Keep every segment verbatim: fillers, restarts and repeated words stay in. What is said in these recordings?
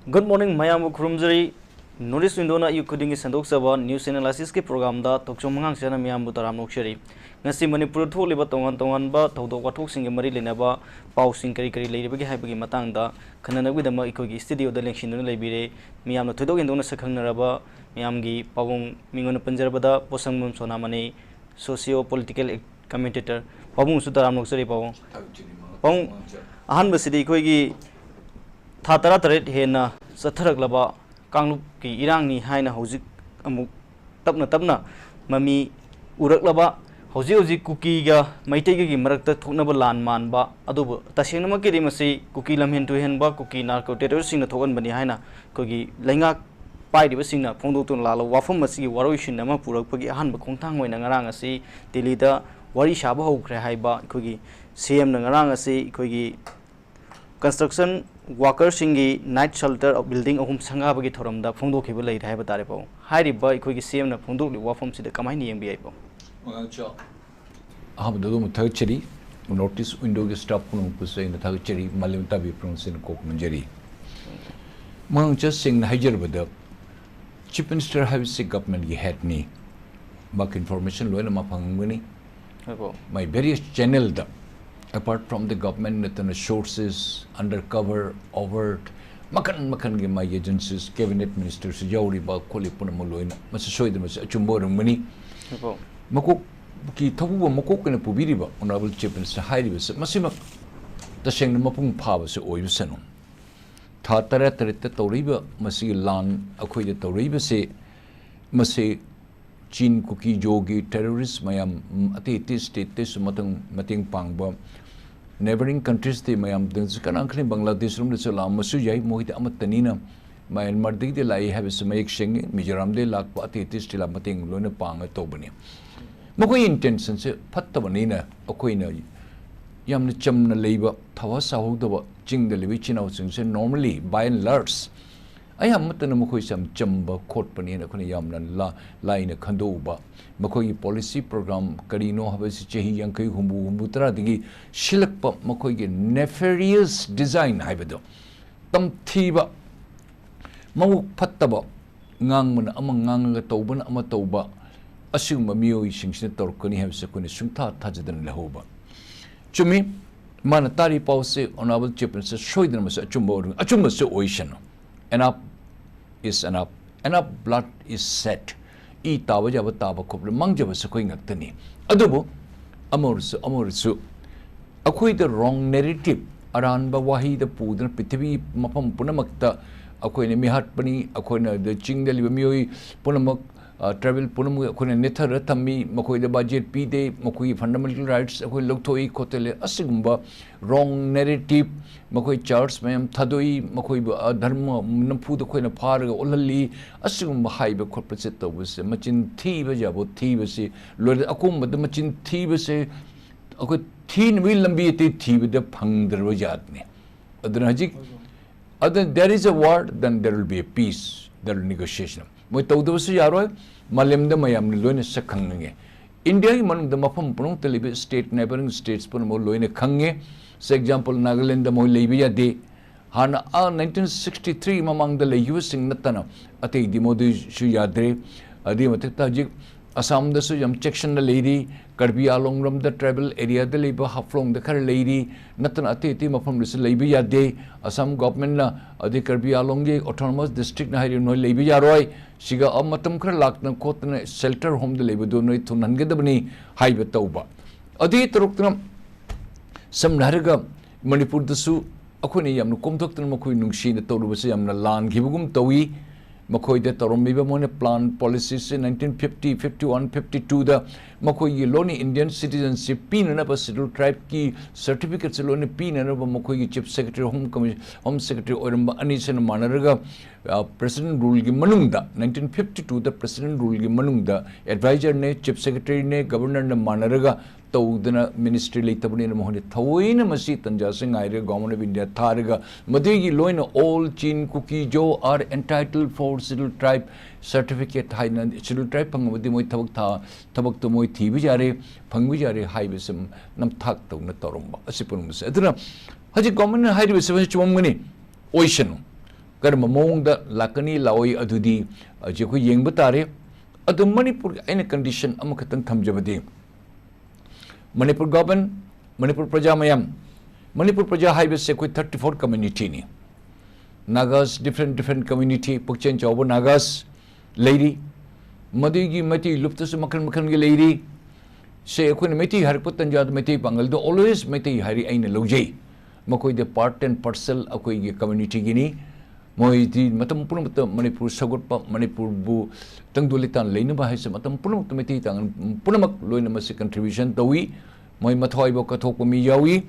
Good morning, ꯃꯌꯥꯝꯕꯨ ꯈꯨꯔꯨꯝꯖꯔꯤ꯫ North East Window-ꯅ ꯑꯌꯨꯛ ꯈꯨꯗꯤꯡꯒꯤ ꯁꯟꯗꯣꯛꯆꯕ news analysis-ꯀꯤ program-ꯗ ꯊꯣꯛꯆꯣꯝ ꯑꯉꯥꯡꯁꯦꯅ ꯃꯤꯌꯥꯝꯕꯨ ꯇꯔꯥꯝꯅ ꯑꯣꯛꯆꯔꯤ꯫ ꯉꯁꯤ ꯃꯅꯤꯄꯨꯔꯗ ꯊꯣꯛꯂꯤꯕ ꯇꯣꯉꯥꯟ ꯇꯣꯉꯥꯟꯕ ꯊꯧꯗꯣꯛ ꯋꯥꯊꯣꯛꯁꯤꯡꯒ ꯃꯔꯤ ꯂꯩꯅꯕ ꯄꯥꯎꯁꯤꯡ ꯀꯔꯤ ꯀꯔꯤ ꯂꯩꯔꯤꯕꯒꯦ ꯍꯥꯏꯕꯒꯤ ꯃꯇꯥꯡꯗ ꯈꯟꯅꯅꯕꯒꯤꯗꯃꯛ ꯑꯩꯈꯣꯏꯒꯤ studio-ꯗ ꯂꯦꯡꯁꯤꯟꯗꯨꯅ ꯂꯩꯕꯤꯔꯦ꯫ ꯃꯤꯌꯥꯝꯅ ꯊꯣꯏꯗꯣꯛ ꯍꯦꯟꯗꯣꯛꯅ ꯁꯛꯈꯪꯅꯔꯕ ꯃꯤꯌꯥꯝꯒꯤ ꯄꯥꯕꯨꯡ, ꯃꯤꯡ ꯑꯣꯏꯅ ꯄꯟꯖꯔꯕꯗ ꯄꯣꯠꯁꯪꯕꯝ ꯁꯣꯅꯥꯃꯅꯤ, socio political commentator꯫ ꯄꯥꯕꯨꯡꯁꯨ ꯇꯔꯥꯝꯅ ꯑꯣꯛꯆꯔꯤ ꯄꯥꯕꯨꯡ꯫ ꯄꯥꯕꯨꯡ, ꯑꯍꯥꯟꯕꯁꯤꯗꯤ ꯑꯩꯈꯣꯏꯒꯤ ꯊꯥ ꯇꯔꯥꯇꯔꯦꯠ ꯍꯦꯟꯅ ꯆꯠꯊꯔꯛꯂꯕ ꯀꯥꯡꯂꯨꯞꯀꯤ ꯏꯔꯥꯡꯅꯤ ꯍꯥꯏꯅ ꯍꯧꯖꯤꯛ ꯑꯃꯨꯛ ꯇꯞꯅ ꯇꯞꯅ ꯃꯃꯤ ꯎꯔꯛꯂꯕ, ꯍꯧꯖꯤꯛ ꯍꯧꯖꯤꯛ ꯀꯨꯀꯤꯒ ꯃꯩꯇꯩꯒꯒꯤ ꯃꯔꯛꯇ ꯊꯣꯛꯅꯕ ꯂꯥꯟ ꯃꯥꯟꯕ, ꯑꯗꯨꯕꯨ ꯇꯁꯦꯡꯅꯃꯛꯀꯤꯗꯤ ꯃꯁꯤ ꯀꯨꯀꯤ ꯂꯝꯍꯦꯟ ꯇꯨꯍꯦꯟꯕ, ꯀꯨꯀꯤ narco terrorist-ꯁꯤꯡꯅ ꯊꯣꯛꯍꯟꯕꯅꯤ ꯍꯥꯏꯅ ꯑꯩꯈꯣꯏꯒꯤ ꯂꯩꯉꯥꯛ ꯄꯥꯏꯔꯤꯕꯁꯤꯡꯅ ꯐꯣꯡꯗꯣꯛꯇꯨꯅ ꯂꯥꯛꯂꯕ ꯋꯥꯐꯝ ꯑꯁꯤꯒꯤ ꯋꯥꯔꯣꯏꯁꯤꯟ ꯑꯃ ꯄꯨꯔꯛꯄꯒꯤ ꯑꯍꯥꯟꯕ ꯈꯣꯡꯊꯥꯡ ꯑꯣꯏꯅ ꯉꯔꯥꯡ ꯑꯁꯤ ꯗꯤꯜꯂꯤꯗ ꯋꯥꯔꯤ ꯁꯥꯕ ꯍꯧꯈ꯭ꯔꯦ ꯍꯥꯏꯕ ꯑꯩꯈꯣꯏꯒꯤ C M-ꯅ ꯉꯔꯥꯡ ꯑꯁꯤ ꯑꯩꯈꯣꯏꯒꯤ construction worker-ꯁꯤꯡꯒꯤ night shelter building ꯑꯍꯨꯝ ꯁꯪꯒꯥꯕꯒꯤ ꯊꯧꯔꯝꯗ ꯐꯣꯡꯗꯣꯛꯈꯤꯕ ꯂꯩꯔꯦ ꯍꯥꯏꯕ ꯇꯥꯔꯦ ꯄꯥꯕꯨꯡ꯫ ꯍꯥꯏꯔꯤꯕ ꯑꯩꯈꯣꯏꯒꯤ C M-ꯅ ꯐꯣꯡꯗꯣꯛꯂꯤꯕ ꯋꯥꯐꯝꯁꯤꯗ ꯀꯃꯥꯏꯅ ꯌꯦꯡꯕ ꯌꯥꯏ ꯄꯥꯕꯨꯡ? ꯑꯍꯥꯟꯕꯗ ꯑꯗꯨꯝ ꯊꯥꯒꯠꯆꯔꯤ꯫ North East Window-ꯒꯤ staff ꯄꯨꯝꯅꯃꯛꯄꯨꯁꯨ ꯑꯩꯅ ꯊꯥꯒꯠꯆꯔꯤ꯫ ꯃꯥꯂꯦꯝ ꯇꯥꯕꯤ ꯄꯨꯝꯅꯃꯛꯁꯤꯅ ꯀꯣꯛ ꯅꯣꯟꯖꯔꯤ꯫ ꯃꯉꯥꯡ ꯆꯠ ꯁꯦꯡꯅ ꯍꯥꯏꯖꯔꯕꯗ, Chief Minister ꯍꯥꯏꯕꯁꯤ government-ꯀꯤ head-ꯅꯤ꯫ ꯃꯥꯒꯤ information ꯂꯣꯏꯅ ꯃꯥ ꯐꯪꯉꯝꯒꯅꯤ꯫ ꯍꯣꯏ ꯄꯥꯕꯨꯡ꯫ ꯃꯥꯏ various channel-ꯗ, apart from the government ꯅꯠꯇꯅ sources, undercover, overt, ꯃꯈꯟ ꯃꯈꯟꯒꯤ ꯃꯥꯒꯤ agencies, cabinet minister-ꯁꯨ ꯌꯥꯎꯔꯤꯕ ꯈꯣꯠꯂꯤ ꯄꯨꯝꯅꯃꯛ ꯂꯣꯏꯅ, ꯃꯁꯤ ꯁꯣꯏꯗꯅ ꯃꯁꯤ ꯑꯆꯨꯝꯕ ꯑꯣꯏꯔꯝꯒꯅꯤ꯫ ꯍꯣꯏ ꯄꯥꯕꯨꯡ꯫ ꯃꯀꯣꯛꯀꯤ ꯊꯧꯕꯨꯕ ꯃꯀꯣꯛ ꯑꯣꯏꯅ ꯄꯨꯕꯤꯔꯤꯕ Honourable Chief Minister ꯍꯥꯏꯔꯤꯕꯁꯤ ꯃꯁꯤꯃꯛ ꯇꯁꯦꯡꯅ ꯃꯄꯨꯡ ꯐꯥꯕꯁꯤ ꯑꯣꯏꯕꯁꯅꯨ꯫ ꯊꯥ ꯇꯔꯥ ꯇꯔꯦꯠꯇ ꯇꯧꯔꯛꯏꯕ ꯃꯁꯤꯒꯤ ꯂꯥꯟ ꯑꯩꯈꯣꯏꯗ ꯇꯧꯔꯛꯏꯕꯁꯤ, ꯃꯁꯤ ꯆꯤꯟ ꯀꯨꯀꯤ ꯖꯣꯒꯤ terrorist ꯃꯌꯥꯝ, ꯎꯝ, ꯑꯇꯩ ꯑꯇꯩ state-ꯇꯩꯁꯨ ꯃꯇꯪ-, ꯃꯇꯦꯡ ꯄꯥꯡꯕ neighbouring countries-ꯇꯩ ꯃꯌꯥꯝꯗꯁꯨ, ꯀꯅꯥ ꯈꯪꯂꯤ, ꯕꯪꯒ꯭ꯂꯥꯗꯦꯁ ꯂꯣꯝꯗꯁꯨ ꯂꯥꯛꯑꯝꯕꯁꯨ ꯌꯥꯏ, ꯃꯣꯏꯗꯤ ꯑꯃꯠꯇꯅꯤꯅ꯫ ꯃ꯭ꯌꯥꯟꯃꯥꯔꯗꯒꯤꯗꯤ ꯂꯥꯛꯏ ꯍꯥꯏꯕꯁꯤ ꯃꯌꯦꯛ ꯁꯦꯡꯉꯤ, ꯃꯤꯖꯣꯔꯥꯝꯗꯒꯤ ꯂꯥꯛꯄ ꯑꯇꯩ ꯑꯇꯩ state ꯂꯥꯛ ꯃꯇꯦꯡ ꯂꯣꯏꯅ ꯄꯥꯡꯉ ꯇꯧꯕꯅꯤ꯫ ꯃꯈꯣꯏ intention-ꯁꯦ ꯐꯠꯇꯕꯅꯤꯅ ꯑꯩꯈꯣꯏꯅ ꯌꯥꯝꯅ ꯆꯝꯅ ꯂꯩꯕ, ꯊꯋꯥ ꯁꯥꯍꯧꯗꯕ ꯆꯤꯡꯗ ꯂꯩꯕ ꯏꯆꯤꯟ ꯏꯅꯥꯎꯁꯤꯡꯁꯦ normally, by and large, ꯑꯌꯥꯝꯕ ꯃꯇꯝꯗ ꯃꯈꯣꯏꯁꯦ ꯌꯥꯝ ꯆꯝꯕ ꯈꯣꯠꯄꯅꯦꯅ ꯑꯩꯈꯣꯏꯅ ꯌꯥꯝꯅ ꯂꯥ-, ꯂꯥꯏꯅ ꯈꯟꯗꯣꯛꯎꯕ꯫ ꯃꯈꯣꯏꯒꯤ policy program ꯀꯔꯤꯅꯣ ꯍꯥꯏꯕꯁꯤ ꯆꯍꯤ ꯌꯥꯡꯈꯩ, ꯍꯨꯝꯐꯨ, ꯍꯨꯝꯐꯨ ꯇꯔꯥꯗꯒꯤ ꯁꯤꯜꯂꯛꯄ ꯃꯈꯣꯏꯒꯤ nefarious design ꯍꯥꯏꯕꯗꯣ, ꯇꯝꯊꯤꯕ, ꯃꯕꯨꯛ ꯐꯠꯇꯕ, ꯉꯥꯡꯕꯅ ꯑꯃ ꯉꯥꯡꯂꯒ ꯇꯧꯕꯅ ꯑꯃ ꯇꯧꯕ, ꯑꯁꯤꯒꯨꯝꯕ ꯃꯤꯑꯣꯏꯁꯤꯡꯁꯤꯅ ꯇꯧꯔꯛꯀꯅꯤ ꯍꯥꯏꯕꯁꯦ ꯑꯩꯈꯣꯏꯅ ꯁꯨꯡꯊꯥ ꯊꯥꯖꯗꯅ ꯂꯩꯍꯧꯕ꯫ ꯆꯨꯝꯃꯤ, ꯃꯥꯅ ꯇꯥꯔꯤ ꯄꯥꯎꯁꯦ Honourable Chief Minister ꯁꯣꯏꯗꯅ ꯃꯁꯤ ꯑꯆꯨꯝꯕ ꯑꯣꯏꯔꯝꯒꯅꯤ, ꯑꯆꯨꯝꯕꯁꯦ ꯑꯣꯏꯁꯅꯨ꯫ Enough is enough, enough blood is shed꯫ E ꯇꯥꯕ ꯌꯥꯕ ꯇꯥꯕ ꯈꯣꯠꯄ ꯃꯥꯡꯖꯕꯁꯦ ꯑꯩꯈꯣꯏ ꯉꯥꯛꯇꯅꯤ꯫ ꯑꯗꯨꯕꯨ ꯑꯃ ꯑꯣꯏꯔꯁꯨ ꯑꯃ ꯑꯣꯏꯔꯁꯨ ꯑꯩꯈꯣꯏꯗ wrong narrative, ꯑꯔꯥꯟꯕ ꯋꯥꯍꯩꯗ ꯄꯨꯗꯨꯅ ꯄ꯭ꯔꯤꯊꯤꯕꯤ ꯃꯐꯝ ꯄꯨꯝꯅꯃꯛꯇ ꯑꯩꯈꯣꯏꯅ ꯃꯤꯍꯥꯠꯄꯅꯤ, ꯑꯩꯈꯣꯏꯅ ꯑꯗ ꯆꯤꯡꯗ ꯂꯩꯕ ꯃꯤꯑꯣꯏ ꯄꯨꯝꯅꯃꯛ, ꯑ, tribal ꯄꯨꯝꯅꯃꯛ ꯑꯩꯈꯣꯏꯅ ꯅꯦꯠꯊꯔ ꯊꯝꯃꯤ, ꯃꯈꯣꯏꯗ budget ꯄꯤꯗꯦ, ꯃꯈꯣꯏꯒꯤ fundamental rights ꯑꯩꯈꯣꯏ ꯂꯧꯊꯣꯛꯏ ꯈꯣꯠꯇꯂꯦ꯫ ꯑꯁꯤꯒꯨꯝꯕ wrong narrative, ꯃꯈꯣꯏ church ꯃꯌꯥꯝ ꯊꯥꯗꯣꯛꯏ, ꯃꯈꯣꯏꯕꯨ, ꯑ, ꯙꯔꯃ ꯅꯝꯐꯨꯗ ꯑꯩꯈꯣꯏꯅ ꯐꯥꯔꯒ ꯑꯣꯜꯍꯜꯂꯤ, ꯑꯁꯤꯒꯨꯝꯕ ꯍꯥꯏꯕ ꯈꯣꯠꯄꯁꯦ ꯇꯧꯕꯁꯦ ꯃꯆꯤꯟ ꯊꯤꯕ ꯌꯥꯕ ꯊꯤꯕꯁꯤ ꯂꯣꯏꯔꯦ꯫ ꯑꯀꯣꯝꯕꯗ ꯃꯆꯤꯟ ꯊꯤꯕꯁꯦ ꯑꯩꯈꯣꯏ ꯊꯤꯅꯕꯒꯤ ꯂꯝꯕꯤ ꯑꯇꯩ ꯊꯤꯕꯗ ꯐꯪꯗ꯭ꯔꯕ ꯖꯥꯠꯅꯤ꯫ ꯑꯗꯨꯅ ꯍꯧꯖꯤꯛ, ꯑꯗꯨꯅ there is a war, then there will be a peace, there will negotiation꯫ ꯃꯣꯏ ꯇꯧꯗꯕꯁꯨ ꯌꯥꯔꯣꯏ, ꯃꯥꯂꯦꯝꯗ ꯃꯌꯥꯝꯅ ꯂꯣꯏꯅ ꯁꯛ ꯈꯪꯅꯤꯡꯉꯦ꯫ ꯏꯟꯗꯤꯌꯥꯒꯤ ꯃꯅꯨꯡꯗ ꯃꯐꯝ ꯄꯨꯝꯅꯃꯛꯇ ꯂꯩꯕ state, neighbouring states ꯄꯨꯝꯅꯃꯛ ꯂꯣꯏꯅ ꯈꯪꯉꯦ꯫ For example, ꯅꯥꯒꯥꯂꯦꯟꯗ ꯃꯣꯏ ꯂꯩꯕ ꯌꯥꯗꯦ꯫ ꯍꯥꯟꯅ ꯑꯥ nineteen sixty three ꯃꯃꯥꯡꯗ ꯂꯩꯈꯤꯕꯁꯤꯡ ꯅꯠꯇꯅ ꯑꯇꯩꯗꯤ ꯃꯣꯗꯤꯁꯨ ꯌꯥꯗ꯭ꯔꯦ꯫ ꯑꯗꯨꯒꯤ ꯃꯊꯛꯇ ꯍꯧꯖꯤꯛ ꯑꯁꯥꯝꯗꯁꯨ ꯌꯥꯝ ꯆꯦꯛꯁꯤꯟꯅ ꯂꯩꯔꯤ꯫ ꯀꯔꯕꯤ ꯑꯥꯂꯣꯡꯔꯣꯝꯗ tribal areaꯗ ꯂꯩꯕ ꯍꯥꯐꯂꯣꯡꯗ ꯈꯔ ꯂꯩꯔꯤ, ꯅꯠꯇꯅ ꯑꯇꯩ ꯑꯇꯩ ꯃꯐꯝꯗꯁꯨ ꯂꯩꯕ ꯌꯥꯗꯦ꯫ ꯑꯁꯥꯝ governmentꯅ ꯑꯗꯩ ꯀꯔꯕꯤ ꯑꯥꯂꯣꯡꯒꯤ autonomous districtꯅ ꯍꯥꯏꯔꯤ, "ꯅꯣꯏ ꯂꯩꯕ ꯌꯥꯔꯣꯏ, ꯁꯤꯒ ꯑ ꯃꯇꯝ ꯈꯔ ꯂꯥꯛꯇꯅ ꯈꯣꯠꯇꯅ shelter homeꯗ ꯂꯩꯕꯗꯣ ꯅꯣꯏ ꯊꯨꯡꯍꯟꯒꯗꯕꯅꯤ" ꯍꯥꯏꯕ ꯇꯧꯕ꯫ ꯑꯗꯨꯒꯤ ꯇꯧꯔꯛꯇꯅ ꯁꯝꯅ ꯍꯥꯏꯔꯒ ꯃꯅꯤꯄꯨꯔꯗꯁꯨ ꯑꯩꯈꯣꯏꯅ ꯌꯥꯝꯅ ꯀꯣꯝꯊꯣꯛꯇꯅ ꯃꯈꯣꯏ ꯅꯨꯡꯁꯤꯅ ꯇꯧꯔꯨꯕꯁꯦ ꯌꯥꯝꯅ ꯂꯥꯟꯈꯤꯕꯒꯨꯝ ꯇꯧꯏ꯫ ꯃꯈꯣꯏꯗ ꯇꯧꯔꯝꯃꯤꯕ ꯃꯣꯏꯅ plan policyꯁꯦ nineteen fifty, fifty one, fifty twoꯗ ꯃꯈꯣꯏꯒꯤ ꯂꯣꯏꯅ Indian citizenship ꯄꯤꯅꯅꯕ, schedule tribeꯀꯤ certificateꯁꯦ ꯂꯣꯏꯅ ꯄꯤꯅꯅꯕ ꯃꯈꯣꯏꯒꯤ chief secretary, home commis-, home secretary ꯑꯣꯏꯔꯝꯕ ꯑꯅꯤꯁꯤꯅ ꯃꯥꯟꯅꯔꯒ, ꯑ, president ruleꯒꯤ ꯃꯅꯨꯡꯗ, nineteen fifty twoꯗ president ruleꯒꯤ ꯃꯅꯨꯡꯗ advisorꯅꯦ, chief secretaryꯅꯦ, governorꯅ ꯃꯥꯟꯅꯔꯒ ꯇꯧꯗꯅ ministry ꯂꯩꯇꯕꯅꯤꯅ ꯃꯈꯣꯏꯅ ꯊꯑꯣꯏꯅ ꯃꯁꯤ ꯇꯟꯖꯥꯁꯤ ꯉꯥꯏꯔꯒ Government of India ꯊꯥꯔꯒ ꯃꯗꯨꯒꯤ ꯂꯣꯏꯅ all Chin, Kuki, Zo are entitled for schedule tribe certificate ꯍꯥꯏꯅ schedule tribe ꯐꯪꯉꯕꯗꯤ ꯃꯣꯏ ꯊꯕꯛ ꯊꯥ-, ꯊꯕꯛꯇꯣ ꯃꯣꯏ ꯊꯤꯕ ꯌꯥꯔꯦ, ꯐꯪꯕ ꯌꯥꯔꯦ ꯍꯥꯏꯕꯁꯤ ꯅꯝꯊꯥꯛ ꯇꯧꯅ ꯇꯧꯔꯝꯕ ꯑꯁꯤ ꯄꯨꯝꯅꯃꯛꯁꯦ꯫ ꯑꯗꯨꯅ ꯍꯧꯖꯤꯛ governmentꯅ ꯍꯥꯏꯔꯤꯕꯁꯤ ꯃꯁꯤ ꯆꯨꯝꯃꯝꯒꯅꯤ, ꯑꯣꯏꯁꯅꯨ꯫ ꯀꯔꯝꯕ ꯃꯑꯣꯡꯗ ꯂꯥꯛꯀꯅꯤ ꯂꯥꯛꯑꯣꯏ ꯑꯗꯨꯗꯤ ꯍꯧꯖꯤꯛ ꯑꯩꯈꯣꯏ ꯌꯦꯡꯕ ꯇꯥꯔꯦ꯫ ꯑꯗꯨ ꯃꯅꯤꯄꯨꯔꯒꯤ ꯑꯩꯅ condition ꯑꯃꯈꯛꯇꯪ ꯊꯝꯖꯕꯗꯤ, ꯃꯅꯤꯄꯨꯔ government, ꯃꯅꯤꯄꯨꯔ ꯄ꯭ꯔꯖꯥ ꯃꯌꯥꯝ, ꯃꯅꯤꯄꯨꯔ ꯄ꯭ꯔꯖꯥ ꯍꯥꯏꯕꯁꯦ ꯑꯩꯈꯣꯏ thirty four community ꯅꯤ꯫ Nagas, different different community, ꯄꯨꯛꯆꯦꯜ ꯆꯥꯎꯕ Nagas ꯂꯩꯔꯤ꯫ ꯃꯗꯨꯒꯤ ꯃꯩꯇꯩ ꯂꯨꯞꯇꯁꯨ ꯃꯈꯜ ꯃꯈꯜꯒꯤ ꯂꯩꯔꯤ꯫ ꯁꯦ, ꯑꯩꯈꯣꯏꯅ ꯃꯩꯇꯩ ꯍꯥꯏꯔꯛꯄ ꯇꯟꯖꯥꯗ ꯃꯩꯇꯩ ꯄꯥꯡꯒꯜꯗ always ꯃꯩꯇꯩ ꯍꯥꯏꯔꯤ ꯑꯩꯅ ꯂꯧꯖꯩ꯫ ꯃꯈꯣꯏꯗ part and parcel ꯑꯩꯈꯣꯏꯒꯤ community ꯒꯤꯅꯤ꯫ ꯃꯣꯏꯗꯤ ꯃꯇꯝ ꯄꯨꯝꯅꯃꯛꯇ ꯃꯅꯤꯄꯨꯔ ꯁꯧꯒꯠꯄ, ꯃꯅꯤꯄꯨꯔꯕꯨ ꯇꯪꯗꯨ ꯂꯩꯇꯥꯅ ꯂꯩꯅꯕ ꯍꯥꯏꯁꯦ ꯃꯇꯝ ꯄꯨꯝꯅꯃꯛꯇ ꯃꯩꯇꯩ ꯄꯥꯡꯒꯜ ꯄꯨꯝꯅꯃꯛ ꯂꯣꯏꯅ ꯃꯁꯤ contribution ꯇꯧꯏ꯫ ꯃꯣꯏ ꯃꯊ꯭ꯋꯥꯏꯐꯥꯎ ꯀꯠꯊꯣꯛꯄ ꯃꯤ ꯌꯥꯎꯏ꯫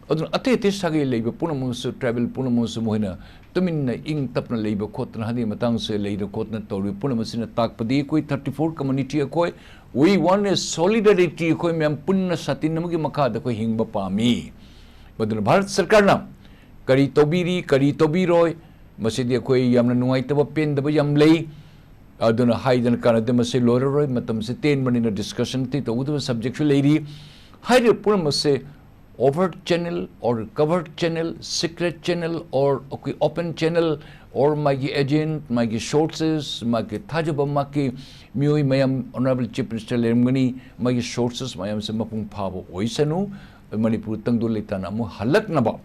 ꯑꯗꯨꯅ ꯑꯇꯩ ꯑꯇꯩ ꯁꯥꯒꯩ ꯂꯩꯕ ꯄꯨꯝꯅꯃꯛꯁꯨ, tribal ꯄꯨꯝꯅꯃꯛꯁꯨ ꯃꯈꯣꯏꯅ ꯇꯨꯃꯤꯟꯅ ꯏꯪ ꯇꯞꯅ ꯂꯩꯕ ꯈꯣꯠꯇꯅ, ꯍꯥꯏꯗꯤ ꯃꯇꯥꯡꯁꯦ ꯂꯩꯗꯅ ꯈꯣꯠꯇꯅ ꯇꯧꯔꯤꯕ ꯄꯨꯝꯅꯃꯛ ꯑꯁꯤꯅ ꯇꯥꯛꯄꯗꯤ ꯑꯩꯈꯣꯏ thirty four community ꯑꯩꯈꯣꯏ, we want a solidarity, ꯑꯩꯈꯣꯏ ꯃꯌꯥꯝ ꯄꯨꯟꯅ ꯁꯥꯇꯤꯟ ꯑꯃꯒꯤ ꯃꯈꯥꯗ ꯑꯩꯈꯣꯏ ꯍꯤꯡꯕ ꯄꯥꯝꯃꯤ꯫ ꯃꯗꯨꯅ ꯚꯥꯔꯠ ꯁꯔꯀꯥꯔꯅ ꯀꯔꯤ ꯇꯧꯕꯤꯔꯤ, ꯀꯔꯤ ꯇꯧꯕꯤꯔꯣꯏ, ꯃꯁꯤꯗꯤ ꯑꯩꯈꯣꯏ ꯌꯥꯝꯅ ꯅꯨꯡꯉꯥꯏꯇꯕ, ꯄꯦꯟꯗꯕ ꯌꯥꯝ ꯂꯩ꯫ ꯑꯗꯨꯅ ꯍꯥꯏꯗꯅ ꯀꯥꯟꯅꯗꯦ, ꯃꯁꯤ ꯂꯣꯏꯔꯔꯣꯏ, ꯃꯇꯝꯁꯤ ꯇꯦꯟꯕꯅꯤꯅ discussion ꯑꯇꯩ ꯇꯧꯒꯗꯕ subject ꯁꯨ ꯂꯩꯔꯤ꯫ ꯍꯥꯏꯔꯤꯕ ꯄꯨꯝꯅꯃꯛꯁꯦ overt channel or covert channel, secret channel or ꯑꯩꯈꯣꯏ open channel or ꯃꯥꯒꯤ agent, ꯃꯥꯒꯤ sources, ꯃꯥꯒꯤ ꯊꯥꯖꯕ, ꯃꯥꯒꯤ ꯃꯤꯑꯣꯏ ꯃꯌꯥꯝ, Honourable Chief Minister ꯂꯩꯔꯝꯒꯅꯤ, ꯃꯥꯒꯤ sources ꯃꯌꯥꯝꯁꯦ ꯃꯄꯨꯡ ꯐꯥꯕ ꯑꯣꯏꯁꯅꯨ, ꯃꯅꯤꯄꯨꯔ ꯇꯪꯗꯨ ꯂꯩꯇꯥꯅ ꯑꯃꯨꯛ ꯍꯜꯂꯛꯅꯕ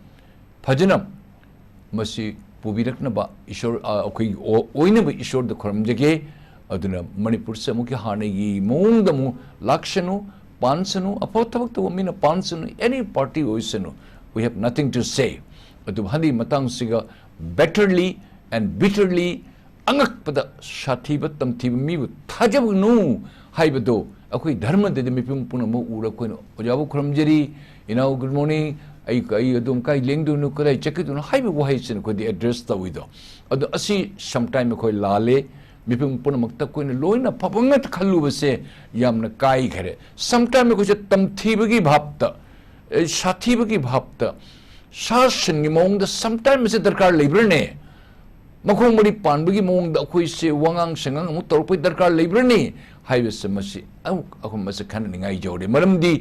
ꯐꯖꯅ ꯃꯁꯤ ꯄꯨꯕꯤꯔꯛꯅꯕ ꯏꯁꯣꯔ, ꯑ, ꯑꯩꯈꯣꯏꯒꯤ ꯑꯣ-, ꯑꯣꯏꯅꯕ ꯏꯁꯣꯔꯗ ꯈꯨꯔꯨꯝꯖꯒꯦ꯫ ꯑꯗꯨꯅ ꯃꯅꯤꯄꯨꯔꯁꯦ ꯑꯃꯨꯛꯀꯤ ꯍꯥꯟꯅꯒꯤ ꯃꯑꯣꯡꯗ ꯑꯃꯨꯛ ꯂꯥꯛꯁꯅꯨ, ꯄꯥꯟꯁꯅꯨ, ꯑꯐꯕ ꯊꯕꯛ ꯇꯧꯕ ꯃꯤꯅ ꯄꯥꯟꯁꯅꯨ, any party ꯑꯣꯏꯁꯅꯨ, we have nothing to say꯫ ꯑꯗꯨꯕꯨ ꯍꯟꯗꯛꯀꯤ ꯃꯇꯥꯡꯁꯤꯒ bitterly and bitterly ꯑꯉꯛꯄꯗ ꯁꯥꯊꯤꯕ ꯇꯝꯊꯤꯕ ꯃꯤꯕꯨ ꯊꯥꯖꯒꯅꯨ ꯍꯥꯏꯕꯗꯣ ꯑꯩꯈꯣꯏ ꯙꯔꯃꯗꯗꯤ ꯃꯤꯄꯨꯝ ꯄꯨꯝꯅꯃꯛ ꯎꯔ ꯑꯩꯈꯣꯏꯅ ꯑꯣꯖꯥꯕꯨ ꯈꯨꯔꯨꯝꯖꯔꯤ, "ꯏꯅꯥꯎ, good morning, ꯑꯩ, ꯑꯩ ꯑꯗꯨꯝ ꯀꯥꯏ ꯂꯦꯡꯗꯣꯏꯅꯣ, ꯀꯗꯥꯏ ꯆꯠꯀꯗꯣꯏꯅꯣ?" ꯍꯥꯏꯕ ꯋꯥꯍꯩꯁꯤꯅ ꯑꯩꯈꯣꯏꯗꯤ address ꯇꯧꯏꯗꯣ꯫ ꯑꯗꯣ ꯑꯁꯤ sometime ꯑꯩꯈꯣꯏ ꯂꯥꯜꯂꯦ꯫ ꯃꯤꯄꯨꯝ ꯄꯨꯝꯅꯃꯛꯇ ꯑꯩꯈꯣꯏꯅ ꯂꯣꯏꯅ ꯐꯕ ꯉꯥꯛꯇ ꯈꯜꯂꯨꯕꯁꯦ ꯌꯥꯝꯅ ꯀꯥꯏꯈꯔꯦ꯫ Sometime ꯑꯩꯈꯣꯏꯁꯦ ꯇꯝꯊꯤꯕꯒꯤ ꯚꯥꯞꯇ, ꯑꯦ, ꯁꯥꯊꯤꯕꯒꯤ ꯚꯥꯞꯇ, ꯁꯥ ꯁꯟꯒꯤ ꯃꯑꯣꯡꯗ sometime ꯑꯁꯤ ꯗꯔꯀꯥꯔ ꯂꯩꯕ꯭ꯔꯅꯦ? ꯃꯈꯣꯡ ꯃꯔꯤ ꯄꯥꯟꯕꯒꯤ ꯃꯑꯣꯡꯗ ꯑꯩꯈꯣꯏꯁꯦ ꯋꯥꯉꯥꯡ ꯁꯉꯥꯡ ꯑꯃꯨꯛ ꯇꯧꯔꯛꯄꯒꯤ ꯗꯔꯀꯥꯔ ꯂꯩꯕ꯭ꯔꯅꯦ ꯍꯥꯏꯕꯁꯦ ꯃꯁꯤ ꯑꯃꯨꯛ ꯑꯩꯈꯣꯏ ꯃꯁꯤ ꯈꯟꯅꯅꯤꯡꯉꯥꯏ ꯌꯧꯔꯦ꯫ ꯃꯔꯝꯗꯤ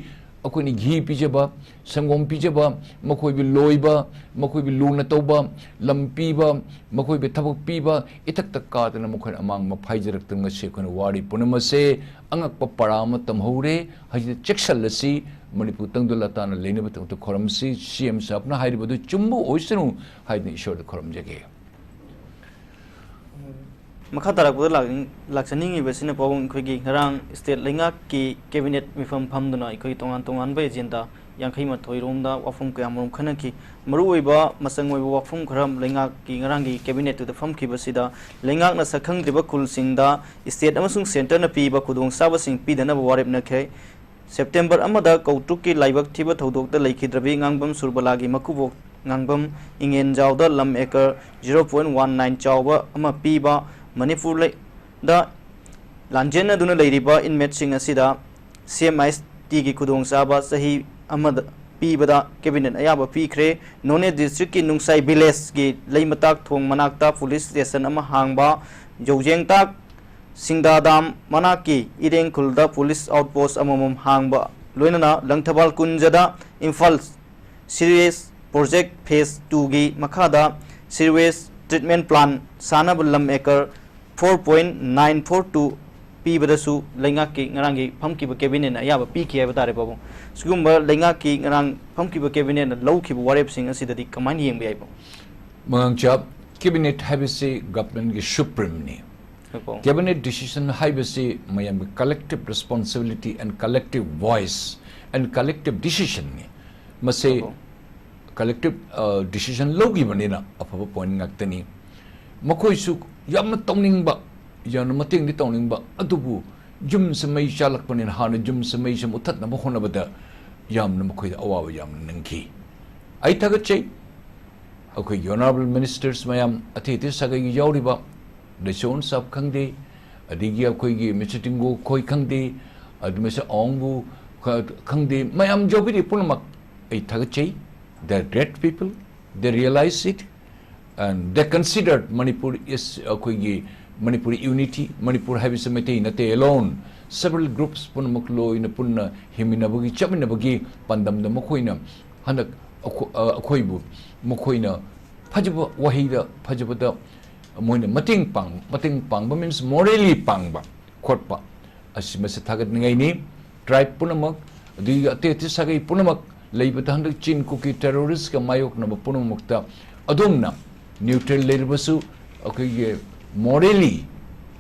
ꯑꯩꯈꯣꯏꯅ ꯘꯤ ꯄꯤꯖꯕ, ꯁꯪꯒꯣꯝ ꯄꯤꯖꯕ, ꯃꯈꯣꯏꯕꯨ ꯂꯣꯏꯕ, ꯃꯈꯣꯏꯕꯨ ꯂꯨꯅ ꯇꯧꯕ, ꯂꯝ ꯄꯤꯕ, ꯃꯈꯣꯏꯕꯨ ꯊꯕꯛ ꯄꯤꯕ, ꯏꯊꯛꯇ ꯀꯥꯗꯅ ꯃꯈꯣꯏꯅ ꯑꯃꯥꯡꯕ ꯐꯥꯏꯖꯔꯛꯇꯅ ꯉꯁꯤ ꯑꯩꯈꯣꯏꯅ ꯋꯥꯔꯤ ꯄꯨꯝꯅꯃꯛ ꯑꯁꯦ ꯑꯉꯛꯄ ꯄꯔꯥ ꯑꯃ ꯇꯝꯍꯧꯔꯦ꯫ ꯍꯧꯖꯤꯛꯇꯤ ꯆꯦꯛꯁꯤꯜꯂꯁꯤ, ꯃꯅꯤꯄꯨꯔ ꯇꯪꯗꯨ ꯂꯇꯥꯅ ꯂꯩꯅꯕꯒꯤꯗꯃꯛꯇ ꯈꯣꯔꯝꯁꯤ꯫ ꯁꯤ ꯑꯦꯝ ꯁꯥꯍꯕꯅ ꯍꯥꯏꯔꯤꯕꯗꯨ ꯆꯨꯝꯕ ꯑꯣꯏꯁꯅꯨ ꯍꯥꯏꯗꯨꯅ ꯏꯁꯣꯔꯗ ꯈꯣꯔꯝꯖꯒꯦ꯫ ꯃꯈꯥ ꯇꯥꯔꯛꯄꯗ ꯂꯥꯛꯅꯤꯡ- ꯂꯥꯛꯆꯅꯤꯡꯉꯤꯕꯁꯤꯅ, ꯄꯥꯕꯨꯡ, ꯑꯩꯈꯣꯏꯒꯤ ꯉꯔꯥꯡ state ꯂꯩꯉꯥꯛꯀꯤ cabinet ꯃꯤꯐꯝ ꯐꯝꯗꯨꯅ ꯑꯩꯈꯣꯏꯒꯤ ꯇꯣꯉꯥꯟ ꯇꯣꯉꯥꯟꯕ agenda ꯌꯥꯡꯈꯩ ꯃꯥꯊꯣꯏ ꯔꯣꯝꯗ ꯋꯥꯐꯝ ꯀꯌꯥ ꯃꯔꯨꯝ ꯈꯟꯅꯈꯤ꯫ ꯃꯔꯨꯑꯣꯏꯕ ꯃꯆꯪ ꯑꯣꯏꯕ ꯋꯥꯐꯝ ꯈꯔ ꯂꯩꯉꯥꯛꯀꯤ ꯉꯔꯥꯡꯒꯤ cabinet ꯇꯨꯗ ꯐꯝꯈꯤꯕꯁꯤꯗ, ꯂꯩꯉꯥꯛꯅ ꯁꯛꯈꯪꯗ꯭ꯔꯤꯕ ꯈꯨꯜꯁꯤꯡꯗ state ꯑꯃꯁꯨꯡ centre ꯅ ꯄꯤꯕ ꯈꯨꯗꯣꯡꯆꯥꯕꯁꯤꯡ ꯄꯤꯗꯅꯕ ꯋꯥꯔꯦꯞ ꯅꯈ꯭ꯔꯦ꯫ September ꯑꯃꯗ ꯀꯧꯇ꯭ꯔꯨꯛꯀꯤ ꯂꯥꯏꯕꯛ ꯊꯤꯕ ꯊꯧꯗꯣꯛꯇ ꯂꯩꯈꯤꯗ꯭ꯔꯕꯤ ꯉꯥꯡꯕꯝ ꯁꯨꯔꯕꯂꯥꯒꯤ ꯃꯀꯨꯕꯣꯛ ꯉꯥꯡꯕꯝ ꯏꯉꯦꯟꯖꯥꯎꯗ ꯂꯝ acre zero point one nine ꯆꯥꯎꯕ ꯑꯃ ꯄꯤꯕ, ꯃꯅꯤꯄꯨꯔꯗ ꯂꯥꯟꯖꯦꯟꯅꯗꯨꯅ ꯂꯩꯔꯤꯕ inmate ꯁꯤꯡ ꯑꯁꯤꯗ C M I S T ꯒꯤ ꯈꯨꯗꯣꯡꯆꯥꯕ ꯆꯍꯤ ꯑꯃꯗ ꯄꯤꯕꯗ cabinet ꯑꯌꯥꯕ ꯄꯤꯈ꯭ꯔꯦ꯫ ꯅꯣꯅꯦ district ꯀꯤ ꯅꯨꯡꯁꯥꯏ village ꯀꯤ ꯂꯩꯃꯇꯥꯛ ꯊꯣꯡ ꯃꯅꯥꯛꯇ police station ꯑꯃ ꯍꯥꯡꯕ, ꯌꯧꯖꯦꯡꯇꯥꯛ ꯁꯤꯡꯗꯥꯗꯥꯝ ꯃꯅꯥꯛꯀꯤ ꯏꯔꯦꯡ ꯈꯨꯜꯗ police outpost ꯑꯃꯃꯝ ꯍꯥꯡꯕ, ꯂꯣꯏꯅꯅ Langthabal ꯀꯨꯟꯖꯗ Imphal sewage project phase two ꯒꯤ ꯃꯈꯥꯗ sewage treatment plant ꯁꯥꯅꯕ ꯂꯝ acre four point nine four two ꯄꯤꯕꯗꯁꯨ ꯂꯩꯉꯥꯛꯀꯤ ꯉꯔꯥꯡꯒꯤ ꯐꯝꯈꯤꯕ cabinet ꯅ ꯑꯌꯥꯕ ꯄꯤꯈꯤ ꯍꯥꯏꯕ ꯇꯥꯔꯦ, ꯄꯥꯕꯨꯡ꯫ ꯁꯤꯒꯨꯝꯕ ꯂꯩꯉꯥꯛꯀꯤ ꯉꯔꯥꯡ ꯐꯝꯈꯤꯕ cabinet ꯅ ꯂꯧꯈꯤꯕ ꯋꯥꯔꯦꯞꯁꯤꯡ ꯑꯁꯤꯗꯗꯤ ꯀꯃꯥꯏꯅ ꯌꯦꯡꯕ ꯌꯥꯏ, ꯄꯥꯕꯨꯡ? ꯃꯉꯥꯡꯆꯥ, cabinet ꯍꯥꯏꯕꯁꯤ government ꯀꯤ supreme ꯅꯤ꯫ ꯍꯣꯏ, ꯄꯥꯕꯨꯡ꯫ Cabinet decision ꯍꯥꯏꯕꯁꯤ ꯃꯌꯥꯝꯒꯤ collective responsibility and collective voice and collective decision ꯅꯤ꯫ ꯃꯁꯤ ꯍꯣꯏ, ꯄꯥꯕꯨꯡ꯫ Collective decision ꯂꯧꯈꯤꯕꯅꯤꯅ ꯑꯐꯕ point ꯉꯥꯛꯇꯅꯤ꯫ ꯃꯈꯣꯏꯁꯨ ꯌꯥꯝꯅ ꯇꯧꯅꯤꯡꯕ, ꯌꯥꯝꯅ ꯃꯇꯦꯡꯗꯤ ꯇꯧꯅꯤꯡꯕ, ꯑꯗꯨꯕꯨ ꯌꯨꯝꯁꯦ ꯃꯩ ꯆꯥꯜꯂꯛꯄꯅꯤꯅ ꯍꯥꯟꯅ ꯌꯨꯝꯁꯦ ꯃꯩꯁꯦ ꯃꯨꯊꯠꯅꯕ ꯍꯣꯠꯅꯕꯗ ꯌꯥꯝꯅ ꯃꯈꯣꯏꯗ ꯑꯋꯥꯕ ꯌꯥꯝꯅ ꯅꯪꯈꯤ꯫ ꯑꯩ ꯊꯥꯒꯠꯆꯩ꯫ ꯑꯩꯈꯣꯏꯒꯤ honourable ministers ꯃꯌꯥꯝ, ꯑꯇꯩ ꯑꯇꯩ ꯁꯥꯒꯩꯒꯤ ꯌꯥꯎꯔꯤꯕ, ꯗꯦꯁꯣꯟ ꯁꯥꯍꯕ ꯈꯪꯗꯦ, ꯑꯗꯒꯤ ꯑꯩꯈꯣꯏꯒꯤ ꯃꯤꯁꯇꯔ ꯇꯤꯡꯒꯣ ꯈꯣꯏ ꯈꯪꯗꯦ, ꯑꯗꯨ ꯃꯤꯁꯇꯔ ꯑꯋꯥꯡꯕꯨ ꯈ-, ꯈꯪꯗꯦ, ꯃꯌꯥꯝ ꯌꯥꯎꯕꯤꯔꯤ ꯄꯨꯝꯅꯃꯛ ꯑꯩ ꯊꯥꯒꯠꯆꯩ꯫ They are great people, they realize it, and they considered Manipur is ꯑꯩꯈꯣꯏꯒꯤ Manipuri unity, ꯃꯅꯤꯄꯨꯔ ꯍꯥꯏꯕꯁꯤ ꯃꯩꯇꯩ ꯅꯠꯇꯦ alone, several groups ꯄꯨꯝꯅꯃꯛ ꯂꯣꯏꯅ ꯄꯨꯟꯅ ꯍꯤꯡꯃꯤꯟꯅꯕꯒꯤ, ꯆꯠꯃꯤꯟꯅꯕꯒꯤ ꯄꯥꯟꯗꯝꯗ ꯃꯈꯣꯏꯅ ꯍꯟꯗꯛ ꯑꯩꯈꯣ-, ꯑ, ꯑꯩꯈꯣꯏꯕꯨ ꯃꯈꯣꯏꯅ ꯐꯖꯕ ꯋꯥꯍꯩꯗ, ꯐꯖꯕꯗ ꯃꯣꯏꯅ ꯃꯇꯦꯡ ꯄꯥꯡ-, ꯃꯇꯦꯡ ꯄꯥꯡꯕ means morally ꯄꯥꯡꯕ ꯈꯣꯠꯄ ꯑꯁꯤ ꯃꯁꯤ ꯊꯥꯒꯠꯅꯤꯡꯉꯥꯏꯅꯤ꯫ Tribe ꯄꯨꯝꯅꯃꯛ, ꯑꯗꯨꯒ ꯑꯇꯩ ꯑꯇꯩ ꯁꯥꯒꯩ ꯄꯨꯝꯅꯃꯛ ꯂꯩꯕꯗ ꯍꯟꯗꯛ ꯆꯤꯟ ꯀꯨꯀꯤ terrorist ꯀ ꯃꯥꯌꯣꯛꯅꯕ ꯄꯨꯝꯅꯃꯛꯇ ꯑꯗꯣꯝꯅ neutral ꯂꯩꯔꯕꯁꯨ ꯑꯩꯈꯣꯏꯒꯤ morally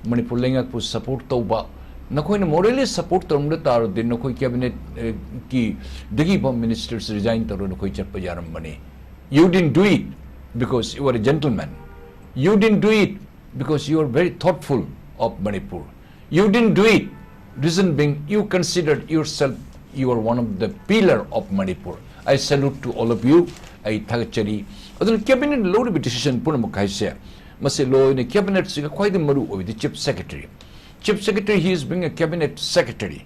ꯃꯅꯤꯄꯨꯔ ꯂꯩꯉꯥꯛꯄꯨ support ꯇꯧꯕ, ꯅꯈꯣꯏꯅ morally support ꯇꯧꯔꯝꯕ ꯇꯥꯔꯗꯤ ꯅꯈꯣꯏ cabinet, ꯑ, ꯀꯤ ꯗꯒꯤꯕ ministers resign ꯇꯧꯔ ꯅꯈꯣꯏ ꯆꯠꯄ ꯌꯥꯔꯝꯕꯅꯤ꯫ You didn't do it because you are a gentleman. You didn't do it because you are very thoughtful of Manipur. You didn't do it. Reason being, you considered yourself, you are one of the pillar of Manipur. I salute to all of you. ꯑꯩ ꯊꯥꯒꯠꯆꯔꯤ꯫ ꯑꯗꯨꯅ cabinet ꯂꯧꯔꯤꯕ decision ꯄꯨꯝꯅꯃꯛ ꯍꯥꯏꯁꯦ, ꯃꯁꯤ ꯂꯣꯏꯅ cabinet ꯁꯤꯒ ꯈ꯭ꯋꯥꯏꯗꯒꯤ ꯃꯔꯨ ꯑꯣꯏꯕꯗꯤ chief secretary꯫ Chief secretary, he is being a cabinet secretary꯫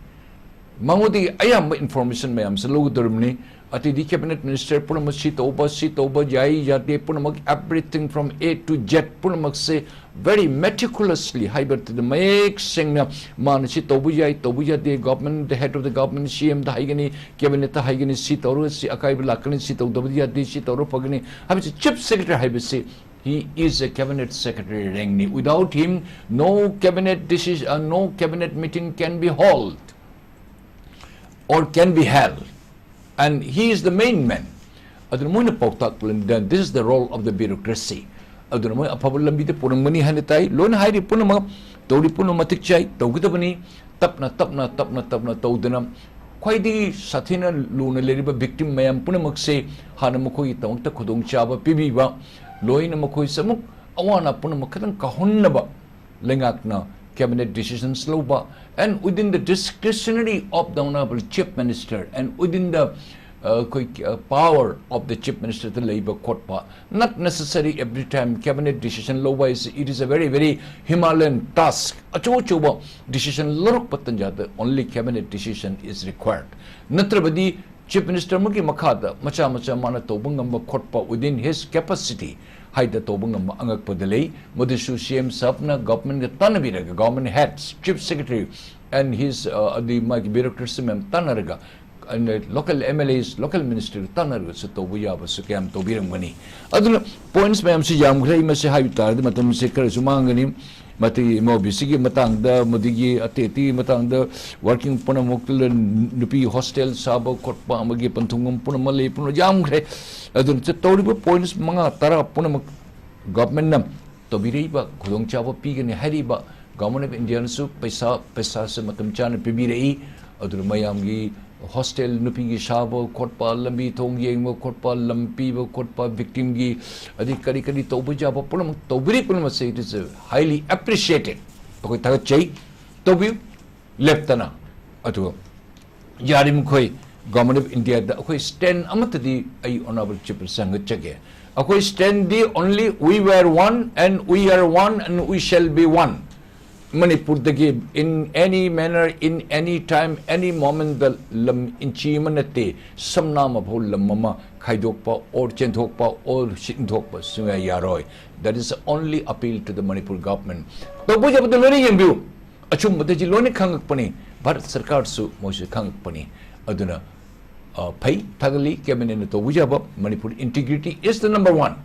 ꯃꯉꯣꯟꯗꯒꯤ ꯑꯌꯥꯝꯕ information ꯃꯌꯥꯝꯁꯦ ꯂꯧꯒꯗꯧꯔꯤꯕꯅꯤ꯫ ꯑꯇꯩꯗꯤ cabinet minister ꯄꯨꯝꯅꯃꯛ ꯁꯤ ꯇꯧꯕ, ꯁꯤ ꯇꯧꯕ ꯌꯥꯏ ꯌꯥꯗꯦ ꯄꯨꯝꯅꯃꯛ, everything from A to Z ꯄꯨꯝꯅꯃꯛꯁꯦ very meticulously ꯍꯥꯏꯕꯗꯨꯗ ꯃꯌꯦꯛ ꯁꯦꯡꯅ ꯃꯥꯅ ꯁꯤ ꯇꯧꯕ ꯌꯥꯏ, ꯇꯧꯕ ꯌꯥꯗꯦ, government, the head of the government, C M ꯗ ꯍꯥꯏꯒꯅꯤ, cabinet ꯇ ꯍꯥꯏꯒꯅꯤ, ꯁꯤ ꯇꯧꯔꯒ ꯁꯤ ꯑꯀꯥꯏꯕ ꯂꯥꯛꯀꯅꯤ, ꯁꯤ ꯇꯧꯗꯕ ꯌꯥꯗꯦ, ꯁꯤ ꯇꯧꯔ ꯐꯒꯅꯤ ꯍꯥꯏꯕꯁꯤ chief secretary ꯍꯥꯏꯕꯁꯤ he is a cabinet secretary rank ꯅꯤ꯫ Without him, no cabinet decision, uh, no cabinet meeting can be held or can be held. And he is the main man. ꯑꯗꯨꯅ ꯃꯣꯏꯅ ꯄꯥꯎꯇꯥꯛ ꯄꯤꯔꯝꯗ, this is the role of the bureaucracy. ꯑꯗꯨꯅ ꯃꯣꯏ ꯑꯐꯕ ꯂꯝꯕꯤꯗ ꯄꯨꯔꯝꯒꯅꯤ ꯍꯥꯏꯅ ꯇꯥꯏ꯫ ꯂꯣꯏꯅ ꯍꯥꯏꯔꯤ ꯄꯨꯝꯅꯃꯛ, ꯇꯧꯔꯤ ꯄꯨꯝꯅꯃꯛ ꯃꯇꯤꯛ ꯆꯥꯏ, ꯇꯧꯒꯗꯕꯅꯤ꯫ ꯇꯞꯅ, ꯇꯞꯅ, ꯇꯞꯅ, ꯇꯞꯅ ꯇꯧꯗꯅ ꯈ꯭ꯋꯥꯏꯗꯒꯤ ꯁꯥꯊꯤꯅ ꯂꯨꯅ ꯂꯩꯔꯤꯕ victim ꯃꯌꯥꯝ ꯄꯨꯝꯅꯃꯛꯁꯦ ꯍꯥꯟꯅ ꯃꯈꯣꯏꯒꯤꯗꯃꯛꯇ ꯈꯨꯗꯣꯡꯆꯥꯕ ꯄꯤꯕꯤꯕ, ꯂꯣꯏꯅ ꯃꯈꯣꯏꯁꯦ ꯑꯃꯨꯛ ꯑꯋꯥ ꯑꯅꯥ ꯄꯨꯝꯅꯃꯛ ꯈꯤꯇꯪ ꯀꯥꯎꯍꯟꯅꯕ ꯂꯩꯉꯥꯛꯅ cabinet decisions ꯂꯧꯕ, and within the discretionary of the honorable chief minister and within the, uh, ꯑꯩꯈꯣꯏ, uh, power of the chief minister ꯗ ꯂꯩꯕ ꯈꯣꯠꯄ, not necessary every time cabinet decision ꯂꯧꯕ ꯍꯥꯏꯁꯤ, it is a very, very Himalayan task꯫ ꯑꯆꯧ ꯑꯆꯧꯕ decision ꯂꯧꯔꯛꯄ ꯇꯟꯖꯥꯗ only cabinet decision is required꯫ ꯅꯠꯇ꯭ꯔꯕꯗꯤ chief minister ꯑꯃꯒꯤ ꯃꯈꯥꯗ ꯃꯆꯥ ꯃꯆꯥ ꯃꯥꯅ ꯇꯧꯕ ꯉꯝꯕ ꯈꯣꯠꯄ within his capacity ꯍꯥꯏꯗ ꯇꯧꯕ ꯉꯝꯕ ꯑꯉꯛꯄꯗ ꯂꯩ꯫ ꯃꯗꯨꯁꯨ ꯁꯤ M ꯁꯥꯍꯕꯅ ꯒꯚꯔꯟꯃꯦꯟꯠꯀ ꯇꯥꯟꯅꯕꯤꯔꯒ, government heads, chief secretary and his, ꯑ, ꯑꯗꯨꯒꯤ ꯃꯥꯒꯤ bureaucracy ꯃꯌꯥꯝ ꯇꯥꯟꯅꯔꯒ, and local M L As, local minister ꯇꯥꯟꯅꯔꯒꯁꯨ ꯇꯧꯕ ꯌꯥꯕꯁꯨ ꯀꯌꯥꯝ ꯇꯧꯕꯤꯔꯝꯒꯅꯤ꯫ ꯑꯗꯨꯅ points ꯃꯌꯥꯝꯁꯤ ꯌꯥꯝꯈ꯭ꯔꯦ꯫ ꯑꯩ ꯃꯁꯤ ꯍꯥꯏꯕ ꯇꯥꯔꯗꯤ ꯃꯇꯝꯁꯤ ꯈꯔꯁꯨ ꯃꯥꯡꯒꯅꯤ꯫ ꯃꯇꯩ ꯃꯧꯕꯤꯁꯤꯒꯤ ꯃꯇꯥꯡꯗ, ꯃꯗꯨꯒꯤ ꯑꯇꯩ ꯑꯇꯩꯒꯤ ꯃꯇꯥꯡꯗ, working ꯄꯨꯝꯅꯃꯛꯇ ꯅꯨꯄꯤ hostel ꯁꯥꯕ ꯈꯣꯠꯄ ꯑꯃꯒꯤ ꯄꯟꯊꯨꯡꯐꯝ ꯄꯨꯝꯅꯃꯛ ꯂꯩ, ꯄꯨꯝꯅꯃꯛ ꯌꯥꯝꯈ꯭ꯔꯦ꯫ ꯑꯗꯨꯅ ꯆ-, ꯇꯧꯔꯤꯕ points ꯃꯉꯥ ꯇꯔꯥ ꯄꯨꯝꯅꯃꯛ governmentꯅ ꯇꯧꯕꯤꯔꯛꯏꯕ, ꯈꯨꯗꯣꯡꯆꯥꯕ ꯄꯤꯒꯅꯤ ꯍꯥꯏꯔꯤꯕ government of Indiaꯅꯁꯨ ꯄꯩꯁꯥ, ꯄꯩꯁꯥꯁꯦ ꯃꯇꯝ ꯆꯥꯅ ꯄꯤꯕꯤꯔꯛꯏ꯫ ꯑꯗꯨꯅ ꯃꯌꯥꯝꯒꯤ hostel ꯅꯨꯄꯤꯒꯤ ꯁꯥꯕ ꯈꯣꯠꯄ, ꯂꯝꯕꯤ ꯊꯣꯡ ꯌꯦꯡꯕ ꯈꯣꯠꯄ, ꯂꯝ ꯄꯤꯕ ꯈꯣꯠꯄ, victimꯒꯤ, ꯑꯗꯩ ꯀꯔꯤ ꯀꯔꯤ ꯇꯧꯕ ꯌꯥꯕ ꯄꯨꯝꯅꯃꯛ ꯇꯧꯕꯤꯔꯤ꯫ ꯄꯨꯝꯅꯃꯛꯁꯦ it is highly appreciated꯫ ꯑꯩꯈꯣꯏ ꯊꯥꯒꯠꯆꯩ꯫ ꯇꯧꯕꯤꯌꯨ ꯂꯦꯞꯇꯅ꯫ ꯑꯗꯨꯒ ꯌꯥꯔꯤꯃꯈꯩ government of Indiaꯗ ꯑꯩꯈꯣꯏ stand ꯑꯃꯠꯇꯗꯤ ꯑꯩ honourable chief minister ꯍꯪꯒꯠꯆꯒꯦ꯫ ꯑꯩꯈꯣꯏ standꯗꯤ only we were one and we are one and we shall be one꯫ ꯃꯅꯤꯄꯨꯔꯗꯒꯤ in any manner, in any time, any momentꯗ ꯂꯝ inch ꯑꯃ ꯅꯠꯇꯦ, ꯁꯝꯅꯥ ꯑꯃ ꯐꯥꯎ ꯂꯝ ꯑꯃ ꯈꯥꯏꯗꯣꯛꯄ or ꯆꯦꯟꯊꯣꯛꯄ or ꯁꯤꯟꯊꯣꯛꯄ ꯁꯨꯡꯌꯥ ꯌꯥꯔꯣꯏ꯫ That is only appeal to the Manipur government꯫ ꯇꯧꯕ ꯌꯥꯕꯗꯣ ꯂꯣꯏꯅ ꯌꯦꯡꯕꯤꯌꯨ꯫ ꯑꯆꯨꯝꯕꯗ ꯁꯤ ꯂꯣꯏꯅ ꯈꯪꯉꯛꯄꯅꯤ꯫ ꯚꯥꯔꯠ ꯁꯔꯀꯥꯔꯁꯨ ꯃꯣꯏꯁꯨ ꯈꯪꯉꯛꯄꯅꯤ꯫ ꯑꯗꯨꯅ, ꯑ, ꯐꯩ, ꯊꯥꯒꯠꯂꯤ꯫ Cabinetꯅ ꯇꯧꯕ ꯌꯥꯕ꯫ Manipur integrity is the number one꯫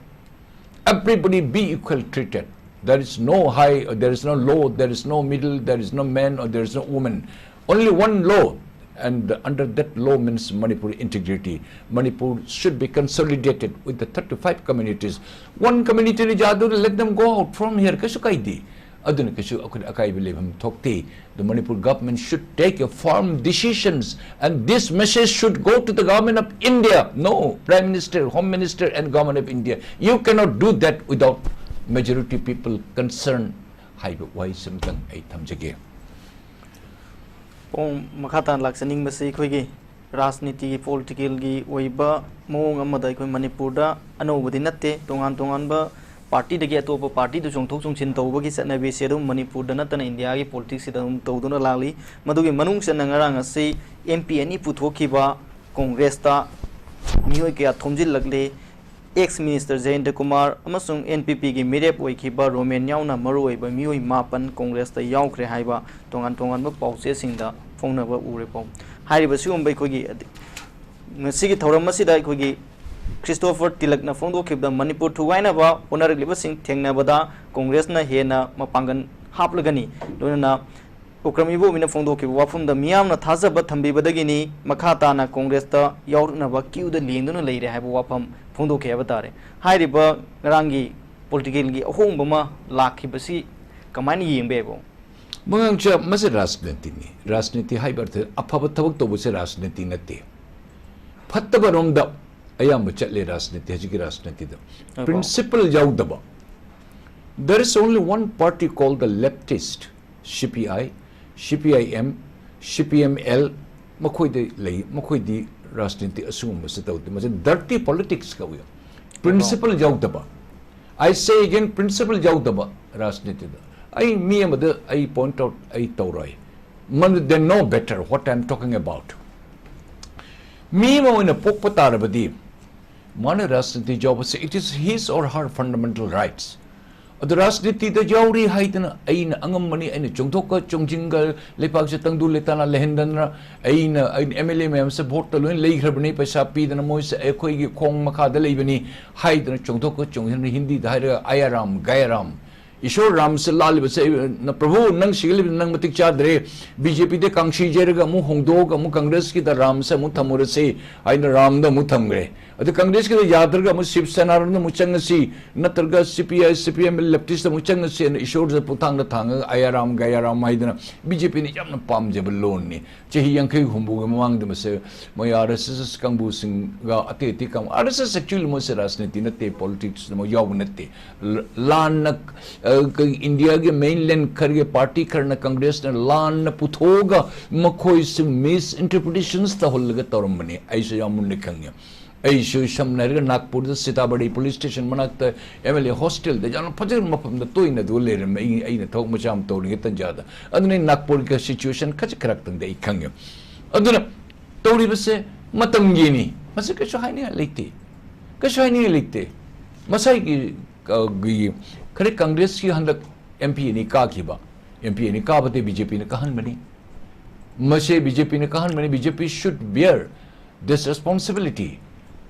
Everybody be equal treated. There is no high, there is no low, there is no middle, there is no man or there is no woman. Only one law, and under that law means Manipur integrity. Manipur should be consolidated with the thirty-five communities. One community ꯅ ꯌꯥꯗꯨꯅ let them go out from here. ꯀꯩꯁꯨ ꯀꯥꯏꯗꯦ꯫ ꯑꯗꯨꯅ ꯀꯩꯁꯨ ꯑꯩꯈꯣꯏꯗ ꯑꯀꯥꯏꯕ ꯂꯩꯐꯝ ꯊꯣꯛꯇꯦ꯫ The Manipur government should take a firm decisions, and this message should go to the government of India. No, Prime Minister, Home Minister and Government of India, you cannot do that without majority people concerned ꯍꯥꯏꯕ ꯋꯥꯍꯩꯁꯤꯃꯇꯪ ꯑꯩ ꯊꯝꯖꯒꯦ꯫ ꯄꯣꯡ ꯃꯈꯥ ꯇꯥꯅ ꯂꯥꯛꯆꯅꯤꯡꯕꯁꯤ ꯑꯩꯈꯣꯏꯒꯤ ꯔꯥꯖꯅꯤꯇꯤꯒꯤ, ꯄꯣꯂꯤꯇꯤꯀꯦꯜꯒꯤ ꯑꯣꯏꯕ ꯃꯑꯣꯡ ꯑꯃꯗ ꯑꯩꯈꯣꯏ ꯃꯅꯤꯄꯨꯔꯗ ꯑꯅꯧꯕꯗꯤ ꯅꯠꯇꯦ꯫ ꯇꯣꯉꯥꯟ ꯇꯣꯉꯥꯟꯕ ꯄꯥꯔꯇꯤꯗꯒꯤ ꯑꯇꯣꯞꯄ ꯄꯥꯔꯇꯤꯗ ꯆꯣꯡꯊꯣꯛ ꯆꯣꯡꯁꯤꯟ ꯇꯧꯕꯒꯤ ꯆꯠꯅꯕꯤꯁꯦ ꯑꯗꯨꯝ ꯃꯅꯤꯄꯨꯔꯗ ꯅꯠꯇꯅ ꯏꯟꯗꯤꯌꯥꯒꯤ ꯄꯣꯂꯤꯇꯤꯛꯁꯁꯤꯗ ꯑꯗꯨꯝ ꯇꯧꯗꯨꯅ ꯂꯥꯛꯂꯤ꯫ ꯃꯗꯨꯒꯤ ꯃꯅꯨꯡ ꯆꯟꯅ ꯉꯔꯥꯡ ꯑꯁꯤ ꯑꯦꯝ ꯄꯤ ꯑꯅꯤ ꯄꯨꯊꯣꯛꯈꯤꯕ ꯀꯣꯡꯒ꯭ꯔꯦꯁꯇ ꯃꯤꯑꯣꯏ ꯀꯌꯥ ꯊꯣꯝꯖꯤꯜꯂꯛꯂꯦ꯫ ꯑꯦꯛꯁ ꯃꯤꯅꯤꯁꯇꯔ ꯖꯌꯦꯟꯇ ꯀꯨꯃꯥꯔ ꯑꯃꯁꯨꯡ ꯑꯦꯟ ꯄꯤ ꯄꯤꯒꯤ ꯃꯤꯔꯦꯞ ꯑꯣꯏꯈꯤꯕ ꯔꯣꯃꯦꯟ ꯌꯥꯎꯅ ꯃꯔꯨꯑꯣꯏꯕ ꯃꯤꯑꯣꯏ ꯃꯥꯄꯟ ꯀꯣꯡꯒ꯭ꯔꯦꯁꯇ ꯌꯥꯎꯈ꯭ꯔꯦ ꯍꯥꯏꯕ ꯇꯣꯉꯥꯟ ꯇꯣꯉꯥꯟꯕ ꯄꯥꯎꯆꯦꯁꯤꯡꯗ ꯐꯣꯡꯅꯕ ꯎꯔꯦ ꯄꯥꯎ꯫ ꯍꯥꯏꯔꯤꯕ ꯁꯤꯒꯨꯝꯕ ꯑꯩꯈꯣꯏꯒꯤ ꯉꯁꯤꯒꯤ ꯊꯧꯔꯝ ꯑꯁꯤꯗ ꯑꯩꯈꯣꯏꯒꯤ ꯈ꯭ꯔꯤꯁꯇꯣꯐꯔ ꯇꯤꯂꯛꯅ ꯐꯣꯡꯗꯣꯛꯈꯤꯕꯗ ꯃꯅꯤꯄꯨꯔ ꯊꯨꯒꯥꯏꯅꯕ ꯍꯣꯠꯅꯔꯛꯂꯤꯕꯁꯤꯡ ꯊꯦꯡꯅꯕꯗ ꯀꯣꯡꯒ꯭ꯔꯦꯁꯅ ꯍꯦꯟꯅ ꯃꯄꯥꯡꯒꯜ ꯍꯥꯞꯂꯒꯅꯤ꯫ ꯂꯣꯏꯅꯅ ꯎꯀ꯭ꯔꯝ ꯏꯕꯣꯕꯤꯅ ꯐꯣꯡꯗꯣꯛꯈꯤꯕ ꯋꯥꯐꯝꯗ ꯃꯤꯌꯥꯝꯅ ꯊꯥꯖꯕ ꯊꯝꯕꯤꯕꯗꯒꯤꯅꯤ ꯃꯈꯥ ꯇꯥꯅ ꯀꯣꯡꯒ꯭ꯔꯦꯁꯇ ꯌꯥꯎꯔꯛꯅꯕ ꯀ꯭ꯌꯨꯗ ꯂꯦꯡꯗꯨꯅ ꯂꯩꯔꯦ ꯍꯥꯏꯕ ꯋꯥꯐꯝ ꯐꯣꯡꯗꯣꯛꯈꯤ ꯍꯥꯏꯕ ꯇꯥꯔꯦ꯫ ꯍꯥꯏꯔꯤꯕ ꯉꯔꯥꯡꯒꯤ ꯄꯣꯂꯤꯇꯤꯀꯦꯜꯒꯤ ꯑꯍꯣꯡꯕ ꯑꯃ ꯂꯥꯛꯈꯤꯕꯁꯤ ꯀꯃꯥꯏꯅ ꯌꯦꯡꯕ ꯌꯥꯏꯕꯣ? ꯃꯉꯥꯡꯆꯥ, ꯃꯁꯤ ꯔꯥꯖꯅꯤꯇꯤꯅꯤ꯫ ꯔꯥꯖꯅꯤꯇꯤ ꯍꯥꯏꯕ ꯑꯔꯊ ꯑꯐꯕ ꯊꯕꯛ ꯇꯧꯕꯁꯦ ꯔꯥꯖꯅꯤꯇꯤ ꯅꯠꯇꯦ꯫ ꯐꯠꯇꯕꯔꯣꯝꯗ ꯑꯌꯥꯝꯕ ꯆꯠꯂꯦ ꯔꯥꯖꯅꯤꯇꯤ, ꯍꯧꯖꯤꯛꯀꯤ ꯔꯥꯖꯅꯤꯇꯤꯗ꯫ ꯑꯣ꯫ Principle ꯌꯥꯎꯗꯕ꯫ There is only one party called the leftist, C P I, C P I M, C P M L, ꯃꯈꯣꯏꯗ ꯂꯩ, ꯃꯈꯣꯏꯗꯤ ꯔꯥꯖꯅꯤꯇꯤ ꯑꯁꯤꯒꯨꯝꯕꯁꯤ ꯇꯧꯗꯦ꯫ ꯃꯁꯤ dirty politics ꯀꯧꯏ꯫ Principle ꯌꯥꯎꯗꯕ꯫ I say again, principle ꯌꯥꯎꯗꯕ ꯔꯥꯖꯅꯤꯇꯤꯗ꯫ ꯑꯩ ꯃꯤ ꯑꯃꯗ ꯑꯩ point out ꯑꯩ ꯇꯧꯔꯣꯏ꯫ ꯃꯗꯨ they know better what I am talking about. ꯃꯤ ꯑꯃ ꯑꯣꯏꯅ ꯄꯣꯛꯄ ꯇꯥꯔꯕꯗꯤ ꯃꯥꯅ ꯔꯥꯖꯅꯤꯇꯤ ꯌꯥꯎꯕꯁꯦ, it is his or her fundamental rights. ꯑꯗꯨ ꯔꯥꯖꯅꯤꯇꯤꯗ ꯌꯥꯎꯔꯤ ꯍꯥꯏꯗꯅ ꯑꯩꯅ ꯑꯉꯝꯕꯅꯤ, ꯑꯩꯅ ꯆꯣꯡꯊꯣꯛꯀ ꯆꯣꯡꯁꯤꯟꯒ ꯂꯩꯄꯥꯛꯁꯦ ꯇꯪꯗꯨ ꯂꯩꯇꯥꯅ ꯂꯩꯍꯟꯗꯅ ꯑꯩꯅ, ꯑꯩꯅ M L A ꯃꯌꯥꯝꯁꯦ voteꯇ ꯂꯣꯏꯅ ꯂꯩꯈ꯭ꯔꯕꯅꯤ, ꯄꯩꯁꯥ ꯄꯤꯗꯅ ꯃꯣꯏꯁꯦ ꯑꯩꯈꯣꯏꯒꯤ ꯈꯣꯡ ꯃꯈꯥꯗ ꯂꯩꯕꯅꯤ ꯍꯥꯏꯗꯅ ꯆꯣꯡꯊꯣꯛꯀ ꯆꯣꯡꯁꯤꯟꯅ ꯍꯤꯟꯗꯤꯗ ꯍꯥꯏꯔꯒ ꯑꯌꯥꯔꯥꯝ ꯒꯌꯥꯔꯥꯝ꯫ ꯏꯁꯣꯔ ꯔꯥꯝꯁꯦ ꯂꯥꯜꯂꯤꯕꯁꯦ, ꯑꯩ, ꯅ, ꯄ꯭ꯔꯚꯨ, ꯅꯪ ꯁꯤꯒꯠꯂꯤꯕ ꯅꯪ ꯃꯇꯤꯛ ꯆꯥꯗ꯭ꯔꯦ꯫ BJPꯗ ꯀꯥꯡꯁꯤ ꯆꯩꯔꯒ ꯑꯃꯨꯛ ꯍꯣꯡꯗꯣꯛꯑꯒ ꯑꯃꯨꯛ ꯀꯪꯒ꯭ꯔꯦꯁꯀꯤꯗ ꯔꯥꯝꯁꯦ ꯑꯃꯨꯛ ꯊꯝꯃꯨꯔꯁꯤ ꯍꯥꯏꯅ ꯔꯥꯝꯗ ꯑꯃꯨꯛ ꯊꯝꯈ꯭ꯔꯦ꯫ ꯑꯗꯨ ꯀꯪꯒ꯭ꯔꯦꯁꯀꯤꯗ ꯌꯥꯗ꯭ꯔꯒ ꯑꯃꯨꯛ ꯁꯤꯕ ꯁꯦꯅꯥꯔꯣꯝꯗ ꯑꯃꯨꯛ ꯆꯪꯉꯁꯤ, ꯅꯠꯇ꯭ꯔꯒ CPI, CPM, leftist ꯑꯃꯨꯛ ꯆꯪꯉꯁꯤ ꯍꯥꯏꯅ ꯏꯁꯣꯔꯗ ꯄꯨꯊꯥꯡꯗ ꯊꯥꯡꯉꯒ ꯑꯌꯥꯔꯥꯝ ꯒꯌꯥꯔꯥꯝ ꯍꯥꯏꯗꯅ BJPꯅ ꯌꯥꯝꯅ ꯄꯥꯝꯖꯕ ꯂꯣꯟꯅꯤ꯫ ꯆꯍꯤ ꯌꯥꯡꯈꯩ ꯍꯨꯝꯐꯨꯒꯤ ꯃꯃꯥꯡꯗ ꯃꯁꯦ ꯃꯣꯏ RSS ꯀꯥꯡꯕꯨꯁꯤꯡꯒ ꯑꯇꯩ ꯑꯇꯩ ꯀꯥꯡꯕꯨ, RSS actually ꯃꯣꯏꯁꯦ ꯔꯥꯖꯅꯤꯇꯤ ꯅꯠꯇꯦ, politicsꯇ ꯃꯣꯏ ꯌꯥꯎꯕ ꯅꯠꯇꯦ꯫ ꯂ-, ꯂꯥꯟꯅ, ꯑ, ꯀ-, ꯏꯟꯗꯤꯌꯥꯒꯤ mainland ꯈꯔꯒꯤ party ꯈꯔꯅ ꯀꯪꯒ꯭ꯔꯦꯁꯅ ꯂꯥꯟꯅ ꯄꯨꯊꯣꯛꯑꯒ ꯃꯈꯣꯏꯁꯨ misinterpretations ꯇꯧꯍꯜꯂꯒ ꯇꯧꯔꯝꯕꯅꯤ꯫ ꯑꯩꯁꯨ ꯌꯥꯝ ꯃꯨꯟꯅ ꯈꯪꯉꯦ꯫ ꯑꯩꯁꯨ ꯁꯝꯅ ꯍꯥꯏꯔꯒ ꯅꯥꯒꯄꯨꯔꯗ ꯁꯤꯇꯥꯕꯥꯔꯤ police station ꯃꯅꯥꯛꯇ MLA hostelꯗ ꯌꯥꯝꯅ ꯐꯖꯕ ꯃꯐꯝꯗ ꯇꯣꯏꯅ ꯑꯗꯨ ꯂꯩꯔꯝꯃꯦ꯫ ꯑꯩ, ꯑꯩꯅ ꯊꯕꯛ ꯃꯆꯥ ꯑꯃ ꯇꯧꯔꯤꯉꯩ ꯇꯟꯖꯥꯗ꯫ ꯑꯗꯨꯅ ꯑꯩ ꯅꯥꯒꯄꯨꯔꯒꯤ situation ꯈꯖꯤꯛ ꯈꯔꯥꯛꯇꯪꯗꯤ ꯑꯩ ꯈꯪꯉꯦ꯫ ꯑꯗꯨꯅ ꯇꯧꯔꯤꯕꯁꯦ ꯃꯇꯝꯒꯤꯅꯤ꯫ ꯃꯁꯤ ꯀꯩꯁꯨ ꯍꯥꯏꯅꯤꯡꯉꯥꯏ ꯂꯩꯇꯦ꯫ ꯀꯩꯁꯨ ꯍꯥꯏꯅꯤꯡꯉꯥꯏ ꯂꯩꯇꯦ꯫ ꯃꯁꯥꯒꯤ, ꯑ, ꯒꯤ, ꯈꯔ ꯀꯪꯒ꯭ꯔꯦꯁꯀꯤ ꯍꯟꯗꯛ ꯑꯦꯝ ꯄꯤ ꯑꯅꯤ ꯀꯥꯈꯤꯕ, ꯑꯦꯝ ꯄꯤ ꯑꯅꯤ ꯀꯥꯕꯗꯤ ꯕꯤ ꯖꯦ ꯄꯤꯅ ꯀꯥꯍꯟꯕꯅꯤ꯫ ꯃꯁꯦ ꯕꯤ ꯖꯦ ꯄꯤꯅ ꯀꯥꯍꯟꯕꯅꯤ꯫ B J P should bear this responsibility.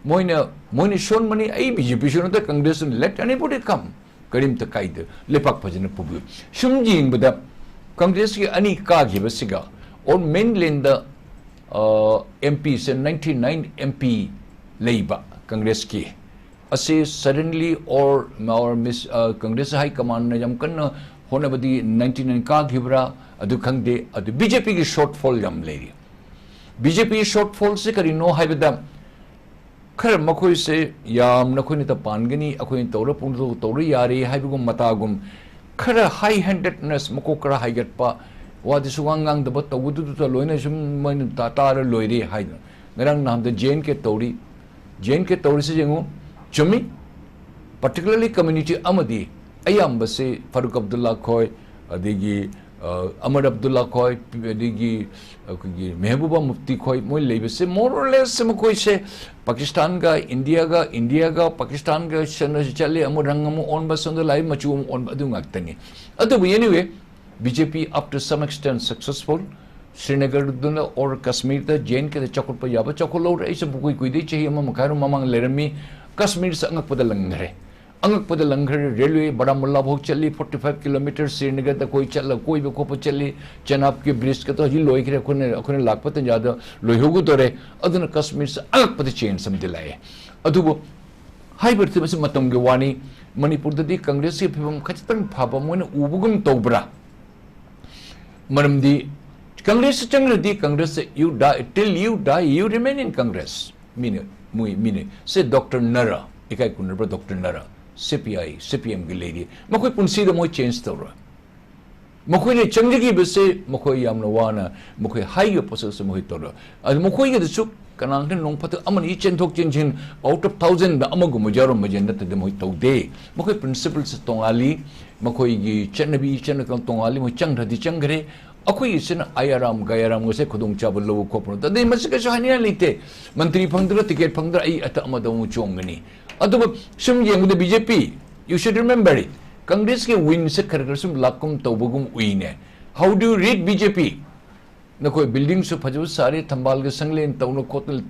ꯃꯣꯏꯅ, ꯃꯣꯏꯅ ꯁꯣꯟꯕꯅꯤ꯫ ꯑꯩ ꯕꯤ ꯖꯦ ꯄꯤꯁꯨ ꯅꯠꯇꯦ, ꯀꯪꯒ꯭ꯔꯦꯁꯁꯨ, let anybody come. ꯀꯔꯤꯝꯇ ꯀꯥꯏꯗꯦ꯫ ꯂꯩꯄꯥꯛ ꯐꯖꯅ ꯄꯨꯕꯤꯌꯨ꯫ ꯁꯨꯝ ꯌꯦꯡꯕꯗ ꯀꯪꯒ꯭ꯔꯦꯁꯀꯤ ꯑꯅꯤ ꯀꯥꯈꯤꯕꯁꯤꯒ, ꯑꯣꯔ ꯃꯦꯟꯂꯦꯟꯗ, ꯑ, M ꯄꯤꯁꯦ ninety nine M P ꯂꯩꯕ ꯀꯪꯒ꯭ꯔꯦꯁꯀꯤ, ꯑꯁꯤ suddenly or, or miss, ꯑ, ꯀꯪꯒ꯭ꯔꯦꯁ ꯍꯥꯏ ꯀꯃꯥꯟꯅ ꯌꯥꯝ ꯀꯟꯅ ꯍꯣꯠꯅꯕꯗꯤ ninety nine ꯀꯥꯈꯤꯕ꯭ꯔꯥ ꯑꯗꯨ ꯈꯪꯗꯦ꯫ ꯑꯗꯨ ꯕꯤ ꯖꯦ ꯄꯤꯒꯤ shortfall ꯌꯥꯝ ꯂꯩꯔꯤ꯫ ꯕꯤ ꯖꯦ ꯄꯤ shortfallꯁꯦ ꯀꯔꯤꯅꯣ ꯍꯥꯏꯕꯗ, ꯈꯔ ꯃꯈꯣꯏꯁꯦ ꯌꯥꯝꯅ ꯑꯩꯈꯣꯏꯅ ꯇ ꯄꯥꯟꯒꯅꯤ, ꯑꯩꯈꯣꯏꯅ ꯇꯧꯔ ꯄꯨꯡꯇꯧ ꯇꯧꯔ ꯌꯥꯔꯦ ꯍꯥꯏꯕꯒꯨꯝ ꯃꯇꯥꯒꯨꯝ ꯈꯔ high handedness, ꯃꯀꯣꯛ ꯈꯔ ꯍꯥꯏꯒꯠꯄ, ꯋꯥꯗꯤ ꯁꯨꯉꯥꯡ ꯉꯥꯡꯗꯕ, ꯇꯧꯕꯗꯨꯗ ꯂꯣꯏꯅ ꯁꯨꯝ ꯃꯣꯏꯅ ꯇꯥ-, ꯇꯥꯔ ꯂꯣꯏꯔꯦ ꯍꯥꯏꯗꯅ꯫ ꯉꯔꯥꯡ ꯅꯍꯥꯟꯗ J N K ꯇꯧꯔꯤ, J N K ꯇꯧꯔꯤꯁꯤ ꯌꯦꯡꯉꯨ, ꯆꯨꯝꯃꯤ꯫ Particularly community ꯑꯃꯗꯤ ꯑꯌꯥꯝꯕꯁꯤ ꯐꯥꯔꯨꯛ ꯑꯕꯗꯨꯜꯂꯥ ꯈꯣꯏ, ꯑꯗꯒꯤ, ꯑ, ꯑꯃꯔ ꯑꯕꯗꯨꯜꯂꯥ ꯈꯣꯏ, ꯑꯗꯒꯤ ꯑꯩꯈꯣꯏꯒꯤ ꯃꯦꯍꯕꯨꯕꯥ ꯃꯨꯐꯇꯤ ꯈꯣꯏ, ꯃꯣꯏ ꯂꯩꯕꯁꯦ more or less ꯃꯈꯣꯏꯁꯦ ꯄꯥꯀꯤꯁꯇꯥꯟꯒ ꯏꯟꯗꯤꯌꯥꯒ, ꯏꯟꯗꯤꯌꯥꯒ ꯄꯥꯀꯤꯁꯇꯥꯟꯒ ꯁꯦꯅ-, ꯆꯠꯂꯤ, ꯑꯃꯨꯛ ꯔꯪ ꯑꯃꯨꯛ ꯑꯣꯟꯕ, ꯁꯣꯝꯗ ꯂꯥꯛꯏ, ꯃꯆꯨ ꯑꯃꯨꯛ ꯑꯣꯟꯕ, ꯑꯗꯨ ꯉꯥꯛꯇꯅꯤ꯫ ꯑꯗꯨꯕꯨ anyway, B J P up to some extent successful꯫ ꯁ꯭ꯔꯤꯅꯒꯔꯗꯨꯅ or ꯀꯥꯁꯃꯤꯔꯗ J N K ꯗ ꯆꯥꯎꯈꯠꯄ ꯌꯥꯕ ꯆꯥꯎꯈꯠꯍꯧꯔꯦ꯫ ꯑꯩꯁꯨ ꯄꯨꯀꯨꯏ ꯀꯨꯏꯗꯩ, ꯆꯍꯤ ꯑꯃ ꯃꯈꯥꯏꯔꯣꯝ ꯃꯃꯥꯡ ꯂꯩꯔꯝꯃꯤ꯫ ꯀꯥꯁꯃꯤꯔꯁꯦ ꯑꯉꯛꯄꯗ ꯂꯪꯈ꯭ꯔꯦ꯫ ꯑꯉꯛꯄꯗ ꯂꯪꯈ꯭ꯔꯦ꯫ ꯔꯦꯜꯋꯦ ꯕꯥꯔꯥꯃꯨꯜꯂꯥ ꯐꯥꯎ ꯆꯠꯂꯤ, forty five kilometres ꯁ꯭ꯔꯤꯅꯒꯔꯗ ꯑꯩꯈꯣꯏ ꯆꯠꯂ ꯀꯣꯏꯕ ꯈꯣꯠꯄ ꯆꯠꯂꯤ꯫ ꯆꯦꯅꯥꯕꯀꯤ ꯕ꯭ꯔꯤꯖꯀꯗꯣ ꯍꯧꯖꯤꯛ ꯂꯣꯏꯈ꯭ꯔꯦ꯫ ꯑꯩꯈꯣꯏꯅ, ꯑꯩꯈꯣꯏꯅ ꯂꯥꯛꯄ ꯇꯥꯟꯖꯥꯗ ꯂꯣꯏꯍꯧꯒꯗꯣꯔꯦ꯫ ꯑꯗꯨꯅ ꯀꯥꯁꯃꯤꯔꯁꯦ ꯑꯉꯛꯄꯗ change ꯑꯃꯗꯤ ꯂꯥꯛꯑꯦ꯫ ꯑꯗꯨꯕꯨ ꯍꯥꯏꯕ ꯃꯁꯤ ꯃꯇꯝꯒꯤ ꯋꯥꯅꯤ꯫ ꯃꯅꯤꯄꯨꯔꯗꯗꯤ ꯀꯪꯒ꯭ꯔꯦꯁꯀꯤ ꯐꯤꯕꯝ ꯈꯖꯤꯛꯇꯪ ꯐꯕ ꯃꯣꯏꯅ ꯎꯕꯒꯨꯝ ꯇꯧꯕ꯭ꯔꯥ? ꯃꯔꯝꯗꯤ ꯀꯪꯒ꯭ꯔꯦꯁꯇ ꯆꯪꯈ꯭ꯔꯗꯤ ꯀꯪꯒ꯭ꯔꯦꯁꯇ you die, till you die, you remain in Congress꯫ ꯃꯤꯅ, ꯃꯣꯏ, ꯃꯤꯅ꯫ ꯁꯦ ꯗꯣꯛꯇꯔ ꯅꯔꯥ, ꯏꯀꯥꯏ ꯈꯨꯝꯅꯕ doctor ꯅꯔꯥ, C P I, C P M ꯒꯤ ꯂꯩꯔꯤ꯫ ꯃꯈꯣꯏ ꯄꯨꯟꯁꯤꯗ ꯃꯣꯏ change ꯇꯧꯔꯣꯏ꯫ ꯃꯈꯣꯏꯅ ꯆꯪꯖꯈꯤꯕꯁꯦ ꯃꯈꯣꯏ ꯌꯥꯝꯅ ꯋꯥꯅ, ꯃꯈꯣꯏ ꯍꯥꯏꯈꯤꯕ ꯄꯣꯠꯁꯛꯁꯦ ꯃꯈꯣꯏ ꯇꯧꯔꯣꯏ꯫ ꯑꯗꯨ ꯃꯈꯣꯏꯒꯤꯗꯁꯨ ꯀꯅꯥꯒꯤꯅ ꯅꯣꯡ ꯐꯥꯗꯣꯛ ꯑꯃꯅꯤ ꯆꯦꯟꯊꯣꯛ ꯆꯦꯟꯁꯤꯟ, out of thousand ꯗ ꯑꯃꯒꯨꯝꯕ ꯌꯥꯎꯔꯝꯕꯁꯦ ꯅꯠꯇꯗꯤ ꯃꯣꯏ ꯇꯧꯗꯦ꯫ ꯃꯈꯣꯏ principles ꯇꯣꯉꯥꯜꯂꯤ, ꯃꯈꯣꯏꯒꯤ ꯆꯠꯅꯕꯤ ꯏꯆꯠꯅ ꯇꯣꯉꯥꯜꯂꯤ, ꯃꯣꯏ ꯆꯪꯈ꯭ꯔꯗꯤ ꯆꯪꯈ꯭ꯔꯦ꯫ ꯑꯩꯈꯣꯏꯒꯤꯁꯤꯅ ꯑꯌꯥꯔꯥꯝ ꯒꯌꯥꯔꯥꯝꯒꯁꯦ ꯈꯨꯗꯣꯡꯆꯥꯕ ꯂꯧꯕ ꯈꯣꯠꯄ ꯅꯠꯇꯦ꯫ ꯑꯗꯩ ꯃꯁꯤ ꯀꯩꯁꯨ ꯍꯥꯏꯅꯤꯡꯉꯥꯏ ꯂꯩꯇꯦ꯫ ꯃꯟꯇ꯭ꯔꯤ ꯐꯪꯗ꯭ꯔ, ꯇꯤꯀꯦꯠ ꯐꯪꯗ꯭ꯔ, ꯑꯩ ꯑꯇ ꯑꯃꯗ ꯑꯃꯨꯛ ꯆꯣꯡꯒꯅꯤ꯫ ꯑꯗꯨꯕꯨ ꯁꯨꯝ ꯌꯦꯡꯕꯗ B J P, you should remember it, ꯀꯪꯒ꯭ꯔꯦꯁꯀꯤ ꯋꯤꯟꯁꯦ ꯈꯔ ꯈꯔ ꯁꯨꯝ ꯂꯥꯛꯀꯨꯝ ꯇꯧꯕꯒꯨꯝ ꯎꯏꯅꯦ꯫ How do you read B J P? ꯅꯈꯣꯏ ꯕꯤꯜꯗꯤꯡꯁꯨ ꯐꯖꯕ ꯁꯥꯔꯤ, ꯊꯝꯕꯥꯜꯒ ꯁꯪꯂꯦꯟ ꯇꯧꯅ ꯈꯣꯠꯇꯅ,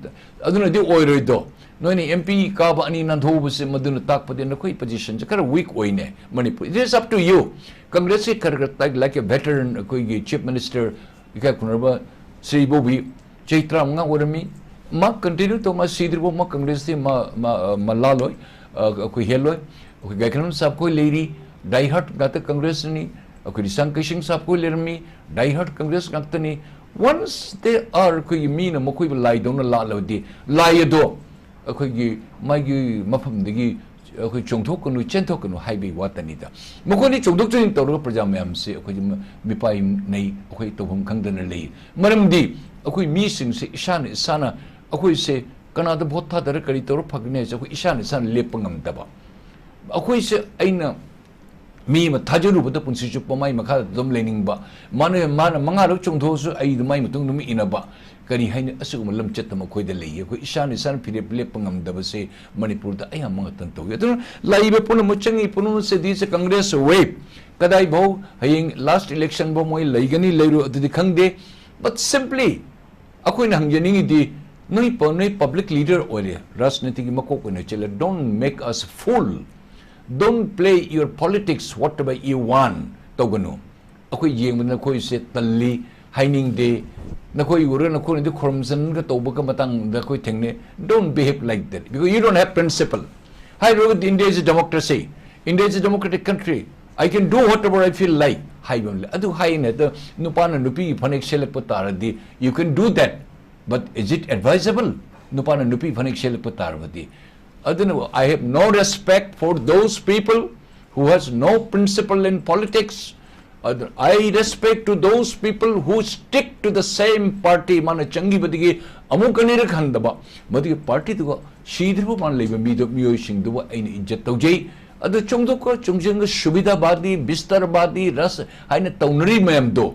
ꯑꯗꯨꯅꯗꯤ ꯑꯣꯏꯔꯣꯏꯗꯣ꯫ ꯅꯣꯏꯅ M P ꯀꯥꯕ ꯑꯅꯤ ꯅꯥꯟꯊꯣꯛꯎꯕꯁꯦ, ꯃꯗꯨꯅ ꯇꯥꯛꯄꯗꯤ ꯅꯈꯣꯏ ꯄꯣꯖꯤꯁꯟꯁꯦ ꯈꯔ ꯋꯤꯛ ꯑꯣꯏꯅꯦ Manipur. It is up to you. ꯀꯪꯒ꯭ꯔꯦꯁꯁꯤ ꯈꯔ ꯈꯔ ꯇꯥꯛ-, like a veteran, ꯑꯩꯈꯣꯏꯒꯤ ꯆꯤꯐ ꯃꯤꯅꯤꯁꯇꯔ ꯏꯀꯥꯏ ꯈꯨꯝꯅꯔꯕ ꯁ꯭ꯔꯤ ꯏꯕꯣꯕꯤ ꯆꯍꯤ ꯇꯔꯥꯃꯉꯥ ꯑꯣꯏꯔꯝꯃꯤ꯫ ꯃꯥ ꯀꯟꯇꯤꯅ꯭ꯌꯨ ꯇꯧ, ꯃꯥ ꯁꯤꯗ꯭ꯔꯤꯕ ꯃꯥ ꯀꯪꯒ꯭ꯔꯦꯁꯇꯤ ꯃꯥ, ꯃꯥ, ꯃꯥ ꯂꯥꯜꯂꯣꯏ, ꯑ, ꯑꯩꯈꯣꯏ ꯍꯦꯜꯂꯣꯏ꯫ ꯑꯩꯈꯣꯏ ꯒꯥꯏꯈꯟꯕꯝ ꯁꯥꯍꯕ ꯈꯣꯏ ꯂꯩꯔꯤ, die hard ꯉꯥꯛꯇ ꯀꯪꯒ꯭ꯔꯦꯁꯅꯤ꯫ ꯑꯩꯈꯣꯏ ꯔꯤꯁꯥꯡ ꯀꯩꯁꯤꯡ ꯁꯥꯍꯕ ꯈꯣꯏ ꯂꯩꯔꯝꯃꯤ, die hard ꯀꯪꯒ꯭ꯔꯦꯁ ꯉꯥꯛꯇꯅꯤ꯫ Once they are, ꯑꯩꯈꯣꯏꯒꯤ ꯃꯤꯅ ꯃꯈꯣꯏꯕꯨ ꯂꯥꯏꯗꯧꯅ ꯂꯥꯠꯂꯕꯗꯤ, ꯂꯥꯏ ꯑꯗꯣ ꯑꯩꯈꯣꯏꯒꯤ ꯃꯥꯒꯤ ꯃꯐꯝꯗꯒꯤ ꯑꯩꯈꯣꯏ ꯆꯣꯡꯊꯣꯛꯀꯅꯨ, ꯆꯦꯟꯊꯣꯛꯀꯅꯨ ꯍꯥꯏꯕꯒꯤ ꯋꯥꯇꯅꯤꯗ꯫ ꯃꯈꯣꯏꯅꯤ ꯆꯣꯡꯊꯣꯛ ꯆꯣꯡꯁꯤꯟ ꯇꯧꯔꯒ ꯄ꯭ꯔꯖꯥ ꯃꯌꯥꯝꯁꯦ ꯑꯩꯈꯣꯏꯒꯤ ꯃ-, ꯃꯤꯄꯥꯏꯅꯩ, ꯑꯩꯈꯣꯏ ꯇꯧꯐꯝ ꯈꯪꯗꯅ ꯂꯩ꯫ ꯃꯔꯝꯗꯤ ꯑꯩꯈꯣꯏ ꯃꯤꯁꯤꯡꯁꯦ ꯏꯁꯥꯅ ꯏꯁꯥꯅ, ꯑꯩꯈꯣꯏꯁꯦ ꯀꯅꯥꯗ ꯚꯣꯠ ꯊꯥꯗꯔ ꯀꯔꯤ ꯇꯧꯔ ꯐꯒꯅꯤ ꯍꯥꯏꯁꯦ ꯑꯩꯈꯣꯏ ꯏꯁꯥꯅ ꯏꯁꯥꯅ ꯂꯦꯞꯄ ꯉꯝꯗꯕ꯫ ꯑꯩꯈꯣꯏꯁꯦ, ꯑꯩꯅ ꯃꯤ ꯑꯃ ꯊꯥꯖꯔꯨꯕꯗ ꯄꯨꯟꯁꯤ ꯆꯨꯞꯄ ꯃꯥꯏ ꯃꯈꯥꯗ ꯑꯗꯨꯝ ꯂꯩꯅꯤꯡꯕ, ꯃꯥꯅ, ꯃꯥꯅ ꯃꯉꯥꯔꯛ ꯆꯣꯡꯊꯣꯛꯑꯁꯨ ꯑꯩ ꯑꯗꯨꯝ ꯃꯥꯏ ꯃꯇꯨꯡ ꯑꯗꯨꯝ ꯏꯟꯅꯕ, ꯀꯔꯤ ꯍꯥꯏꯅꯤ, ꯑꯁꯤꯒꯨꯝꯕ ꯂꯝꯆꯠ ꯑꯃ ꯑꯩꯈꯣꯏꯗ ꯂꯩꯌꯦ꯫ ꯑꯩꯈꯣꯏ ꯏꯁꯥꯅ ꯏꯁꯥꯅ ꯐꯤꯔꯦꯞ ꯂꯦꯞꯄ ꯉꯝꯗꯕꯁꯦ ꯃꯅꯤꯄꯨꯔꯗ ꯑꯌꯥꯝꯕ ꯉꯥꯛꯇꯅ ꯇꯧꯏ꯫ ꯑꯗꯨꯅ ꯂꯥꯛꯏꯕ ꯄꯨꯝꯅꯃꯛ, ꯆꯪꯉꯤ ꯄꯨꯝꯅꯃꯛꯁꯦ, this is a Congress wave꯫ ꯀꯗꯥꯏꯐꯥꯎ ꯍꯌꯦꯡ last election ꯐꯥꯎ ꯃꯣꯏ ꯂꯩꯒꯅꯤ ꯂꯩꯔꯣꯏ ꯑꯗꯨꯗꯤ ꯈꯪꯗꯦ, but simply ꯑꯩꯈꯣꯏꯅ ꯍꯪꯖꯅꯤꯡꯉꯤꯗꯤ, ꯅꯣꯏ ꯄ-, ꯅꯣꯏ ꯄꯕ꯭ꯂꯤꯛ ꯂꯤꯗꯔ ꯑꯣꯏꯔꯦ, ꯔꯥꯖꯅꯤꯇꯤꯒꯤ ꯃꯀꯣꯛ ꯑꯣꯏꯅ ꯆꯦꯜꯂꯦ, don't make us fool, don't play your politics whatever you want ꯇꯧꯒꯅꯨ꯫ ꯑꯩꯈꯣꯏ ꯌꯦꯡꯕꯗ ꯅꯈꯣꯏꯁꯦ ꯇꯜꯂꯤ, ꯍꯥꯏꯅꯤꯡꯗꯦ꯫ ꯅꯈꯣꯏ ꯎꯔꯒ ꯅꯈꯣꯏꯅꯗꯤ ꯈꯨꯔꯨꯝꯖꯟꯒ ꯇꯧꯕꯒ ꯃꯇꯥꯡꯗ ꯑꯩꯈꯣꯏ ꯊꯦꯡꯅꯩ꯫ Don't behave like that, because you don't have principle. ꯍꯥꯏꯔꯨꯔꯒꯗꯤ India is a democracy, India is a democratic country, I can do whatever I feel like ꯍꯥꯏꯕ ꯑꯃ ꯂꯩ꯫ ꯑꯗꯨ ꯍꯥꯏꯅ ꯍꯦꯛꯇ ꯅꯨꯄꯥꯅ ꯅꯨꯄꯤꯒꯤ ꯐꯅꯦꯛ ꯁꯦꯠꯂꯛꯄ ꯇꯥꯔꯗꯤ, you can do that, but is it advisable? ꯅꯨꯄꯥꯅ ꯅꯨꯄꯤ ꯐꯅꯦꯛ ꯁꯦꯠꯂꯛꯄ ꯇꯥꯔꯕꯗꯤ꯫ ꯑꯗꯨꯅ I have no respect for those people who has no principle in politics. ꯑꯗꯨ, I respect to those people who stick to the same party. ꯃꯥꯅ ꯆꯪꯈꯤꯕꯗꯒꯤ ꯑꯃꯨꯛ ꯑꯅꯤꯔꯛ ꯍꯟꯗꯕ, ꯃꯗꯨꯒꯤ ꯄꯥꯔꯇꯤꯗꯨꯒ ꯁꯤꯗ꯭ꯔꯤꯕ ꯃꯥꯅ ꯂꯩꯕ ꯃꯤꯗꯣ, ꯃꯤꯑꯣꯏꯁꯤꯡꯗꯨꯕꯨ ꯑꯩꯅ ꯏꯖꯠ ꯇꯧꯖꯩ꯫ ꯑꯗꯨ ꯆꯣꯡꯊꯣꯛꯈ꯭ꯔ ꯆꯣꯡꯁꯤꯟꯒ ꯁꯨꯕꯤꯗꯥꯕꯥꯗꯤ, ꯕꯤꯁꯇꯔꯕꯥꯗꯤ, ꯔꯁ ꯍꯥꯏꯅ ꯇꯧꯅꯔꯤ ꯃꯌꯥꯝꯗꯣ,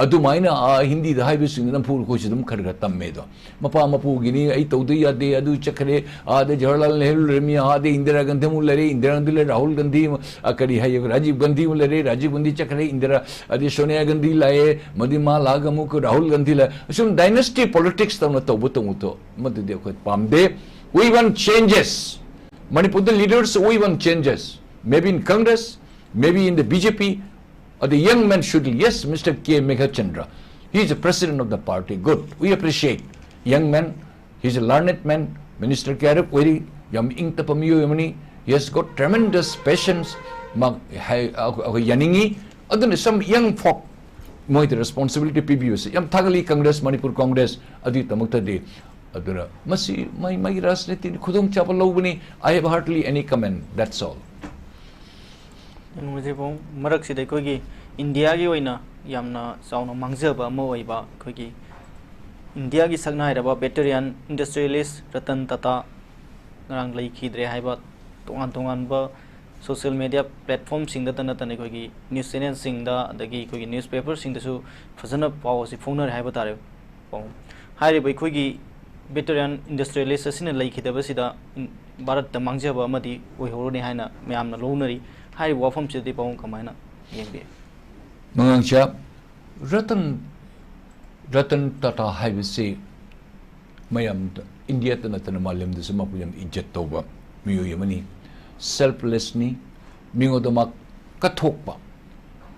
ꯑꯗꯨꯃꯥꯏꯅ, ꯑ, ꯍꯤꯟꯗꯤꯗ ꯍꯥꯏꯕꯁꯤꯡꯗꯨ ꯅꯝꯐꯨ ꯑꯩꯈꯣꯏꯁꯨ ꯑꯗꯨꯝ ꯈꯔ ꯈꯔ ꯇꯝꯃꯦ ꯑꯗꯣ꯫ "ꯃꯄꯥ ꯃꯄꯨꯒꯤꯅꯤ, ꯑꯩ ꯇꯧꯗ ꯌꯥꯗꯦ, ꯑꯗꯨ ꯆꯠꯈ꯭ꯔꯦ, ꯑꯥꯗ ꯖꯋꯥꯍꯔꯂꯥꯜ ꯅꯦꯍꯔꯨ ꯂꯩꯔꯝꯃꯤ, ꯑꯥꯗ ꯏꯟꯗꯤꯔꯥ ꯒꯥꯟꯙꯤ ꯑꯃꯨꯛ ꯂꯩꯔꯦ, ꯏꯟꯗꯤꯔꯥ ꯒꯥꯟꯙꯤ ꯂꯩꯔꯦ, ꯔꯥꯍꯨꯜ ꯒꯥꯟꯙꯤ ꯑꯃꯨꯛ, ꯑ, ꯀꯔꯤ ꯍꯥꯏꯌꯦ, ꯔꯥꯖꯤꯕ ꯒꯥꯟꯙꯤ ꯑꯃꯨꯛ ꯂꯩꯔꯦ, ꯔꯥꯖꯤꯕ ꯒꯥꯟꯙꯤ ꯆꯠꯈ꯭ꯔꯦ, ꯏꯟꯗꯤꯔꯥ, ꯑꯗꯩ ꯁꯣꯅꯤꯌꯥ ꯒꯥꯟꯙꯤ ꯂꯥꯛꯑꯦ, ꯃꯗꯨ ꯃꯥ ꯂꯥꯛꯑꯒ ꯑꯃꯨꯛ ꯔꯥꯍꯨꯜ ꯒꯥꯟꯙꯤ ꯂꯥꯛꯑꯦ"꯫ ꯑꯁꯨꯝ dynasty politics ꯇꯧꯅ ꯇꯧꯕ ꯇꯧꯕꯗꯣ ꯃꯗꯨꯗꯤ ꯑꯩꯈꯣꯏ ꯄꯥꯝꯗꯦ꯫ We want changes. ꯃꯅꯤꯄꯨꯔꯗ leaders, we want changes. Maybe in Congress, maybe in the B J P, or the young men should, yes, Mister K Meghachandra, he is the president of the party. Good. We appreciate young men. He is a learned man. Minister ꯀꯌꯥꯔꯛ ꯑꯣꯏꯔꯤ, ꯌꯥꯝ ꯏꯪ ꯇꯞꯄ ꯃꯤꯑꯣꯏ ꯑꯃꯅꯤ꯫ He has got tremendous patience. ꯃꯥ ꯍꯥꯏ-, ꯑꯩꯈꯣꯏ ꯌꯥꯅꯤꯡꯉꯤ꯫ ꯑꯗꯨꯅ some young folk ꯃꯣꯏꯗ responsibility ꯄꯤꯕꯤꯕꯁꯦ ꯌꯥꯝ ꯊꯥꯒꯠꯂꯤ, Congress, Manipur Congress ꯑꯗꯨꯒꯤꯗꯃꯛꯇꯗꯤ꯫ ꯑꯗꯨꯅ ꯃꯁꯤ ꯃꯥꯏ ꯃꯥꯏꯒꯤ ꯔꯥꯖꯅꯤꯇꯤꯅꯤ, ꯈꯨꯗꯣꯡꯆꯥꯕ ꯂꯧꯕꯅꯤ꯫ I have hardly any comment, that's all. ꯌꯥꯝ ꯅꯨꯡꯉꯥꯏꯖꯩ ꯄꯥꯕꯨꯡ꯫ ꯃꯔꯛꯁꯤꯗ ꯑꯩꯈꯣꯏꯒꯤ ꯏꯟꯗꯤꯌꯥꯒꯤ ꯑꯣꯏꯅ ꯌꯥꯝꯅ ꯆꯥꯎꯅ ꯃꯥꯡꯖꯕ ꯑꯃ ꯑꯣꯏꯕ ꯑꯩꯈꯣꯏꯒꯤ ꯏꯟꯗꯤꯌꯥꯒꯤ ꯁꯛꯅꯥꯏꯔꯕ veteran industrialist ꯔꯇꯟ ꯇꯥꯇꯥ ꯉꯔꯥꯡ ꯂꯩꯈꯤꯗ꯭ꯔꯦ ꯍꯥꯏꯕ ꯇꯣꯉꯥꯟ ꯇꯣꯉꯥꯟꯕ social media platformꯁꯤꯡꯗꯇ ꯅꯠꯇꯅ ꯑꯩꯈꯣꯏꯒꯤ news channelꯁꯤꯡꯗ ꯑꯗꯒꯤ ꯑꯩꯈꯣꯏꯒꯤ newspaperꯁꯤꯡꯗꯁꯨ ꯐꯖꯅ ꯄꯥꯎ ꯑꯁꯤ ꯐꯣꯡꯅꯔꯦ ꯍꯥꯏꯕ ꯇꯥꯔꯦ꯫ ꯄꯥꯎ ꯍꯥꯏꯔꯤꯕ ꯑꯩꯈꯣꯏꯒꯤ veteran industrialist ꯑꯁꯤꯅ ꯂꯩꯈꯤꯗꯕꯁꯤꯗ ꯏꯟ-, ꯚꯥꯔꯠꯇ ꯃꯥꯡꯖꯕ ꯑꯃꯗꯤ ꯑꯣꯏꯍꯧꯔꯅꯤ ꯍꯥꯏꯅ ꯃꯌꯥꯝꯅ ꯂꯧꯅꯔꯤ꯫ ꯍꯥꯏꯔꯤꯕ ꯋꯥꯐꯝꯁꯤꯗꯤ ꯄꯥꯕꯨꯡ ꯀꯃꯥꯏꯅ ꯌꯦꯡꯕꯤ? ꯃꯉꯥꯡꯆꯥ, ꯔꯇꯟ, ꯔꯇꯟ ꯇꯥꯇꯥ ꯍꯥꯏꯕꯁꯤ ꯃꯌꯥꯝꯗ, ꯏꯟꯗꯤꯌꯥꯗ ꯅꯠꯇꯅ ꯃꯥꯂꯦꯝꯗꯁꯨ ꯃꯄꯨ ꯌꯥꯝ ꯏꯖꯠ ꯇꯧꯕ ꯃꯤꯑꯣꯏ ꯑꯃꯅꯤ꯫ Selflessꯅꯤ, ꯃꯤꯉꯣꯟꯗ ꯃꯥ ꯀꯠꯊꯣꯛꯄ,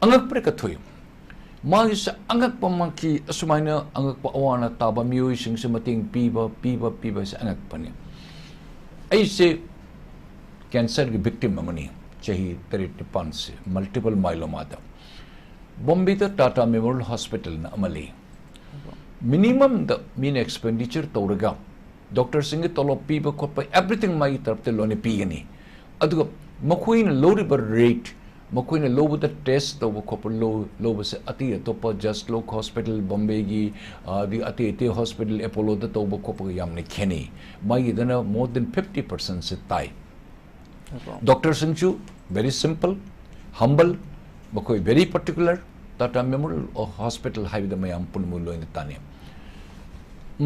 ꯑꯉꯛꯄꯔ ꯀꯠꯊꯣꯛꯏ꯫ ꯃꯥꯒꯤꯁꯦ ꯑꯉꯛꯄꯃꯛꯀꯤ ꯑꯁꯨꯃꯥꯏꯅ ꯑꯉꯛꯄ ꯑꯋꯥ ꯑꯅꯥ ꯇꯥꯕ ꯃꯤꯑꯣꯏꯁꯤꯡꯁꯦ ꯃꯇꯦꯡ ꯄꯤꯕ, ꯄꯤꯕ, ꯄꯤꯕꯁꯦ ꯑꯉꯛꯄꯅꯤ꯫ ꯑꯩꯁꯦ cancerꯒꯤ victim ꯑꯃꯅꯤ, ꯆꯍꯤ ꯇꯔꯦꯠ ꯅꯤꯄꯥꯟꯁꯦ, multiple myelomaꯗ꯫ ꯕꯣꯝꯕꯦꯗ Tata Memorial Hospitalꯅ ꯑꯃ ꯂꯩ꯫ Minimumꯗ ꯃꯤꯅ expenditure ꯇꯧꯔꯒ doctorꯁꯤꯡꯒꯤ ꯇꯣꯂꯣꯞ ꯄꯤꯕ ꯈꯣꯠꯄ, everything ꯃꯥꯒꯤ ꯇꯔꯞꯇ ꯂꯣꯏꯅ ꯄꯤꯒꯅꯤ꯫ ꯑꯗꯨꯒ ꯃꯈꯣꯏꯅ ꯂꯧꯔꯤꯕ rate, ꯃꯈꯣꯏꯅ ꯂꯧꯕꯗ test ꯇꯧꯕ ꯈꯣꯠꯄ ꯂꯧ-, ꯂꯧꯕꯁꯦ ꯑꯇꯩ ꯑꯇꯣꯞꯄ Just Lok Hospital ꯕꯣꯝꯕꯦꯒꯤ, ꯑ, ꯑꯗꯒꯤ ꯑꯇꯩ ꯑꯇꯩ hospital Appolloꯗ ꯇꯧꯕ ꯈꯣꯠꯄꯒ ꯌꯥꯝꯅ ꯈꯦꯠꯅꯩ꯫ ꯃꯥꯒꯤꯗꯅ more than fifty percentꯁꯦ ꯇꯥꯏ꯫ ꯑꯗꯣ doctorꯁꯤꯡꯁꯨ very simple, humble, ꯃꯈꯣꯏ very particular, Tata Memorial Hospital ꯍꯥꯏꯕꯗ ꯃꯌꯥꯝ ꯄꯨꯝꯅꯃꯛ ꯂꯣꯏꯅ ꯇꯥꯟꯅꯩ꯫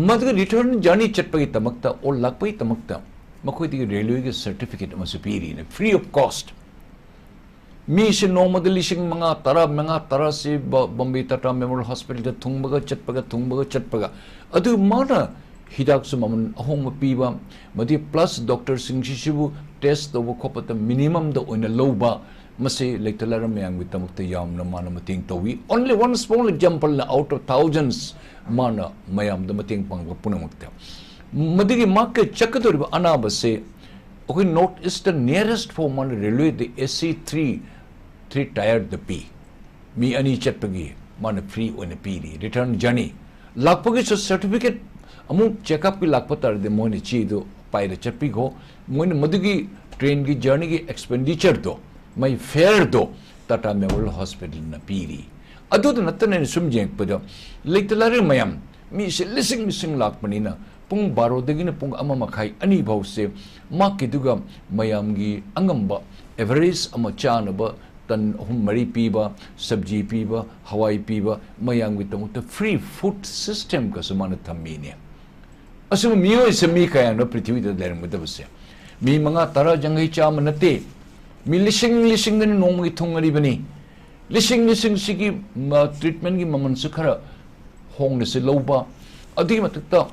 ꯃꯗꯨꯒ return journey ꯆꯠꯄꯒꯤꯗꯃꯛꯇ or ꯂꯥꯛꯄꯒꯤꯗꯃꯛꯇ ꯃꯈꯣꯏꯗꯒꯤ ꯔꯦꯜꯋꯦꯒꯤ ꯁꯔꯇꯤꯐꯤꯀꯦꯠ ꯑꯃꯁꯨ ꯄꯤꯔꯤꯅꯦ, free of cost꯫ ꯃꯤꯁꯦ ꯅꯣꯡꯃꯗ ꯂꯤꯁꯤꯡ ꯃꯉꯥ, ꯇꯔꯥ, ꯃꯉꯥ, ꯇꯔꯥꯁꯤ ꯕ-, ꯕꯣꯝꯕꯦ ꯇꯥꯇꯥ ꯃꯦꯃꯣꯔꯤꯌꯦꯜ ꯍꯣꯁꯄꯤꯇꯥꯜꯗ ꯊꯨꯡꯕꯒ ꯆꯠꯄꯒ, ꯊꯨꯡꯕꯒ ꯆꯠꯄꯒ꯫ ꯑꯗꯨ ꯃꯥꯅ ꯍꯤꯗꯥꯛꯁꯨ ꯃꯃꯜ ꯑꯍꯣꯡꯕ ꯄꯤꯕ, ꯃꯗꯨꯒꯤ plus ꯗꯣꯛꯇꯔꯁꯤꯡꯁꯤꯁꯨ ꯇꯦꯁ ꯇꯧꯕ ꯈꯣꯠꯄꯗ ꯃꯤꯅꯤꯃꯝꯗ ꯑꯣꯏꯅ ꯂꯧꯕ, ꯃꯁꯤ ꯂꯩꯇ ꯂꯥꯏꯔ ꯃꯌꯥꯝꯒꯤꯗꯃꯛꯇ ꯌꯥꯝꯅ ꯃꯥꯅ ꯃꯇꯦꯡ ꯇꯧꯏ꯫ Only one small example ꯅ out of thousands ꯃꯥꯅ ꯃꯌꯥꯝꯗ ꯃꯇꯦꯡ ꯄꯥꯡꯕ ꯄꯨꯝꯅꯃꯛꯇ꯫ ꯃꯗꯨꯒꯤ ꯃꯥꯒꯤ ꯆꯠꯀꯗꯧꯔꯤꯕ ꯑꯅꯥꯕꯁꯦ ꯑꯩꯈꯣꯏ North East nearest ꯐꯥꯎ ꯃꯥꯅ ꯔꯦꯜꯋꯦꯗ AC three, three tier ꯗ ꯄꯤ꯫ ꯃꯤ ꯑꯅꯤ ꯆꯠꯄꯒꯤ ꯃꯥꯅ free ꯑꯣꯏꯅ ꯄꯤꯔꯤ, return journey꯫ ꯂꯥꯛꯄꯒꯤꯁꯨ ꯁꯔꯇꯤꯐꯤꯀꯦꯠ ꯑꯃꯨꯛ ꯆꯦꯛꯑꯞꯀꯤ ꯂꯥꯛꯄ ꯇꯥꯔꯗꯤ ꯃꯣꯏꯅ ꯆꯦꯗꯣ ꯄꯥꯏꯔ ꯆꯠꯄꯤꯈꯣ꯫ ꯃꯣꯏꯅ ꯃꯗꯨꯒꯤ ꯇ꯭ꯔꯦꯟꯒꯤ ꯖꯔꯅꯤꯒꯤ ꯑꯦꯛꯁꯄꯦꯟꯗꯤꯆꯔꯗꯣ, ꯃꯩ ꯐꯦꯌꯔꯗꯣ ꯇꯥꯇꯥ ꯃꯦꯃꯣꯔꯤꯌꯦꯜ ꯍꯣꯁꯄꯤꯇꯥꯜꯅ ꯄꯤꯔꯤ꯫ ꯑꯗꯨꯗ ꯅꯠꯇꯅ ꯑꯩꯅ ꯁꯨꯝ ꯌꯦꯡꯉꯛꯄꯗ ꯂꯩꯇ ꯂꯥꯏꯔ ꯃꯌꯥꯝ ꯃꯤꯁꯦ ꯂꯤꯁꯤꯡ ꯂꯤꯁꯤꯡ ꯂꯥꯛꯄꯅꯤꯅ ꯄꯨꯡ ꯕꯥꯔꯣꯗꯒꯤꯅ ꯄꯨꯡ ꯑꯃ ꯃꯈꯥꯏ ꯑꯅꯤ ꯐꯥꯎꯁꯦ ꯃꯥꯛꯀꯤꯗꯨꯒ ꯃꯌꯥꯝꯒꯤ ꯑꯉꯝꯕ ꯑꯦꯚꯔꯦꯖ ꯑꯃ ꯆꯥꯅꯕ ꯇꯟ ꯑꯍꯨꯝ ꯃꯔꯤ ꯄꯤꯕ, ꯁꯕꯖꯤ ꯄꯤꯕ, ꯍꯋꯥꯏ ꯄꯤꯕ, ꯃꯌꯥꯝꯒꯤꯗꯃꯛꯇ free food system ꯒꯁꯨ ꯃꯥꯅ ꯊꯝꯃꯤꯅꯦ꯫ ꯑꯁꯤꯕꯨ ꯃꯤꯑꯣꯏꯁꯦ ꯃꯤ ꯀꯌꯥꯅꯣ ꯄ꯭ꯔꯤꯊꯤꯕꯤꯗ ꯂꯩꯔꯝꯒꯗꯕꯁꯦ? ꯃꯤ ꯃꯉꯥ, ꯇꯔꯥ, ꯌꯥꯡꯈꯩ, ꯆꯥꯝꯃ ꯅꯠꯇꯦ, ꯃꯤ ꯂꯤꯁꯤꯡ ꯂꯤꯁꯤꯡꯗꯅꯤ ꯅꯣꯡꯃꯒꯤ ꯊꯨꯡꯉꯔꯤꯕꯅꯤ꯫ ꯂꯤꯁꯤꯡ ꯂꯤꯁꯤꯡꯁꯤꯒꯤ ꯃ-, ꯇ꯭ꯔꯤꯠꯃꯦꯟꯒꯤ ꯃꯃꯜꯁꯨ ꯈꯔ ꯍꯣꯡꯅꯁꯨ ꯂꯧꯕ, ꯑꯗꯨꯒꯤ ꯃꯊꯛꯇ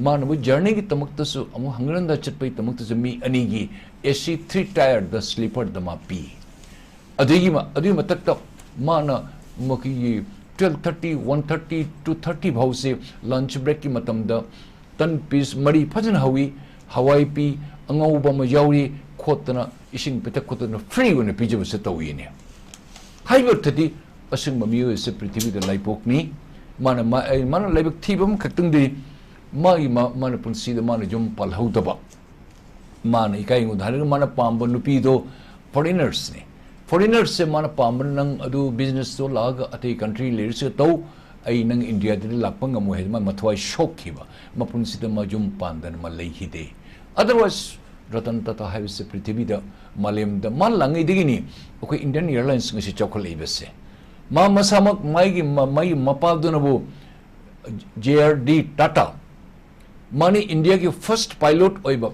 ꯃꯥꯅꯕꯨ ꯖꯔꯅꯤꯒꯤꯗꯃꯛꯇꯁꯨ ꯑꯃꯨꯛ ꯍꯪꯒꯠ ꯍꯟꯗ ꯆꯠꯄꯒꯤꯗꯃꯛꯇꯁꯨ ꯃꯤ ꯑꯅꯤꯒꯤ AC three tier ꯗ ꯁ꯭ꯂꯤꯄꯔꯗ ꯃꯥ ꯄꯤ꯫ ꯑꯗꯨꯒꯤ ꯃ-, ꯑꯗꯨꯒꯤ ꯃꯊꯛꯇ ꯃꯥꯅ ꯃꯈꯣꯏꯒꯤ twelve thirty, one thirty, two thirty ꯐꯥꯎꯁꯦ ꯂꯟꯆ ꯕ꯭ꯔꯦꯛꯀꯤ ꯃꯇꯝꯗ ꯇꯟ ꯄꯤꯁ ꯃꯔꯤ ꯐꯖꯅ ꯍꯧꯏ, ꯍꯋꯥꯏ ꯄꯤ, ꯑꯉꯧꯕ ꯑꯃ ꯌꯥꯎꯔꯤ ꯈꯣꯠꯇꯅ, ꯏꯁꯤꯡ ꯄꯤꯊꯛ ꯈꯣꯠꯇꯅ free ꯑꯣꯏꯅ ꯄꯤꯖꯕꯁꯦ ꯇꯧꯏꯅꯦ꯫ ꯍꯥꯏꯕ ꯑꯣꯏꯔꯗꯤ ꯑꯁꯤꯒꯨꯝꯕ ꯃꯤꯑꯣꯏ ꯑꯁꯤ ꯄ꯭ꯔꯤꯊꯤꯕꯤꯗ ꯂꯥꯏꯄꯣꯛꯅꯤ꯫ ꯃꯥꯅ ꯃꯥ-, ꯑꯩ, ꯃꯥꯅ ꯂꯥꯏꯕꯛ ꯊꯤꯕ ꯑꯃꯈꯛꯇꯪꯗꯤ ꯃꯥꯒꯤ ꯃ-, ꯃꯥꯅ ꯄꯨꯟꯁꯤꯗ ꯃꯥꯅ ꯌꯨꯝ ꯄꯥꯜꯍꯧꯗꯕ꯫ ꯃꯥꯅ ꯏꯀꯥꯏ ꯈꯨꯝꯅꯗ ꯍꯥꯏꯔꯒ ꯃꯥꯅ ꯄꯥꯝꯕ ꯅꯨꯄꯤꯗꯣ ꯐꯣꯔꯦꯅꯔꯁꯅꯤ꯫ ꯐꯣꯔꯦꯅꯔꯁꯁꯦ ꯃꯥꯅ ꯄꯥꯝꯕꯅ ꯅꯪ ꯑꯗꯨ ꯕꯤꯖꯤꯅꯦꯁꯇꯣ ꯂꯥꯛꯑꯒ ꯑꯇꯩ ꯀꯟꯇ꯭ꯔꯤ ꯂꯩꯔꯁꯨ ꯇꯧ, ꯑꯩ ꯅꯪ ꯏꯟꯗꯤꯌꯥꯗꯗꯤ ꯂꯥꯛꯄ ꯉꯝꯃꯣꯏ ꯍꯥꯏꯗꯅ ꯃꯥ ꯃꯊ꯭ꯋꯥꯏ ꯁꯣꯛꯈꯤꯕ, ꯃꯄꯨꯟꯁꯤꯗ ꯃꯥ ꯌꯨꯝ ꯄꯥꯟꯗꯅ ꯃꯥ ꯂꯩꯈꯤꯗꯦ꯫ Otherwise, ꯔꯇꯟ ꯇꯥꯇꯥ ꯍꯥꯏꯕꯁꯦ ꯄ꯭ꯔꯤꯊꯤꯕꯤꯗ, ꯃꯥꯂꯦꯝꯗ ꯃꯥ ꯂꯥꯛꯉꯩꯗꯒꯤꯅꯤ ꯑꯩꯈꯣꯏ ꯏꯟꯗꯤꯌꯟ ꯑꯦꯌꯔꯂꯥꯏꯟꯁ ꯉꯁꯤ ꯆꯥꯎꯈꯠꯂꯛꯏꯕꯁꯦ꯫ ꯃꯥ ꯃꯁꯥꯃꯛ ꯃꯥꯒꯤ ꯃ- ꯃꯥꯒꯤ ꯃꯄꯥꯗꯨꯅꯕꯨ ꯖꯦ ꯑꯥꯔ ꯗꯤ ꯇꯥꯇꯥ, ꯃꯥꯅꯤ ꯏꯟꯗꯤꯌꯥꯒꯤ ꯐꯥꯔꯁ ꯄꯥꯏꯂꯣꯠ ꯑꯣꯏꯕ,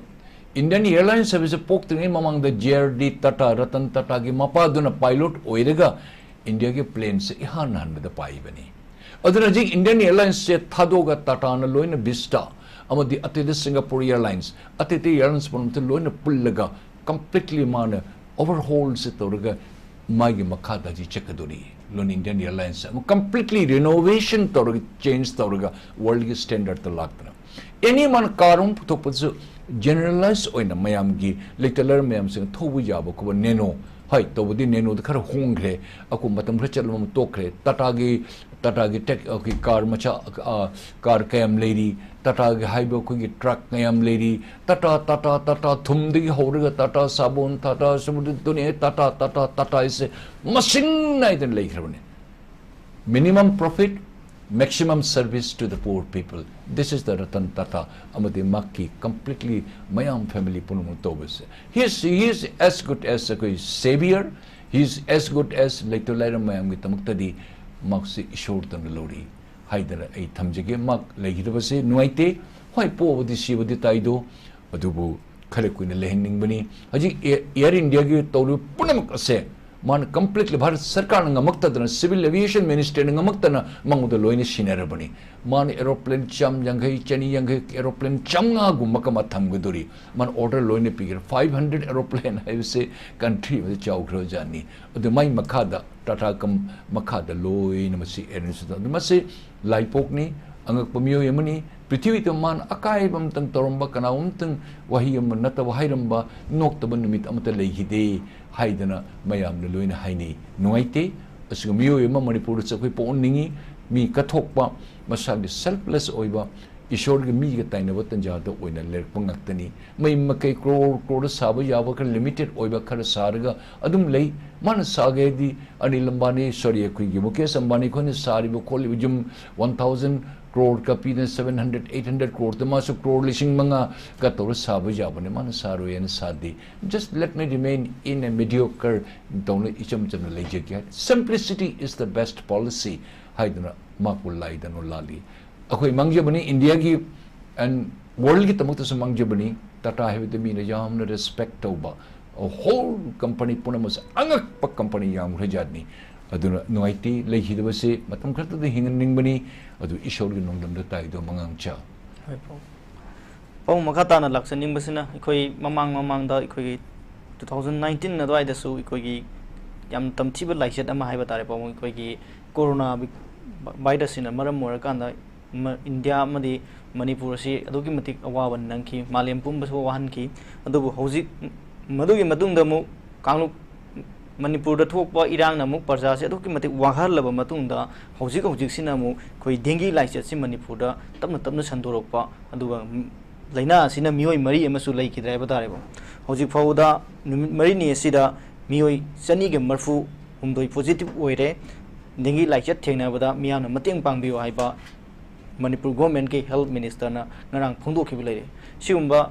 ꯏꯟꯗꯤꯌꯟ ꯑꯦꯌꯔꯂꯥꯏꯟꯁ ꯍꯥꯏꯕꯁꯦ ꯄꯣꯛꯇ꯭ꯔꯤꯉꯩ ꯃꯃꯥꯡꯗ J R D Tata, Ratan ꯇꯥꯇꯥꯒꯤ ꯃꯄꯥꯗꯨꯅ ꯄꯥꯏꯂꯣꯠ ꯑꯣꯏꯔꯒ ꯏꯟꯗꯤꯌꯥꯒꯤ ꯄ꯭ꯂꯦꯟꯁꯦ ꯏꯍꯥꯟ ꯍꯥꯟꯕꯗ ꯄꯥꯏꯕꯅꯤ꯫ ꯑꯗꯨꯅ ꯍꯧꯖꯤꯛ ꯏꯟꯗꯤꯌꯟ ꯑꯦꯌꯔꯂꯥꯏꯟꯁꯁꯦ ꯊꯥꯗꯣꯛꯑꯒ ꯇꯥꯇꯥꯅ ꯂꯣꯏꯅ ꯚꯤꯁꯇꯥ ꯑꯃꯗꯤ ꯑꯇꯩꯗ ꯁꯤꯡꯒꯥꯄꯨꯔ ꯑꯦꯌꯔꯂꯥꯏꯟꯁ, ꯑꯇꯩ ꯑꯇꯩ ꯑꯦꯌꯔꯂꯥꯏꯟꯁ ꯄꯨꯝꯅꯃꯛꯇ ꯂꯣꯏꯅ ꯄꯨꯜꯂꯒ ꯀꯝꯄ꯭ꯂꯤꯠꯂꯤ ꯃꯥꯅ ꯑꯣꯚꯔꯍꯣꯜꯁꯦ ꯇꯧꯔꯒ ꯃꯥꯒꯤ ꯃꯈꯥꯗ ꯍꯧꯖꯤꯛ ꯆꯠꯀꯗꯣꯔꯤ꯫ ꯂꯣꯟ ꯏꯟꯗꯤꯌꯟ ꯑꯦꯌꯔꯂꯥꯏꯟꯁ ꯑꯃ ꯀꯝꯄ꯭ꯂꯤꯠꯂꯤ ꯔꯤꯅꯣꯚꯦꯁꯟ ꯇꯧꯔꯒ, ꯆꯦꯟꯖ ꯇꯧꯔꯒ, ꯋꯥꯔꯜꯒꯤ ꯁ꯭ꯇꯦꯟꯗꯔꯠꯇ ꯂꯥꯛꯇꯅ, ꯑꯦꯅꯤ ꯃꯥꯅ ꯀꯥꯔ ꯑꯃ ꯄꯨꯊꯣꯛꯄꯗꯁꯨ ꯖꯦꯅꯔꯦꯂꯥꯏꯁ ꯑꯣꯏꯅ ꯃꯌꯥꯝꯒꯤ ꯂꯩꯇ ꯂꯥꯏꯔ ꯃꯌꯥꯝꯁꯤꯡ ꯊꯧꯕ ꯌꯥꯕ ꯈꯣꯠꯄ ꯅꯦꯅꯣ, ꯍꯣꯏ, ꯇꯧꯕꯗꯤ ꯅꯦꯅꯣꯗ ꯈꯔ ꯍꯣꯡꯈ꯭ꯔꯦ, ꯑꯩꯈꯣꯏ ꯃꯇꯝ ꯈꯔ ꯆꯠꯂꯕ ꯑꯃ ꯇꯣꯛꯈ꯭ꯔꯦ꯫ ꯇꯥꯇꯥꯒꯤ, ꯇꯥꯇꯥꯒꯤ ꯇꯦꯛ ꯑꯩꯈꯣꯏ ꯀꯥꯔ ꯃꯆꯥ, ꯑ, ꯀꯥꯔ ꯀꯌꯥꯝ ꯂꯩꯔꯤ, ꯇꯥꯇꯥꯒꯤ ꯍꯥꯏꯕ ꯑꯩꯈꯣꯏꯒꯤ ꯇ꯭ꯔꯛ ꯃꯌꯥꯝ ꯂꯩꯔꯤ, ꯇꯥꯇꯥ, ꯇꯥꯇꯥ, ꯇꯥꯇꯥ, ꯊꯨꯝꯗꯒꯤ ꯍꯧꯔꯒ ꯇꯥꯇꯥ ꯁꯥꯕꯣꯟ, ꯇꯥꯇꯥ ꯁꯥꯕꯣꯟ, ꯗꯨꯅꯤꯌꯥ ꯇꯥꯇꯥ, ꯇꯥꯇꯥ, ꯇꯥꯇꯥ ꯍꯥꯏꯁꯦ ꯃꯁꯤꯡ ꯅꯥꯏꯗꯅ ꯂꯩꯈ꯭ꯔꯕꯅꯤ꯫ Minimum profit, maximum service to the poor people. This is the Ratan Tata ꯑꯃꯗꯤ ꯃꯍꯥꯛꯀꯤ ꯀꯝꯄ꯭ꯂꯤꯠꯂꯤ ꯃꯌꯥꯝ ꯐꯦꯃꯤꯂꯤ ꯄꯨꯝꯅꯃꯛ ꯇꯧꯕꯁꯦ꯫ He is, he is as good as ꯑꯩꯈꯣꯏ ꯁꯦꯕꯤꯌꯔ, he is as good as ꯂꯩꯇ ꯂꯥꯏꯔ ꯃꯌꯥꯝꯒꯤꯗꯃꯛꯇꯗꯤ ꯃꯍꯥꯛꯁꯤ ꯏꯁꯣꯔꯗꯧꯅ ꯂꯧꯔꯤ ꯍꯥꯏꯗꯅ ꯑꯩ ꯊꯝꯖꯒꯦ꯫ ꯃꯍꯥꯛ ꯂꯩꯈꯤꯗꯕꯁꯦ ꯅꯨꯡꯉꯥꯏꯇꯦ꯫ ꯍꯣꯏ, ꯄꯣꯛꯑꯕꯗꯤ ꯁꯤꯕꯗꯤ ꯇꯥꯏꯗꯣ, ꯑꯗꯨꯕꯨ ꯈꯔ ꯀꯨꯏꯅ ꯂꯩꯍꯟꯅꯤꯡꯕꯅꯤ꯫ ꯍꯧꯖꯤꯛ ꯑꯦ-, ꯑꯦꯌꯔ ꯏꯟꯗꯤꯌꯥꯒꯤ ꯇꯧꯔꯤꯕ ꯄꯨꯝꯅꯃꯛ ꯑꯁꯦ ꯃꯥꯅ ꯀꯝꯄ꯭ꯂꯤꯠꯂꯤ ꯚꯥꯔꯠ ꯁꯔꯀꯥꯔꯅ ꯉꯝꯃꯛꯇꯗꯅ, ꯁꯤꯚꯤꯜ ꯑꯦꯚꯤꯌꯦꯁꯟ ꯃꯤꯅꯤꯁꯇꯔꯅ ꯉꯝꯃꯛꯇꯅ ꯃꯉꯣꯟꯗ ꯂꯣꯏꯅ ꯁꯤꯟꯅꯔꯕꯅꯤ꯫ ꯃꯥꯅ ꯑꯦꯔꯣꯄ꯭ꯂꯦꯟ ꯆꯥꯝ ꯌꯥꯡꯈꯩ, ꯆꯅꯤ ꯌꯥꯡꯈꯩ, ꯑꯦꯔꯣꯄ꯭ꯂꯦꯟ ꯆꯥꯝꯃꯉꯥꯒꯨꯝꯕ ꯀꯃ ꯊꯝꯒꯗꯣꯔꯤ꯫ ꯃꯥꯅ ꯑꯣꯔꯗꯔ ꯂꯣꯏꯅ ꯄꯤꯈ꯭ꯔꯦ꯫ ꯐꯥꯏꯚ ꯍꯟꯗ꯭ꯔꯦꯠ ꯑꯦꯔꯣꯄ꯭ꯂꯦꯟ ꯍꯥꯏꯕꯁꯦ ꯀꯟꯇ꯭ꯔꯤ ꯑꯃꯗ ꯆꯥꯎꯈ꯭ꯔꯕꯖꯥꯠꯅꯤ꯫ ꯑꯗꯨ ꯃꯥꯏ ꯃꯈꯥꯗ ꯇꯥꯇꯥ ꯀꯝ ꯃꯈꯥꯗ ꯂꯣꯏꯅ ꯃꯁꯤ ꯑꯦꯔꯦꯟꯖ ꯇꯧ-, ꯑꯗꯨ ꯃꯁꯤ ꯂꯥꯏꯄꯣꯛꯅꯤ, ꯑꯉꯛꯄ ꯃꯤꯑꯣꯏ ꯑꯃꯅꯤ꯫ ꯄ꯭ꯔꯤꯊꯤꯕꯤꯗ ꯃꯥꯅ ꯑꯀꯥꯏꯕ ꯑꯃꯇꯪ ꯇꯧꯔꯝꯕ, ꯀꯅꯥꯒꯨꯝꯕꯇꯪ ꯋꯥꯍꯩ ꯑꯃ ꯅꯠꯇꯕ ꯍꯥꯏꯔꯝꯕ, ꯅꯣꯛꯇꯕ ꯅꯨꯃꯤꯠ ꯑꯃꯠꯇ ꯂꯩꯈꯤꯗꯦ ꯍꯥꯏꯗꯅ ꯃꯌꯥꯝꯅ ꯂꯣꯏꯅ ꯍꯥꯏꯅꯩ꯫ ꯅꯨꯡꯉꯥꯏꯇꯦ꯫ ꯑꯁꯤꯒꯨꯝꯕ ꯃꯤꯑꯣꯏ ꯑꯃ ꯃꯅꯤꯄꯨꯔꯗꯁꯨ ꯑꯩꯈꯣꯏ ꯄꯣꯛꯍꯟꯅꯤꯡꯉꯤ꯫ ꯃꯤ ꯀꯠꯊꯣꯛꯄ, ꯃꯁꯥꯒꯤ ꯁꯦꯜꯐꯂꯦꯁ ꯑꯣꯏꯕ, ꯏꯁꯣꯔꯒꯤ ꯃꯤꯒ ꯇꯥꯏꯅꯕ ꯇꯟꯖꯥꯗ ꯑꯣꯏꯅ ꯂꯩꯔꯛꯄ ꯉꯥꯛꯇꯅꯤ꯫ ꯃꯩ ꯃꯀꯩ ꯀ꯭ꯔꯣꯔ ꯀ꯭ꯔꯣꯔꯗ ꯁꯥꯕ ꯌꯥꯕ ꯈꯔ ꯂꯤꯃꯤꯇꯦꯠ ꯑꯣꯏꯕ ꯈꯔ ꯁꯥꯔꯒ ꯑꯗꯨꯝ ꯂꯩ꯫ ꯃꯥꯅ ꯁꯥꯒꯦ ꯍꯥꯏꯗꯤ ꯑꯅꯤꯜ ꯑꯝꯕꯥꯅꯤ, ꯁꯣꯔꯤ, ꯑꯩꯈꯣꯏꯒꯤ ꯃꯨꯀꯦꯁ ꯑꯝꯕꯥꯅꯤ ꯑꯩꯈꯣꯏꯅ ꯁꯥꯔꯤꯕ ꯈꯣꯠꯂꯤꯕ ꯌꯨꯝ ꯋꯥꯟ ꯊꯥꯎꯖꯟ ꯀ꯭ꯔꯣꯔ ꯀ ꯄꯤꯗꯅ, ꯁꯚꯦꯟ ꯍꯟꯗ꯭ꯔꯦꯠ, ꯑꯩꯠ ꯍꯟꯗ꯭ꯔꯦꯠ ꯀ꯭ꯔꯣꯔꯗ ꯃꯥꯁꯨ ꯀ꯭ꯔꯣꯔ ꯂꯤꯁꯤꯡ ꯃꯉꯥꯒ ꯇꯧꯔ ꯁꯥꯕ ꯌꯥꯕꯅꯦ꯫ ꯃꯥꯅ ꯁꯥꯔꯣꯏ ꯍꯥꯏꯅ ꯁꯥꯗꯦ꯫ Just let me remain in a mediocre ꯇꯧꯅ ꯏꯆꯝ ꯆꯝꯅ ꯂꯩꯖꯒꯦ ꯍꯥꯏ꯫ Simplicity is the best policy ꯍꯥꯏꯗꯨꯅ ꯃꯥꯄꯨ ꯂꯥꯏꯗꯅꯣ ꯂꯥꯜꯂꯤ꯫ ꯑꯩꯈꯣꯏ ꯃꯥꯡꯖꯕꯅꯤ ꯏꯟꯗꯤꯌꯥꯒꯤ and ꯋꯥꯔꯜꯒꯤꯗꯃꯛꯇꯁꯨ ꯃꯥꯡꯖꯕꯅꯤ꯫ ꯇꯥꯇꯥ ꯍꯥꯏꯕꯗ ꯃꯤꯅ ꯌꯥꯝꯅ ꯔꯦꯁꯄꯦꯛ ꯇꯧꯕ, ꯍꯣꯜ ꯀꯝꯄꯅꯤ ꯄꯨꯝꯅꯃꯛꯁꯦ ꯑꯉꯛꯄ ꯀꯝꯄꯅꯤ ꯌꯥꯝꯈ꯭ꯔꯖꯥꯠꯅꯤ꯫ ꯑꯗꯨꯅ ꯅꯨꯡꯉꯥꯏꯇꯦ ꯂꯩꯈꯤꯗꯕꯁꯦ꯫ ꯃꯇꯝ ꯈꯔꯇꯗꯤ ꯍꯤꯡꯍꯟꯅꯤꯡꯕꯅꯤ, ꯑꯗꯨ ꯏꯁꯣꯔꯒꯤ ꯅꯣꯡꯗꯝꯗ ꯇꯥꯏꯗꯣ ꯃꯉꯥꯡꯆꯥ꯫ ꯍꯣꯏ, ꯄꯥꯎ꯫ ꯄꯥꯎ ꯃꯈꯥ ꯇꯥꯅ ꯂꯥꯛꯆꯅꯤꯡꯕꯁꯤꯅ ꯑꯩꯈꯣꯏ ꯃꯃꯥꯡ ꯃꯃꯥꯡꯗ ꯑꯩꯈꯣꯏꯒꯤ ꯇꯨ ꯊꯥꯎꯖꯟ ꯅꯥꯏꯟꯇꯤꯟ ꯑꯗꯨꯋꯥꯏꯗꯁꯨ ꯑꯩꯈꯣꯏꯒꯤ ꯌꯥꯝ ꯇꯝꯊꯤꯕ ꯂꯥꯏꯆꯠ ꯑꯃ ꯍꯥꯏꯕ ꯇꯥꯔꯦ, ꯄꯥꯎ, ꯑꯩꯈꯣꯏꯒꯤ ꯀꯣꯔꯣꯅꯥ ꯚꯥꯏꯔꯁꯁꯤꯅ ꯃꯔꯝ ꯑꯣꯏꯔꯀꯥꯟꯗ ꯃ-, ꯏꯟꯗꯤꯌꯥ ꯑꯃꯗꯤ ꯃꯅꯤꯄꯨꯔ ꯑꯁꯤ ꯑꯗꯨꯛꯀꯤ ꯃꯇꯤꯛ ꯑꯋꯥꯕ ꯅꯪꯈꯤ, ꯃꯥꯂꯦꯝ ꯄꯨꯝꯕꯁꯨ ꯋꯥꯍꯟꯈꯤ꯫ ꯑꯗꯨꯕꯨ ꯍꯧꯖꯤꯛ ꯃꯗꯨꯒꯤ ꯃꯇꯨꯡꯗ ꯑꯃꯨꯛ ꯀꯥꯡꯂꯨꯞ ꯃꯅꯤꯄꯨꯔꯗ ꯊꯣꯛꯄ ꯏꯔꯥꯡꯅ ꯑꯃꯨꯛ ꯄ꯭ꯔꯖꯥꯁꯦ ꯑꯗꯨꯛꯀꯤ ꯃꯇꯤꯛ ꯋꯥꯍꯜꯂꯕ ꯃꯇꯨꯡꯗ ꯍꯧꯖꯤꯛ ꯍꯧꯖꯤꯛꯁꯤꯅ ꯑꯃꯨꯛ ꯑꯩꯈꯣꯏ ꯗꯦꯡꯒꯤ ꯂꯥꯏꯆꯠꯁꯤ ꯃꯅꯤꯄꯨꯔꯗ ꯇꯞꯅ ꯇꯞꯅ ꯁꯟꯗꯣꯔꯛꯄ, ꯑꯗꯨꯒ ꯂꯥꯏꯅꯥ ꯑꯁꯤꯅ ꯃꯤꯑꯣꯏ ꯃꯔꯤ ꯑꯃꯁꯨ ꯂꯩꯈꯤꯗ꯭ꯔꯦ ꯍꯥꯏꯕ ꯇꯥꯔꯦꯕ꯫ ꯍꯧꯖꯤꯛ ꯐꯥꯎꯕꯗ ꯅꯨꯃꯤꯠ ꯃꯔꯤꯅꯤ ꯑꯁꯤꯗ ꯃꯤꯑꯣꯏ ꯆꯅꯤꯒ ꯃꯔꯤꯐꯨ ꯍꯨꯝꯗꯣꯏ ꯄꯣꯖꯤꯇꯤꯚ ꯑꯣꯏꯔꯦ꯫ ꯗꯦꯡꯒꯤ ꯂꯥꯏꯆꯠ ꯊꯦꯡꯅꯕꯗ ꯃꯤꯌꯥꯝꯅ ꯃꯇꯦꯡ ꯄꯥꯡꯕꯤꯌꯨ ꯍꯥꯏꯕ ꯃꯅꯤꯄꯨꯔ ꯒꯣꯔꯃꯦꯟꯠꯀꯤ ꯍꯦꯜꯊ ꯃꯤꯅꯤꯁꯇꯔꯅ ꯉꯔꯥꯡ ꯐꯣꯡꯗꯣꯛꯈꯤꯕ ꯂꯩꯔꯦ꯫ ꯁꯤꯒꯨꯝꯕ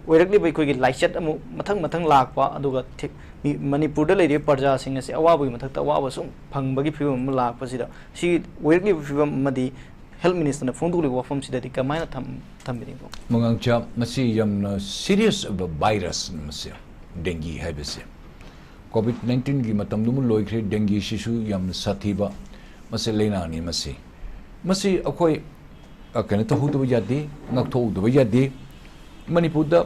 ꯑꯣꯏꯔꯛꯂꯤꯕ ꯑꯩꯈꯣꯏꯒꯤ ꯂꯥꯏꯆꯠ ꯑꯃꯨꯛ ꯃꯊꯪ ꯃꯊꯪ ꯂꯥꯛꯄ, ꯑꯗꯨꯒ ꯊꯦ-, ꯃꯤ-, ꯃꯅꯤꯄꯨꯔꯗ ꯂꯩꯔꯤꯕ ꯄ꯭ꯔꯖꯥꯁꯤꯡ ꯑꯁꯤ ꯑꯋꯥꯕꯒꯤ ꯃꯊꯛꯇ ꯑꯋꯥꯕ ꯁꯨꯝ ꯐꯪꯕꯒꯤ ꯐꯤꯕꯝ ꯑꯃ ꯂꯥꯛꯄꯁꯤꯗ, ꯁꯤ ꯑꯣꯏꯔꯛꯂꯤꯕ ꯐꯤꯕꯝ ꯑꯃꯗꯤ ꯍꯦꯜꯊ ꯃꯤꯅꯤꯁꯇꯔꯅ ꯐꯣꯡꯗꯣꯛꯂꯤꯕ ꯋꯥꯐꯝꯁꯤꯗꯗꯤ ꯀꯃꯥꯏꯅ ꯊꯝ-, ꯊꯝꯕꯤꯅꯤꯡꯕ? ꯃꯉꯥꯡꯆꯥ, ꯃꯁꯤ ꯌꯥꯝꯅ ꯁꯤꯔꯤꯌꯁ ꯑꯣꯏꯕ ꯚꯥꯏꯔꯁꯅꯤ ꯃꯁꯤ, ꯗꯦꯡꯒꯤ ꯍꯥꯏꯕꯁꯦ꯫ ꯀꯣꯚꯤꯗ ꯅꯥꯏꯟꯇꯤꯟꯒꯤ ꯃꯇꯝꯗꯨꯃ ꯂꯣꯏꯈ꯭ꯔꯦ, ꯗꯦꯡꯒꯤꯁꯤꯁꯨ ꯌꯥꯝꯅ ꯁꯥꯊꯤꯕ ꯃꯁꯤ ꯂꯥꯏꯅꯥꯅꯤ꯫ ꯃꯁꯤ, ꯃꯁꯤ ꯑꯩꯈꯣꯏ, ꯑ, ꯀꯩꯅꯣ ꯇꯧꯍꯧꯗꯕ ꯌꯥꯗꯦ, ꯉꯥꯛꯊꯣꯛꯍꯧꯗꯕ ꯌꯥꯗꯦ꯫ ꯃꯅꯤꯄꯨꯔꯗ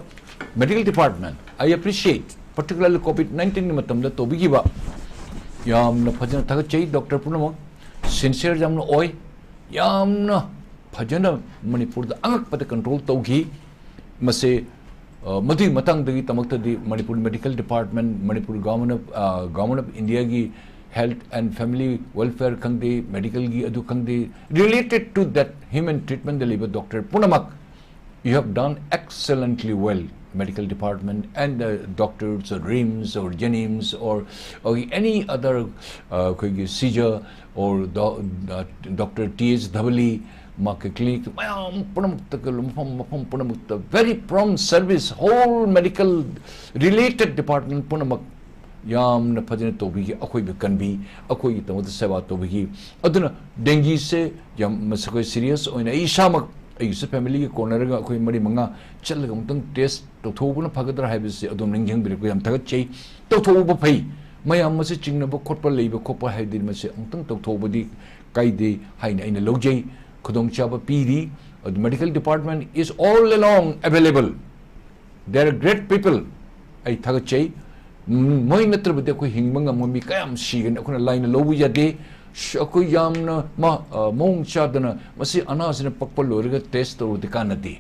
medical department, I appreciate, particularly COVID ꯅꯥꯏꯟꯇꯤꯟꯒꯤ ꯃꯇꯝꯗ ꯇꯧꯕꯤꯈꯤꯕ ꯌꯥꯝꯅ ꯐꯖꯅ ꯊꯥꯒꯠꯆꯩ꯫ ꯗꯣꯛꯇꯔ ꯄꯨꯝꯅꯃꯛ ꯁꯤꯟꯁꯤꯌꯔ ꯌꯥꯝꯅ ꯑꯣꯏ, ꯌꯥꯝꯅ ꯐꯖꯅ ꯃꯅꯤꯄꯨꯔꯗ ꯑꯉꯛꯄꯗ ꯀꯟꯇ꯭ꯔꯣꯜ ꯇꯧꯈꯤ꯫ ꯃꯁꯤ, ꯑ, ꯃꯗꯨꯒꯤ ꯃꯇꯥꯡꯗꯒꯤ ꯗꯃꯛꯇꯗꯤ Manipur medical department, Manipur government of, ꯑ, ꯒꯚꯔꯟꯃꯦꯟꯠ ꯑꯣꯐ ꯏꯟꯗꯤꯌꯥꯒꯤ health and family welfare ꯈꯪꯗꯦ, medical ꯒꯤ ꯑꯗꯨ ꯈꯪꯗꯦ, related to that human treatment ꯗ ꯂꯩꯕ doctor ꯄꯨꯝꯅꯃꯛ, you have done excellently well, medical department and the doctors or RIMS or JNIMS or, or any other, uh, ꯑꯩꯈꯣꯏꯒꯤ CSEHJA or do, uh, Doctor T H Dhavali, ꯃꯍꯥꯛꯀꯤ clinic ꯃꯌꯥꯝ ꯄꯨꯝꯅꯃꯛꯇ, ꯃꯐꯝ ꯃꯐꯝ ꯄꯨꯝꯅꯃꯛꯇ very prompt service, whole medical related department ꯄꯨꯝꯅꯃꯛ ꯌꯥꯝꯅ ꯐꯖꯅ ꯇꯧꯕꯤꯈꯤ, ꯑꯩꯈꯣꯏꯕꯨ ꯀꯟꯕꯤ, ꯑꯩꯈꯣꯏꯒꯤꯗꯃꯛꯇ ꯁꯦꯕꯥ ꯇꯧꯕꯤꯈꯤ꯫ ꯑꯗꯨꯅ dengue ꯁꯦ ꯌꯥꯝ ꯃꯁꯤ ꯑꯩꯈꯣꯏ serious ꯑꯣꯏꯅ, ꯑꯩ ꯏꯁꯥꯃꯛ ꯑꯩꯒꯤꯁꯨ family ꯒꯤ ꯀꯣꯟꯅꯔꯒ ꯑꯩꯈꯣꯏ ꯃꯔꯤ ꯃꯉꯥ ꯆꯠꯂꯒ ꯑꯃꯨꯛꯇꯪ test ꯇꯧꯊꯣꯛꯍꯧꯕꯅ ꯐꯒꯗ꯭ꯔꯥ ꯍꯥꯏꯕꯁꯤ ꯑꯗꯨꯝ ꯅꯤꯡꯁꯤꯡꯕꯤꯔꯛꯄ ꯌꯥꯝ ꯊꯥꯒꯠꯆꯩ꯫ ꯇꯧꯊꯣꯛꯍꯧꯕ ꯐꯩ꯫ ꯃꯌꯥꯝ ꯃꯁꯤ ꯆꯤꯡꯅꯕ ꯈꯣꯠꯄ ꯂꯩꯕ ꯈꯣꯠꯄ ꯍꯥꯏꯕꯗꯤ ꯃꯁꯤ ꯑꯃꯨꯛꯇꯪ ꯇꯧꯊꯣꯛꯍꯧꯕꯗꯤ ꯀꯥꯏꯗꯦ ꯍꯥꯏꯅ ꯑꯩꯅ ꯂꯧꯖꯩ꯫ ꯈꯨꯗꯣꯡꯆꯥꯕ ꯄꯤꯔꯤ꯫ ꯑꯗꯨ medical department is all along available. They are great people. ꯑꯩ ꯊꯥꯒꯠꯆꯩ꯫ ꯎꯝ, ꯃꯣꯏ ꯅꯠꯇ꯭ꯔꯕꯗꯤ ꯑꯩꯈꯣꯏ ꯍꯤꯡꯕ ꯉꯝꯃꯣꯏ, ꯃꯤ ꯀꯌꯥꯝ ꯁꯤꯒꯅꯤ꯫ ꯑꯩꯈꯣꯏꯅ ꯂꯥꯏꯅ ꯂꯧꯕ ꯌꯥꯗꯦ꯫ ꯁ-, ꯑꯩꯈꯣꯏ ꯌꯥꯝꯅ ꯃ-, ꯑ, ꯃꯑꯣꯡ ꯆꯥꯗꯅ ꯃꯁꯤ ꯑꯅꯥꯁꯤꯅ ꯄꯛꯄ ꯂꯣꯏꯔꯒ test ꯇꯧꯔꯨꯗꯤ ꯀꯥꯟꯅꯗꯦ꯫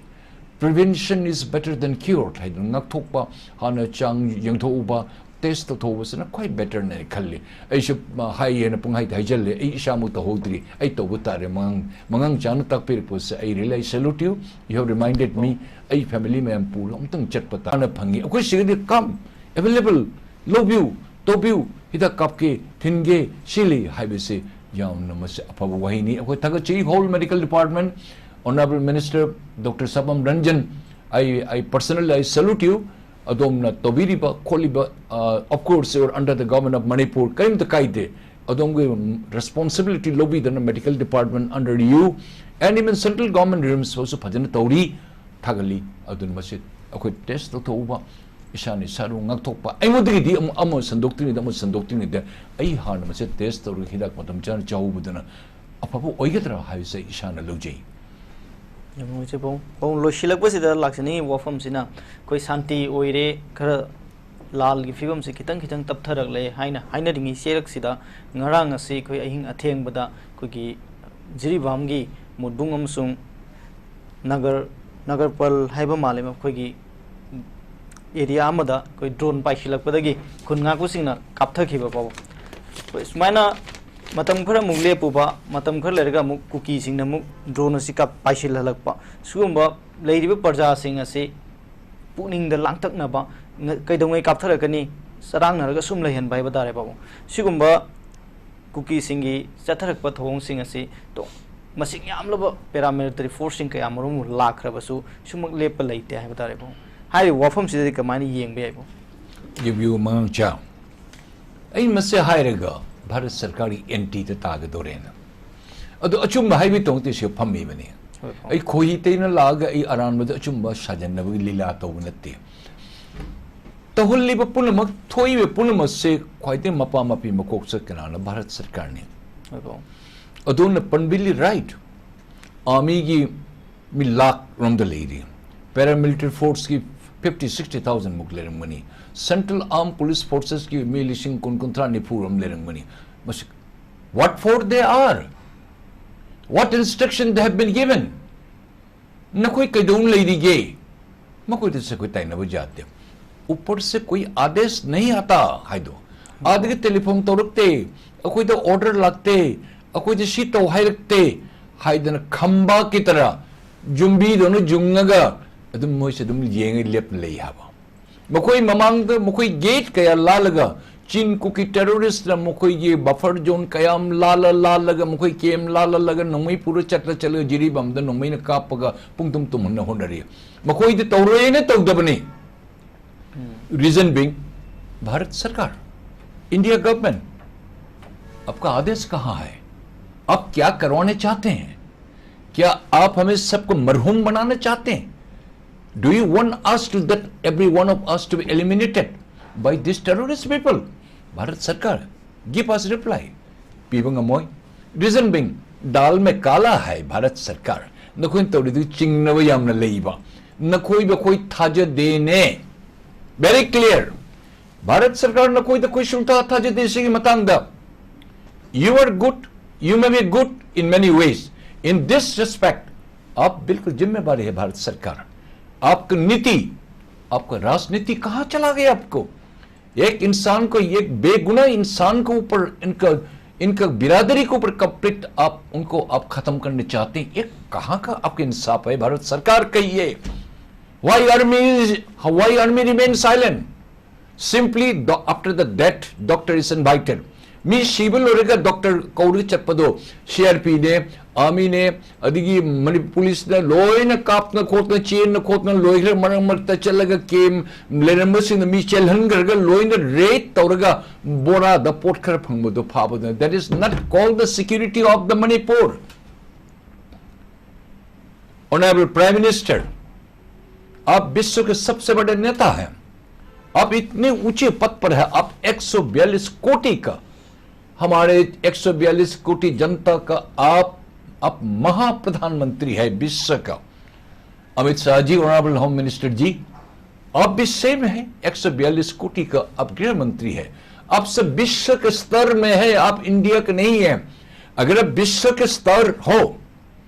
Prevention is better than cure ꯍꯥꯏꯗꯅ, ꯉꯥꯛꯊꯣꯛꯄ, ꯍꯥꯟꯅ ꯆꯥꯡ ꯌꯦꯡꯊꯣꯛꯎꯕ, test ꯇꯧꯊꯣꯛꯎꯕꯁꯤꯅ ꯈ꯭ꯋꯥꯏ better ꯅꯦ ꯈꯜꯂꯤ꯫ ꯑꯩꯁꯨ, ꯑ, ꯍꯥꯏꯌꯦꯅ ꯄꯨꯡꯍꯥꯏꯗ ꯍꯥꯏꯖꯜꯂꯦ, ꯑꯩ ꯏꯁꯥꯃꯛ ꯇꯧꯍꯧꯗ꯭ꯔꯤ, ꯑꯩ ꯇꯧꯕ ꯇꯥꯔꯦ꯫ ꯃꯉꯥꯡ, ꯃꯉꯥꯡ ꯆꯥꯅ ꯇꯥꯛꯄꯤꯔꯛꯄꯁꯦ ꯑꯩ really, I salute you, you have reminded me. ꯑꯩ family ꯃꯌꯥꯝ ꯄꯨꯔꯒ ꯑꯃꯨꯛꯇꯪ ꯆꯠꯄ ꯇꯥꯅ ꯐꯪꯉꯤ꯫ ꯑꯩꯈꯣꯏ ꯁꯤꯒꯗꯤ come, available, ꯂꯧꯕꯤꯌꯨ, ꯇꯧꯕꯤꯌꯨ, ꯍꯤꯗꯥꯛ ꯀꯥꯞꯀꯦ, ꯊꯤꯟꯒꯦ, ꯁꯤ ꯂꯩ ꯍꯥꯏꯕꯁꯤ ꯌꯥꯝꯅ ꯃꯁꯤ ꯑꯐꯕ ꯋꯥꯍꯩꯅꯤ꯫ ꯑꯩꯈꯣꯏ ꯊꯥꯒꯠꯆꯔꯤ whole medical department, Honorable Minister Doctor Sapam Ranjan, I, I personally, I salute you. ꯑꯗꯣꯝꯅ ꯇꯧꯕꯤꯔꯤꯕ ꯈꯣꯠꯂꯤꯕ, uh, of course, you are under the government of Manipur, ꯀꯔꯤꯝꯇ ꯀꯥꯏꯗꯦ꯫ ꯑꯗꯣꯝꯒꯤ responsibility ꯂꯧꯕꯤꯗꯅ medical department under you and even central government RIMS ꯐꯥꯎꯁꯨ ꯐꯖꯅ ꯇꯧꯔꯤ꯫ ꯊꯥꯒꯠꯂꯤ꯫ ꯑꯗꯨꯅ ꯃꯁꯤ ꯑꯩꯈꯣꯏ test ꯇꯧꯊꯣꯛꯎꯕ, ꯏꯁꯥꯅ ꯏꯁꯥꯕꯨ ꯉꯥꯛꯊꯣꯛꯄ꯫ ꯑꯩꯉꯣꯟꯗꯒꯤꯗꯤ ꯑꯃ, ꯑꯃ ꯁꯟꯗꯣꯛꯇ꯭ꯔꯤꯉꯩꯗ, ꯑꯃ ꯁꯟꯗꯣꯛꯇ꯭ꯔꯤꯉꯩꯗ ꯑꯩ ꯍꯥꯟꯅ ꯃꯁꯤ test ꯇꯧꯔꯒ ꯍꯤꯗꯥꯛ ꯃꯇꯝ ꯆꯥꯅ ꯆꯥꯍꯧꯕꯗꯨꯅ ꯑꯐꯕ ꯑꯣꯏꯒꯗ꯭ꯔꯥ ꯍꯥꯏꯕꯁꯦ ꯑꯩ ꯏꯁꯥꯅ ꯂꯧꯖꯩ꯫ ꯌꯥꯝ ꯅꯨꯡꯉꯥꯏꯖꯩ ꯄꯥꯕꯨꯡ꯫ ꯄꯥꯕꯨꯡ, ꯂꯣꯏꯁꯤꯜꯂꯛꯄꯁꯤꯗ ꯂꯥꯛꯆꯅꯤꯡꯉꯤꯕ ꯋꯥꯐꯝꯁꯤꯅ, ꯑꯩꯈꯣꯏ ꯁꯥꯟꯇꯤ ꯑꯣꯏꯔꯦ, ꯈꯔ ꯂꯥꯜꯒꯤ ꯐꯤꯕꯝꯁꯤ ꯈꯤꯇꯪ ꯈꯤꯇꯪ ꯇꯞꯊꯔꯛꯂꯦ ꯍꯥꯏꯅ ꯍꯥꯏꯅꯔꯤꯉꯩ ꯆꯦꯔꯛꯁꯤꯗ, ꯉꯔꯥꯡ ꯑꯁꯤ ꯑꯩꯈꯣꯏ ꯑꯍꯤꯡ ꯑꯊꯦꯡꯕꯗ ꯑꯩꯈꯣꯏꯒꯤ ꯖꯤꯔꯤꯕꯥꯝꯒꯤ ꯃꯨꯠꯕꯨꯡ ꯑꯃꯁꯨꯡ ꯅꯒꯔ, ꯅꯒꯔꯄꯜ ꯍꯥꯏꯕ ꯃꯥꯜꯂꯦ, ꯃꯈꯣꯏꯒꯤ area ꯑꯃꯗ ꯑꯩꯈꯣꯏ drone ꯄꯥꯏꯁꯤꯜꯂꯛꯄꯗꯒꯤ ꯈꯨꯟ ꯉꯥꯛꯄꯁꯤꯡꯅ ꯀꯥꯞꯊꯈꯤꯕ ꯐꯥꯎꯕ꯫ ꯍꯣꯏ, ꯁꯨꯃꯥꯏꯅ ꯃꯇꯝ ꯈꯔ ꯑꯃꯨꯛ ꯂꯦꯞꯄꯨꯕ, ꯃꯇꯝ ꯈꯔ ꯂꯩꯔꯒ ꯑꯃꯨꯛ ꯀꯨꯀꯤꯁꯤꯡꯅ ꯑꯃꯨꯛ ꯗ꯭ꯔꯣꯟ ꯑꯁꯤ ꯀꯥꯞ-, ꯄꯥꯏꯁꯤꯜꯍꯜꯂꯛꯄ, ꯁꯤꯒꯨꯝꯕ ꯂꯩꯔꯤꯕ ꯄ꯭ꯔꯖꯥꯁꯤꯡ ꯑꯁꯤ ꯄꯨꯛꯅꯤꯡꯗ ꯂꯥꯡꯇꯛꯅꯕ, ꯉ-, ꯀꯩꯗꯧꯉꯩ ꯀꯥꯞꯊꯔꯛꯀꯅꯤ, ꯆꯔꯥꯡꯅꯔꯒ ꯁꯨꯝ ꯂꯩꯍꯟꯕ ꯍꯥꯏꯕ ꯇꯥꯔꯦ, ꯄꯥꯕꯨꯡ꯫ ꯁꯤꯒꯨꯝꯕ ꯀꯨꯀꯤꯁꯤꯡꯒꯤ ꯆꯠꯊꯔꯛꯄ ꯊꯧꯑꯣꯡꯁꯤꯡ ꯑꯁꯤ ꯇꯣ-, ꯃꯁꯤꯡ ꯌꯥꯝꯂꯕ paramilitary forceꯁꯤꯡ ꯀꯌꯥ ꯃꯔꯨꯝ ꯂꯥꯛꯈ꯭ꯔꯕꯁꯨ ꯁꯨꯝꯃꯛ ꯂꯦꯞꯄ ꯂꯩꯇꯦ ꯍꯥꯏꯕ ꯇꯥꯔꯦ, ꯄꯥꯕꯨꯡ꯫ ꯍꯥꯏꯔꯤꯕ ꯋꯥꯐꯝꯁꯤꯗꯗꯤ ꯀꯃꯥꯏꯅ ꯌꯦꯡꯕ ꯌꯥꯏ, ꯄꯥꯕꯨꯡ? ꯌꯦꯡꯕꯤꯌꯨ, ꯃꯉꯥꯡꯆꯥ, ꯑꯩ ꯃꯁꯤ ꯍꯥꯏꯔꯒ ꯚꯥꯔꯠ ꯁꯔꯀꯥꯔꯒꯤ ꯑꯦꯟꯇꯤꯗ ꯇꯥꯒꯗꯣꯔꯦꯅ꯫ ꯑꯗꯣ ꯑꯆꯨꯝꯕ ꯍꯥꯏꯕꯒꯤ ꯇꯧꯔꯛꯇꯦ, ꯁꯤ ꯐꯝꯃꯤꯕꯅꯤ꯫ ꯍꯣꯏ, ꯍꯣꯏ꯫ ꯑꯩ ꯈꯣꯏꯍꯤ ꯇꯩꯅ ꯂꯥꯛꯑꯒ ꯑꯩ ꯑꯔꯥꯟꯕꯗ ꯑꯆꯨꯝꯕ ꯁꯥꯖꯟꯅꯕꯒꯤ ꯂꯤꯂꯥ ꯇꯧꯕ ꯅꯠꯇꯦ꯫ ꯇꯧꯍꯜꯂꯤꯕ ꯄꯨꯝꯅꯃꯛ, ꯊꯣꯛꯏꯕ ꯄꯨꯝꯅꯃꯛꯁꯦ ꯈ꯭ꯋꯥꯏꯗꯒꯤ ꯃꯄꯥ ꯃꯄꯤ ꯃꯀꯣꯛ ꯆꯠꯀꯅꯥꯅ ꯚꯥꯔꯠ ꯁꯔꯀꯥꯔꯅꯤ꯫ ꯍꯣꯏ, ꯄꯥꯕꯨꯡ꯫ ꯑꯗꯣꯝꯅ ꯄꯟꯕꯤꯜꯂꯤ ꯔꯥꯏꯠ, ꯑꯥꯔꯃꯤꯒꯤ ꯃꯤ ꯂꯥꯛ ꯔꯣꯝꯗ ꯂꯩꯔꯤ, ꯄꯦꯔꯥꯃꯤꯂꯤꯇꯔꯤ ꯐꯣꯔꯁꯀꯤ ꯐꯤꯐꯇꯤ ꯁꯤꯛꯁꯇꯤ ꯊꯥꯎꯖꯟ ꯃꯨꯛ ꯂꯩꯔꯝꯒꯅꯤ, ꯁꯦꯟꯇ꯭ꯔꯦꯜ ꯑꯥꯔꯝ ꯄꯨꯂꯤꯁ ꯐꯣꯔꯁꯦꯁꯀꯤ ꯃꯤ ꯂꯤꯁꯤꯡ ꯀꯨꯟ ꯀꯨꯟꯊ꯭ꯔꯥ ꯅꯤꯐꯨ ꯔꯣꯝ ꯂꯩꯔꯝꯒꯅꯤ꯫ ꯃꯁꯤ, what for they are? What instruction they have been given? ꯅꯈꯣꯏ ꯀꯩꯗꯧꯅ ꯂꯩꯔꯤꯒꯦ? ꯃꯈꯣꯏꯗꯁꯨ ꯑꯩꯈꯣꯏ ꯇꯥꯏꯅꯕ ꯌꯥꯗꯦ꯫ ꯎꯄꯔ ꯁꯦ ꯀꯣꯏ ꯑꯥꯗꯦꯁ ꯅꯍꯤ ꯑꯥꯇꯥ ꯍꯥꯏꯗꯣ, ꯑꯥꯗꯒꯤ ꯇꯦꯂꯤꯐꯣꯟ ꯇꯧꯔꯛꯇꯦ, ꯑꯩꯈꯣꯏꯗ ꯑꯣꯔꯗꯔ ꯂꯥꯛꯇꯦ, ꯑꯩꯈꯣꯏꯗ ꯁꯤ ꯇꯧ ꯍꯥꯏꯔꯛꯇꯦ ꯍꯥꯏꯗꯅ ꯈꯝꯕꯥꯛꯀꯤ ꯇꯔꯥ ꯌꯨꯝꯕꯤꯗꯧꯅ ꯌꯨꯡꯉꯒ ꯑꯗꯨꯝ ꯃꯣꯏꯁꯦ ꯑꯗꯨꯝ ꯌꯦꯡꯉ ꯂꯦꯞꯅ ꯂꯩ ꯍꯥꯏꯕ꯫ ꯃꯈꯣꯏ ꯃꯃꯥꯡꯗ ꯃꯈꯣꯏ ꯒꯦꯠ ꯀꯌꯥ ꯂꯥꯜꯂꯒ ꯆꯤꯟ ꯀꯨꯀꯤ ꯇꯦꯔꯣꯔꯤꯁꯅ ꯃꯈꯣꯏꯒꯤ ꯕꯐꯔ ꯖꯣꯟ ꯀꯌꯥ ꯑꯃ ꯂꯥꯜꯂ ꯂꯥꯜꯂꯒ, ꯃꯈꯣꯏ ꯀꯦꯝ ꯂꯥꯜꯂꯜꯂꯒ ꯅꯣꯡꯃꯩ ꯄꯨꯔ ꯆꯠꯂ ꯆꯠꯂꯒ ꯖꯤꯔꯤꯕꯥꯝꯗ ꯅꯣꯡꯃꯩꯅ ꯀꯥꯞꯄꯒ ꯄꯨꯡ ꯇꯨꯝ ꯇꯨꯝꯍꯟꯅ ꯍꯣꯠꯅꯔꯤ꯫ ꯃꯈꯣꯏꯗꯤ ꯇꯧꯔꯣꯏꯅ ꯇꯧꯗꯕꯅꯤ꯫ Reason being, भारत सरकार, India government, आपका आदेश कहाँ है? आप क्या करवाने चाहते हैं? क्या आप हमें सबको मरहूम बनाना चाहते हैं? Do you want us to, that every one of us to be eliminated by these terrorist people? Bharat सरकार, give us reply. ꯄꯤꯕ ꯉꯝꯃꯣꯏ꯫ Reason being, दाल में काला है भारत सरकार. ꯅꯈꯣꯏꯅ ꯇꯧꯔꯤꯗꯨ ꯆꯤꯡꯅꯕ ꯌꯥꯝꯅ ꯂꯩꯕ꯫ ꯅꯈꯣꯏ, ꯅꯈꯣꯏ ꯊꯥꯖꯗꯦꯅꯦ꯫ Very clear. ꯚꯥꯔꯠ ꯁꯔꯀꯥꯔ ꯅꯈꯣꯏꯗ ꯑꯩꯈꯣꯏ ꯁꯨꯡꯊꯥ ꯊꯥꯖꯗꯦ ꯁꯤꯒꯤ ꯃꯇꯥꯡꯗ꯫ You are good, you may be good in many ways. In this respect, आप बिल्कुल जिम्मेवारी है भारत सरकार। आपकी नीति, आपका राजनीति कहाँ चला गया आपको? एक इंसान को, एक बेगुनाह इंसान के ऊपर इनका, इनका बिरादरी के ऊपर कंप्लीट आप उनको आप खत्म करने चाहते हैं। ये कहाँ का आपका इंसाफ है? भारत सरकार का ये, why army, why army remain silent? Simply after the death, doctor is invited. ꯃꯤ ꯁꯤꯕ ꯂꯣꯏꯔꯒ ꯗꯣꯛꯇꯔ ꯀꯧꯔꯒ ꯆꯠꯄꯗꯣ, ꯁꯤ ꯑꯥꯔ ꯄꯤꯅꯦ, ꯑꯥꯔꯃꯤꯅꯦ, ꯑꯗꯒꯤ ꯃꯅꯤꯄꯨꯔ ꯄꯨꯂꯤꯁꯅ ꯂꯣꯏꯅ ꯀꯥꯞꯇꯅ ꯈꯣꯠꯇꯅ, ꯆꯦꯟꯗꯅ ꯈꯣꯠꯇꯅ ꯂꯣꯏꯈ꯭ꯔꯦ꯫ ꯃꯔꯛ ꯃꯔꯛꯇ ꯆꯠꯂꯒ ꯀꯦꯝ ꯂꯩꯔꯝꯕꯁꯤꯡꯗ ꯃꯤ ꯆꯦꯜꯍꯟꯈ꯭ꯔꯒ ꯂꯣꯏꯅ ꯔꯦꯠ ꯇꯧꯔꯒ ꯕꯣꯔꯥꯗ ꯄꯣꯠ ꯈꯔ ꯐꯪꯕꯗꯣ ꯐꯥꯕꯗꯨꯅ, that is not called the security of the Manipur. Honorable Prime Minister, आप विश्व के सबसे बड़े नेता हैं, आप इतने ऊंचे पद पर हैं, आप एक सौ बयालीस कोटि का, हमारे एक सौ बयालीस कोटि जनता का आप, आप महाप्रधानमंत्री है विश्व का। Amit Shah ji, honourable home minister जी, आप भी सेम हैं, एक सौ बयालीस कोटि का आप गृह मंत्री है। आप सब विश्व के स्तर में है, आप इंडिया के नहीं है। अगर आप विश्व के स्तर हो,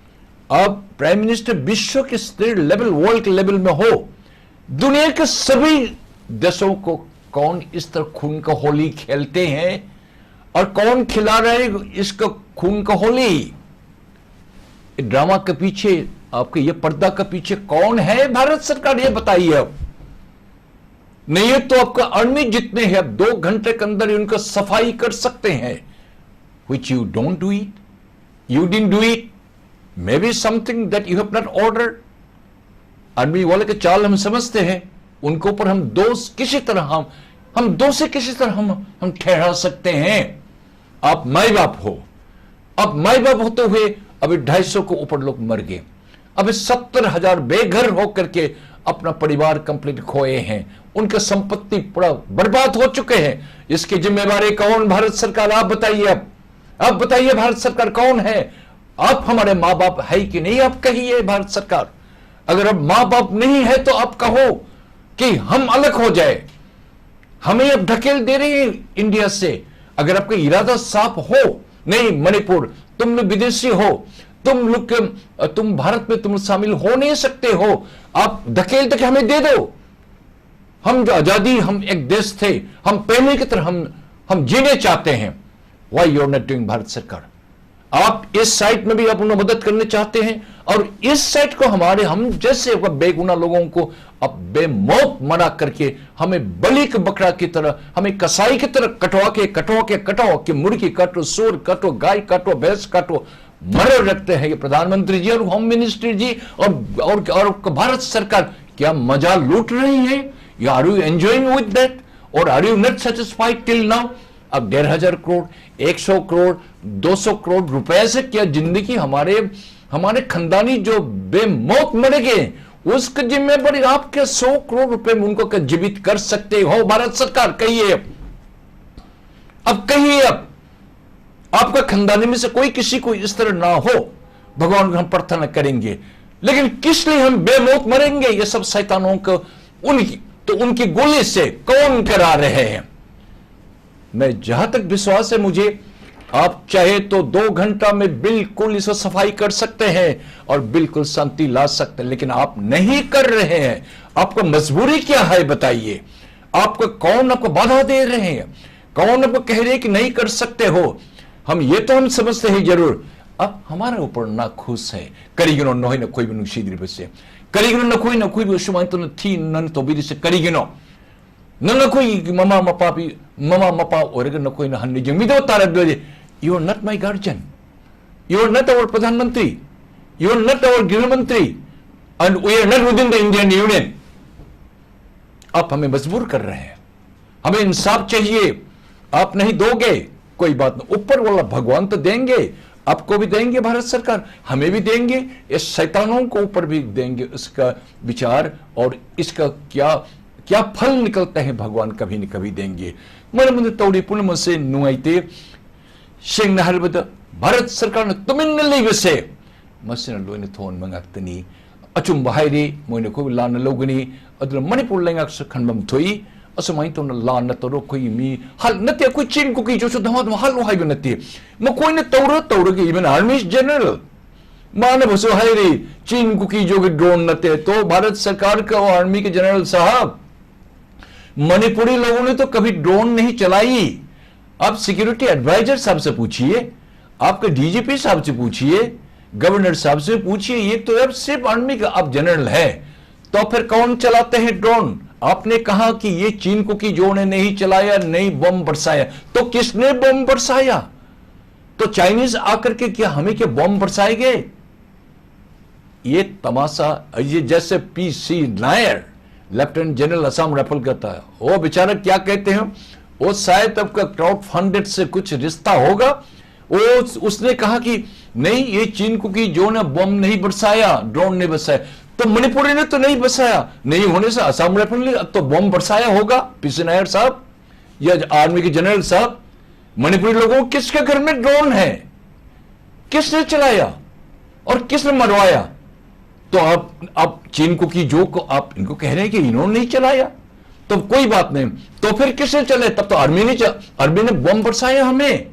आप प्राइम मिनिस्टर विश्व के स्तर लेवल, वर्ल्ड के लेवल में हो, दुनिया के सभी देशों को कौन इस तरह खून का होली खेलते हैं और कौन खिला रहे हैं इसका खून का होली? ड्रामा के पीछे, आपके ये पर्दा के पीछे कौन है? भारत सरकार, ये बताइए आप। नहीं है तो आपका आर्मी जितने हैं, आप दो घंटे के अंदर ही उनका सफाई कर सकते हैं, which you don't do it, you didn't do it, maybe something that you have not ordered. Army वाले के चाल हम समझते हैं, उनके ऊपर हम दोष किसी तरह हम हम दोषी किसी तरह हम हम ठहरा सकते हैं? आप माई बाप हो, आप माई बाप होते हुए अभी ढाई सौ को ऊपर लोग मर गए, अभी सत्तर हजार बेघर होकर के अपना परिवार कंप्लीट खोए हैं, उनका संपत्ति पूरा बर्बाद हो चुके हैं। इसकी जिम्मेवारी कौन? भारत सरकार, आप बताइए। अब आप बताइए, भारत सरकार कौन है? आप हमारे माँ बाप है कि नहीं? आप कहिए, भारत सरकार, अगर अब माँ बाप नहीं है तो आप कहो कि हम अलग हो जाए। हमें अब ढकेल दे रही है इंडिया से। अगर आपका इरादा साफ हो, नहीं मणिपुर, तुम लोग विदेशी हो, तुम लोग के, तुम भारत में तुम लोग शामिल हो नहीं सकते हो, आप ढकेल तक हमें दे दो। हम जो आजादी, हम एक देश थे, हम पहले की तरह हम हम जीने चाहते हैं। Why you are not doing, Bharat सरकार? आप इस साइड में भी आप उन्हें मदद करने चाहते हैं और इस साइड को हमारे, हम जैसे बेगुनाह लोगों को आप बेमौत मरा करके हमें बलि के बकरा की तरह, हमें कसाई की तरह कटवा के, कटवा के, कटवा के, मुर्गी काटो, सूअर काटो, गाय काटो, भैंस काटो, मरे रखते हैं ये प्रधानमंत्री जी और होम मिनिस्टर जी और और, और भारत सरकार क्या मजा लूट रही है? You are you enjoying with that? Or are you not satisfied till now? अब डेढ़ हजार करोड़, एक सौ करोड़, दो सौ करोड़ रुपए से क्या जिंदगी हमारे, हमारे खानदानी जो बेमौत मर गए, उसके जिम्मेदारी आपके सौ करोड़ रुपए में उनको क्या जीवित कर सकते हो? भारत सरकार, कहिए अब, अब कहिए अब, आपका खानदानी में से कोई किसी को इस तरह ना हो, भगवान को हम प्रार्थना करेंगे। लेकिन किस लिए हम बेमौत मरेंगे? ये सब शैतानों को, उनकी तो उनकी गोली से कौन करा रहे हैं? मैं, जहां तक विश्वास है मुझे, आप चाहे तो दो घंटा में बिल्कुल इसको सफाई कर सकते हैं और बिल्कुल शांति ला सकते हैं, लेकिन आप नहीं कर रहे हैं। आपका मजबूरी क्या है, बताइए? आपको कौन आपको बाधा दे रहे हैं? कौन आपको कह रहे हैं कि नहीं कर सकते हो? हम ये तो हम समझते हैं जरूर। अब हमारे ऊपर ना खुश है, करीगनो नोहे न कोई भी नुशीद रिबसे, करीगनो न कोई न कोई भी उशुमाई तो न थी नन तो भी से करीगनो नंगा कोई ममा मपा भी, ममा मपा और ना कोई ना हन्ने जमीदो तारा दो। You are not my guardian, you are not our प्रधानमंत्री, you are not our गृह मंत्री, and we are not within the Indian Union। आप हमें मजबूर कर रहे हैं, हमें इंसाफ चाहिए। आप नहीं दोगे, कोई बात नहीं, ऊपर वाला भगवान तो देंगे, आपको भी देंगे भारत सरकार, हमें भी देंगे, ये शैतानों को ऊपर भी देंगे। इसका विचार और इसका क्या, क्या फल निकलता है, भगवान कभी न कभी देंगे। मन मुझे तौड़ी पूर्ण मन से नुआइते शेंग नहर बद भारत सरकार ने तुमिन ले बसे मसिन लोइन थोन मंगतनी। ꯑꯆꯨꯝꯕ ꯍꯥꯏꯔꯤ, ꯃꯣꯏꯅ ꯑꯩꯈꯣꯏꯕꯨ ꯂꯥꯟꯅ ꯂꯧꯒꯅꯤ꯫ ꯑꯗꯨꯅ ꯃꯅꯤꯄꯨꯔ ꯂꯩꯉꯥꯛꯁꯨ ꯈꯟꯐꯝ ꯊꯣꯛꯏ꯫ ꯑꯁꯨꯃꯥꯏꯅ ꯇꯧꯅ ꯂꯥꯟꯅ ꯇꯧꯔꯒ ꯑꯩꯈꯣꯏꯒꯤ ꯃꯤ ꯍꯜ-, ꯅꯠꯇꯦ, ꯑꯩꯈꯣꯏ ꯆꯤꯟ ꯀꯨꯀꯤ ꯖꯣꯁꯨ ꯙꯃꯥ ꯙꯃꯥ ꯍꯜꯂꯨ ꯍꯥꯏꯕ ꯅꯠꯇꯦ꯫ ꯃꯈꯣꯏꯅ ꯇꯧꯔ ꯇꯧꯔꯒ even army general ꯃꯥꯅꯕꯁꯨ ꯍꯥꯏꯔꯤ, "ꯆꯤꯟ ꯀꯨꯀꯤ ꯖꯣꯒꯤ drone ꯅꯠꯇꯦ, ꯇꯣ ꯚꯥꯔꯠ ꯁꯔꯀꯥꯔ ꯀ ꯑꯥꯔꯃꯤ ꯀ ꯖꯦꯅꯔꯦꯜ ꯁꯥꯍꯕ, मणिपुरी लोगों ने तो कभी ड्रोन नहीं चलाई। आप सिक्योरिटी एडवाइजर साहब से पूछिए, आपके डीजीपी साहब से पूछिए, गवर्नर साहब से पूछिए, ये तो अब सिर्फ आर्मी का आप जनरल है, तो फिर कौन चलाते हैं ड्रोन? आपने कहा कि ये चिनकुकी जो ने नहीं चलाया, नहीं बम बरसाया, तो किसने बम बरसाया? तो चाइनीज आकर के क्या हमें क्या बम बरसाए गए? ये तमाशा, ये जैसे PC Nair, lieutenant general Assam rifle कहता है, वो बेचारा क्या कहते हैं, वो शायद आपका क्राउड फंडेड से कुछ रिश्ता होगा। वो उसने कहा कि नहीं, ये चिनकुकी जो ने बम नहीं बरसाया, ड्रोन नहीं बरसाया, तो मणिपुरी ने तो नहीं बरसाया, नहीं होने से असम राइफल ने तो बम बरसाया होगा। पीसी नायर साहब या आर्मी के जनरल साहब, मणिपुरी लोगों को किसके घर में ड्रोन है, किसने चलाया और किसने मरवाया? तो आप आप चिनकुकी जो को आप इनको कह रहे हैं कि इन्होंने नहीं चलाया, तो कोई बात नहीं। तो फिर किसने चलाया? तब तो आर्मी ने च- आर्मी ने बम बरसाया हमें।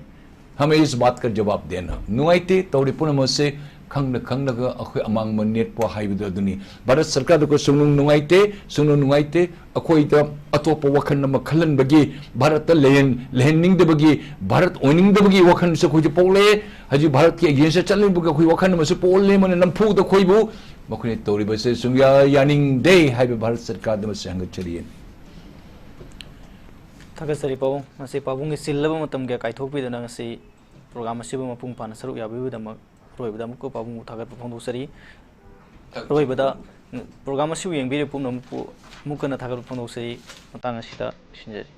हमें इस बात का जवाब देना। ꯅꯨꯡꯉꯥꯏꯇꯦ ꯇꯧꯔꯤ ꯄꯨꯝꯅꯃꯛꯁꯦ꯫ ꯈꯪꯅ ꯈꯪꯅꯒ ꯑꯩꯈꯣꯏ ꯑꯃꯥꯡꯕ ꯅꯦꯠꯄ ꯍꯥꯏꯕꯗꯨ ꯑꯗꯨꯅꯤ꯫ ꯚꯥꯔꯠ ꯁꯔꯀꯥꯔꯗ ꯑꯩꯈꯣꯏ ꯁꯨꯡꯅꯨꯡ ꯅꯨꯡꯉꯥꯏꯇꯦ, ꯁꯨꯡꯅꯨꯡ ꯅꯨꯡꯉꯥꯏꯇꯦ꯫ ꯑꯩꯈꯣꯏꯗ ꯑꯇꯣꯞꯄ ꯋꯥꯈꯜ ꯑꯃ ꯈꯜꯍꯟꯕꯒꯤ, ꯚꯥꯔꯠꯇ ꯂꯩꯍꯟ- ꯂꯩꯍꯟꯅꯤꯡꯗꯕꯒꯤ, ꯚꯥꯔꯠ ꯑꯣꯏꯅꯤꯡꯗꯕꯒꯤ ꯋꯥꯈꯜꯁꯨ ꯑꯩꯈꯣꯏꯗ ꯄꯣꯛꯂꯛꯑꯦ꯫ ꯍꯧꯖꯤꯛ ꯚꯥꯔꯠꯀꯤ ꯑꯒꯦꯟꯁꯇ ꯆꯠꯅꯤꯡꯕꯒꯤ ꯑꯩꯈꯣꯏ ꯋꯥꯈꯜ ꯑꯃꯁꯨ ꯄꯣꯛꯍꯜꯂꯦ꯫ ꯃꯣꯏꯅ ꯅꯝꯐꯨꯗ ꯑꯩꯈꯣꯏꯕꯨ ꯃꯈꯣꯏꯅ ꯇꯧꯔꯤꯕꯁꯦ ꯁꯨꯡꯌꯥ ꯌꯥꯅꯤꯡꯗꯦ ꯍꯥꯏꯕ ꯚꯥꯔꯠ ꯁꯔꯀꯥꯔꯗ ꯑꯃꯁꯨ ꯍꯦꯟꯒꯠꯆꯔꯤ꯫ ꯊꯥꯒꯠꯆꯔꯤ ꯄꯥꯕꯨꯡ꯫ ꯉꯁꯤ ꯄꯥꯕꯨꯡꯒꯤ ꯆꯤꯜꯂꯕ ꯃꯇꯝꯒꯤ ꯀꯥꯏꯊꯣꯛꯄꯤꯗꯨꯅ ꯉꯁꯤ ꯄ꯭ꯔꯣꯒ꯭ꯔꯥꯝ ꯑꯁꯤꯕꯨ ꯃꯄꯨꯡ ꯐꯥꯅ ꯁꯔꯨꯛ ꯌꯥꯕꯤꯕꯒꯤꯗꯃꯛ ꯑꯔꯣꯏꯕꯗ ꯑꯃꯨꯛꯀ ꯄꯥꯕꯨꯡꯕꯨ ꯊꯥꯒꯠꯄ ꯐꯣꯡꯗꯣꯛꯆꯔꯤ꯫ ꯑꯔꯣꯏꯕꯗ ꯄ꯭ꯔꯣꯒ꯭ꯔꯥꯝ ꯑꯁꯤꯕꯨ ꯌꯦꯡꯕꯤꯔꯤꯕ ꯄꯨꯝꯅꯃꯛꯄꯨ ꯑꯃꯨꯛ ꯍꯟꯅ ꯊꯥꯒꯠꯄ ꯐꯣꯡꯗꯣꯛꯆꯔꯤ꯫ ꯃꯇꯥꯡ ꯑꯁꯤꯗ ꯂꯣꯏꯁꯤꯟꯖꯔꯤ꯫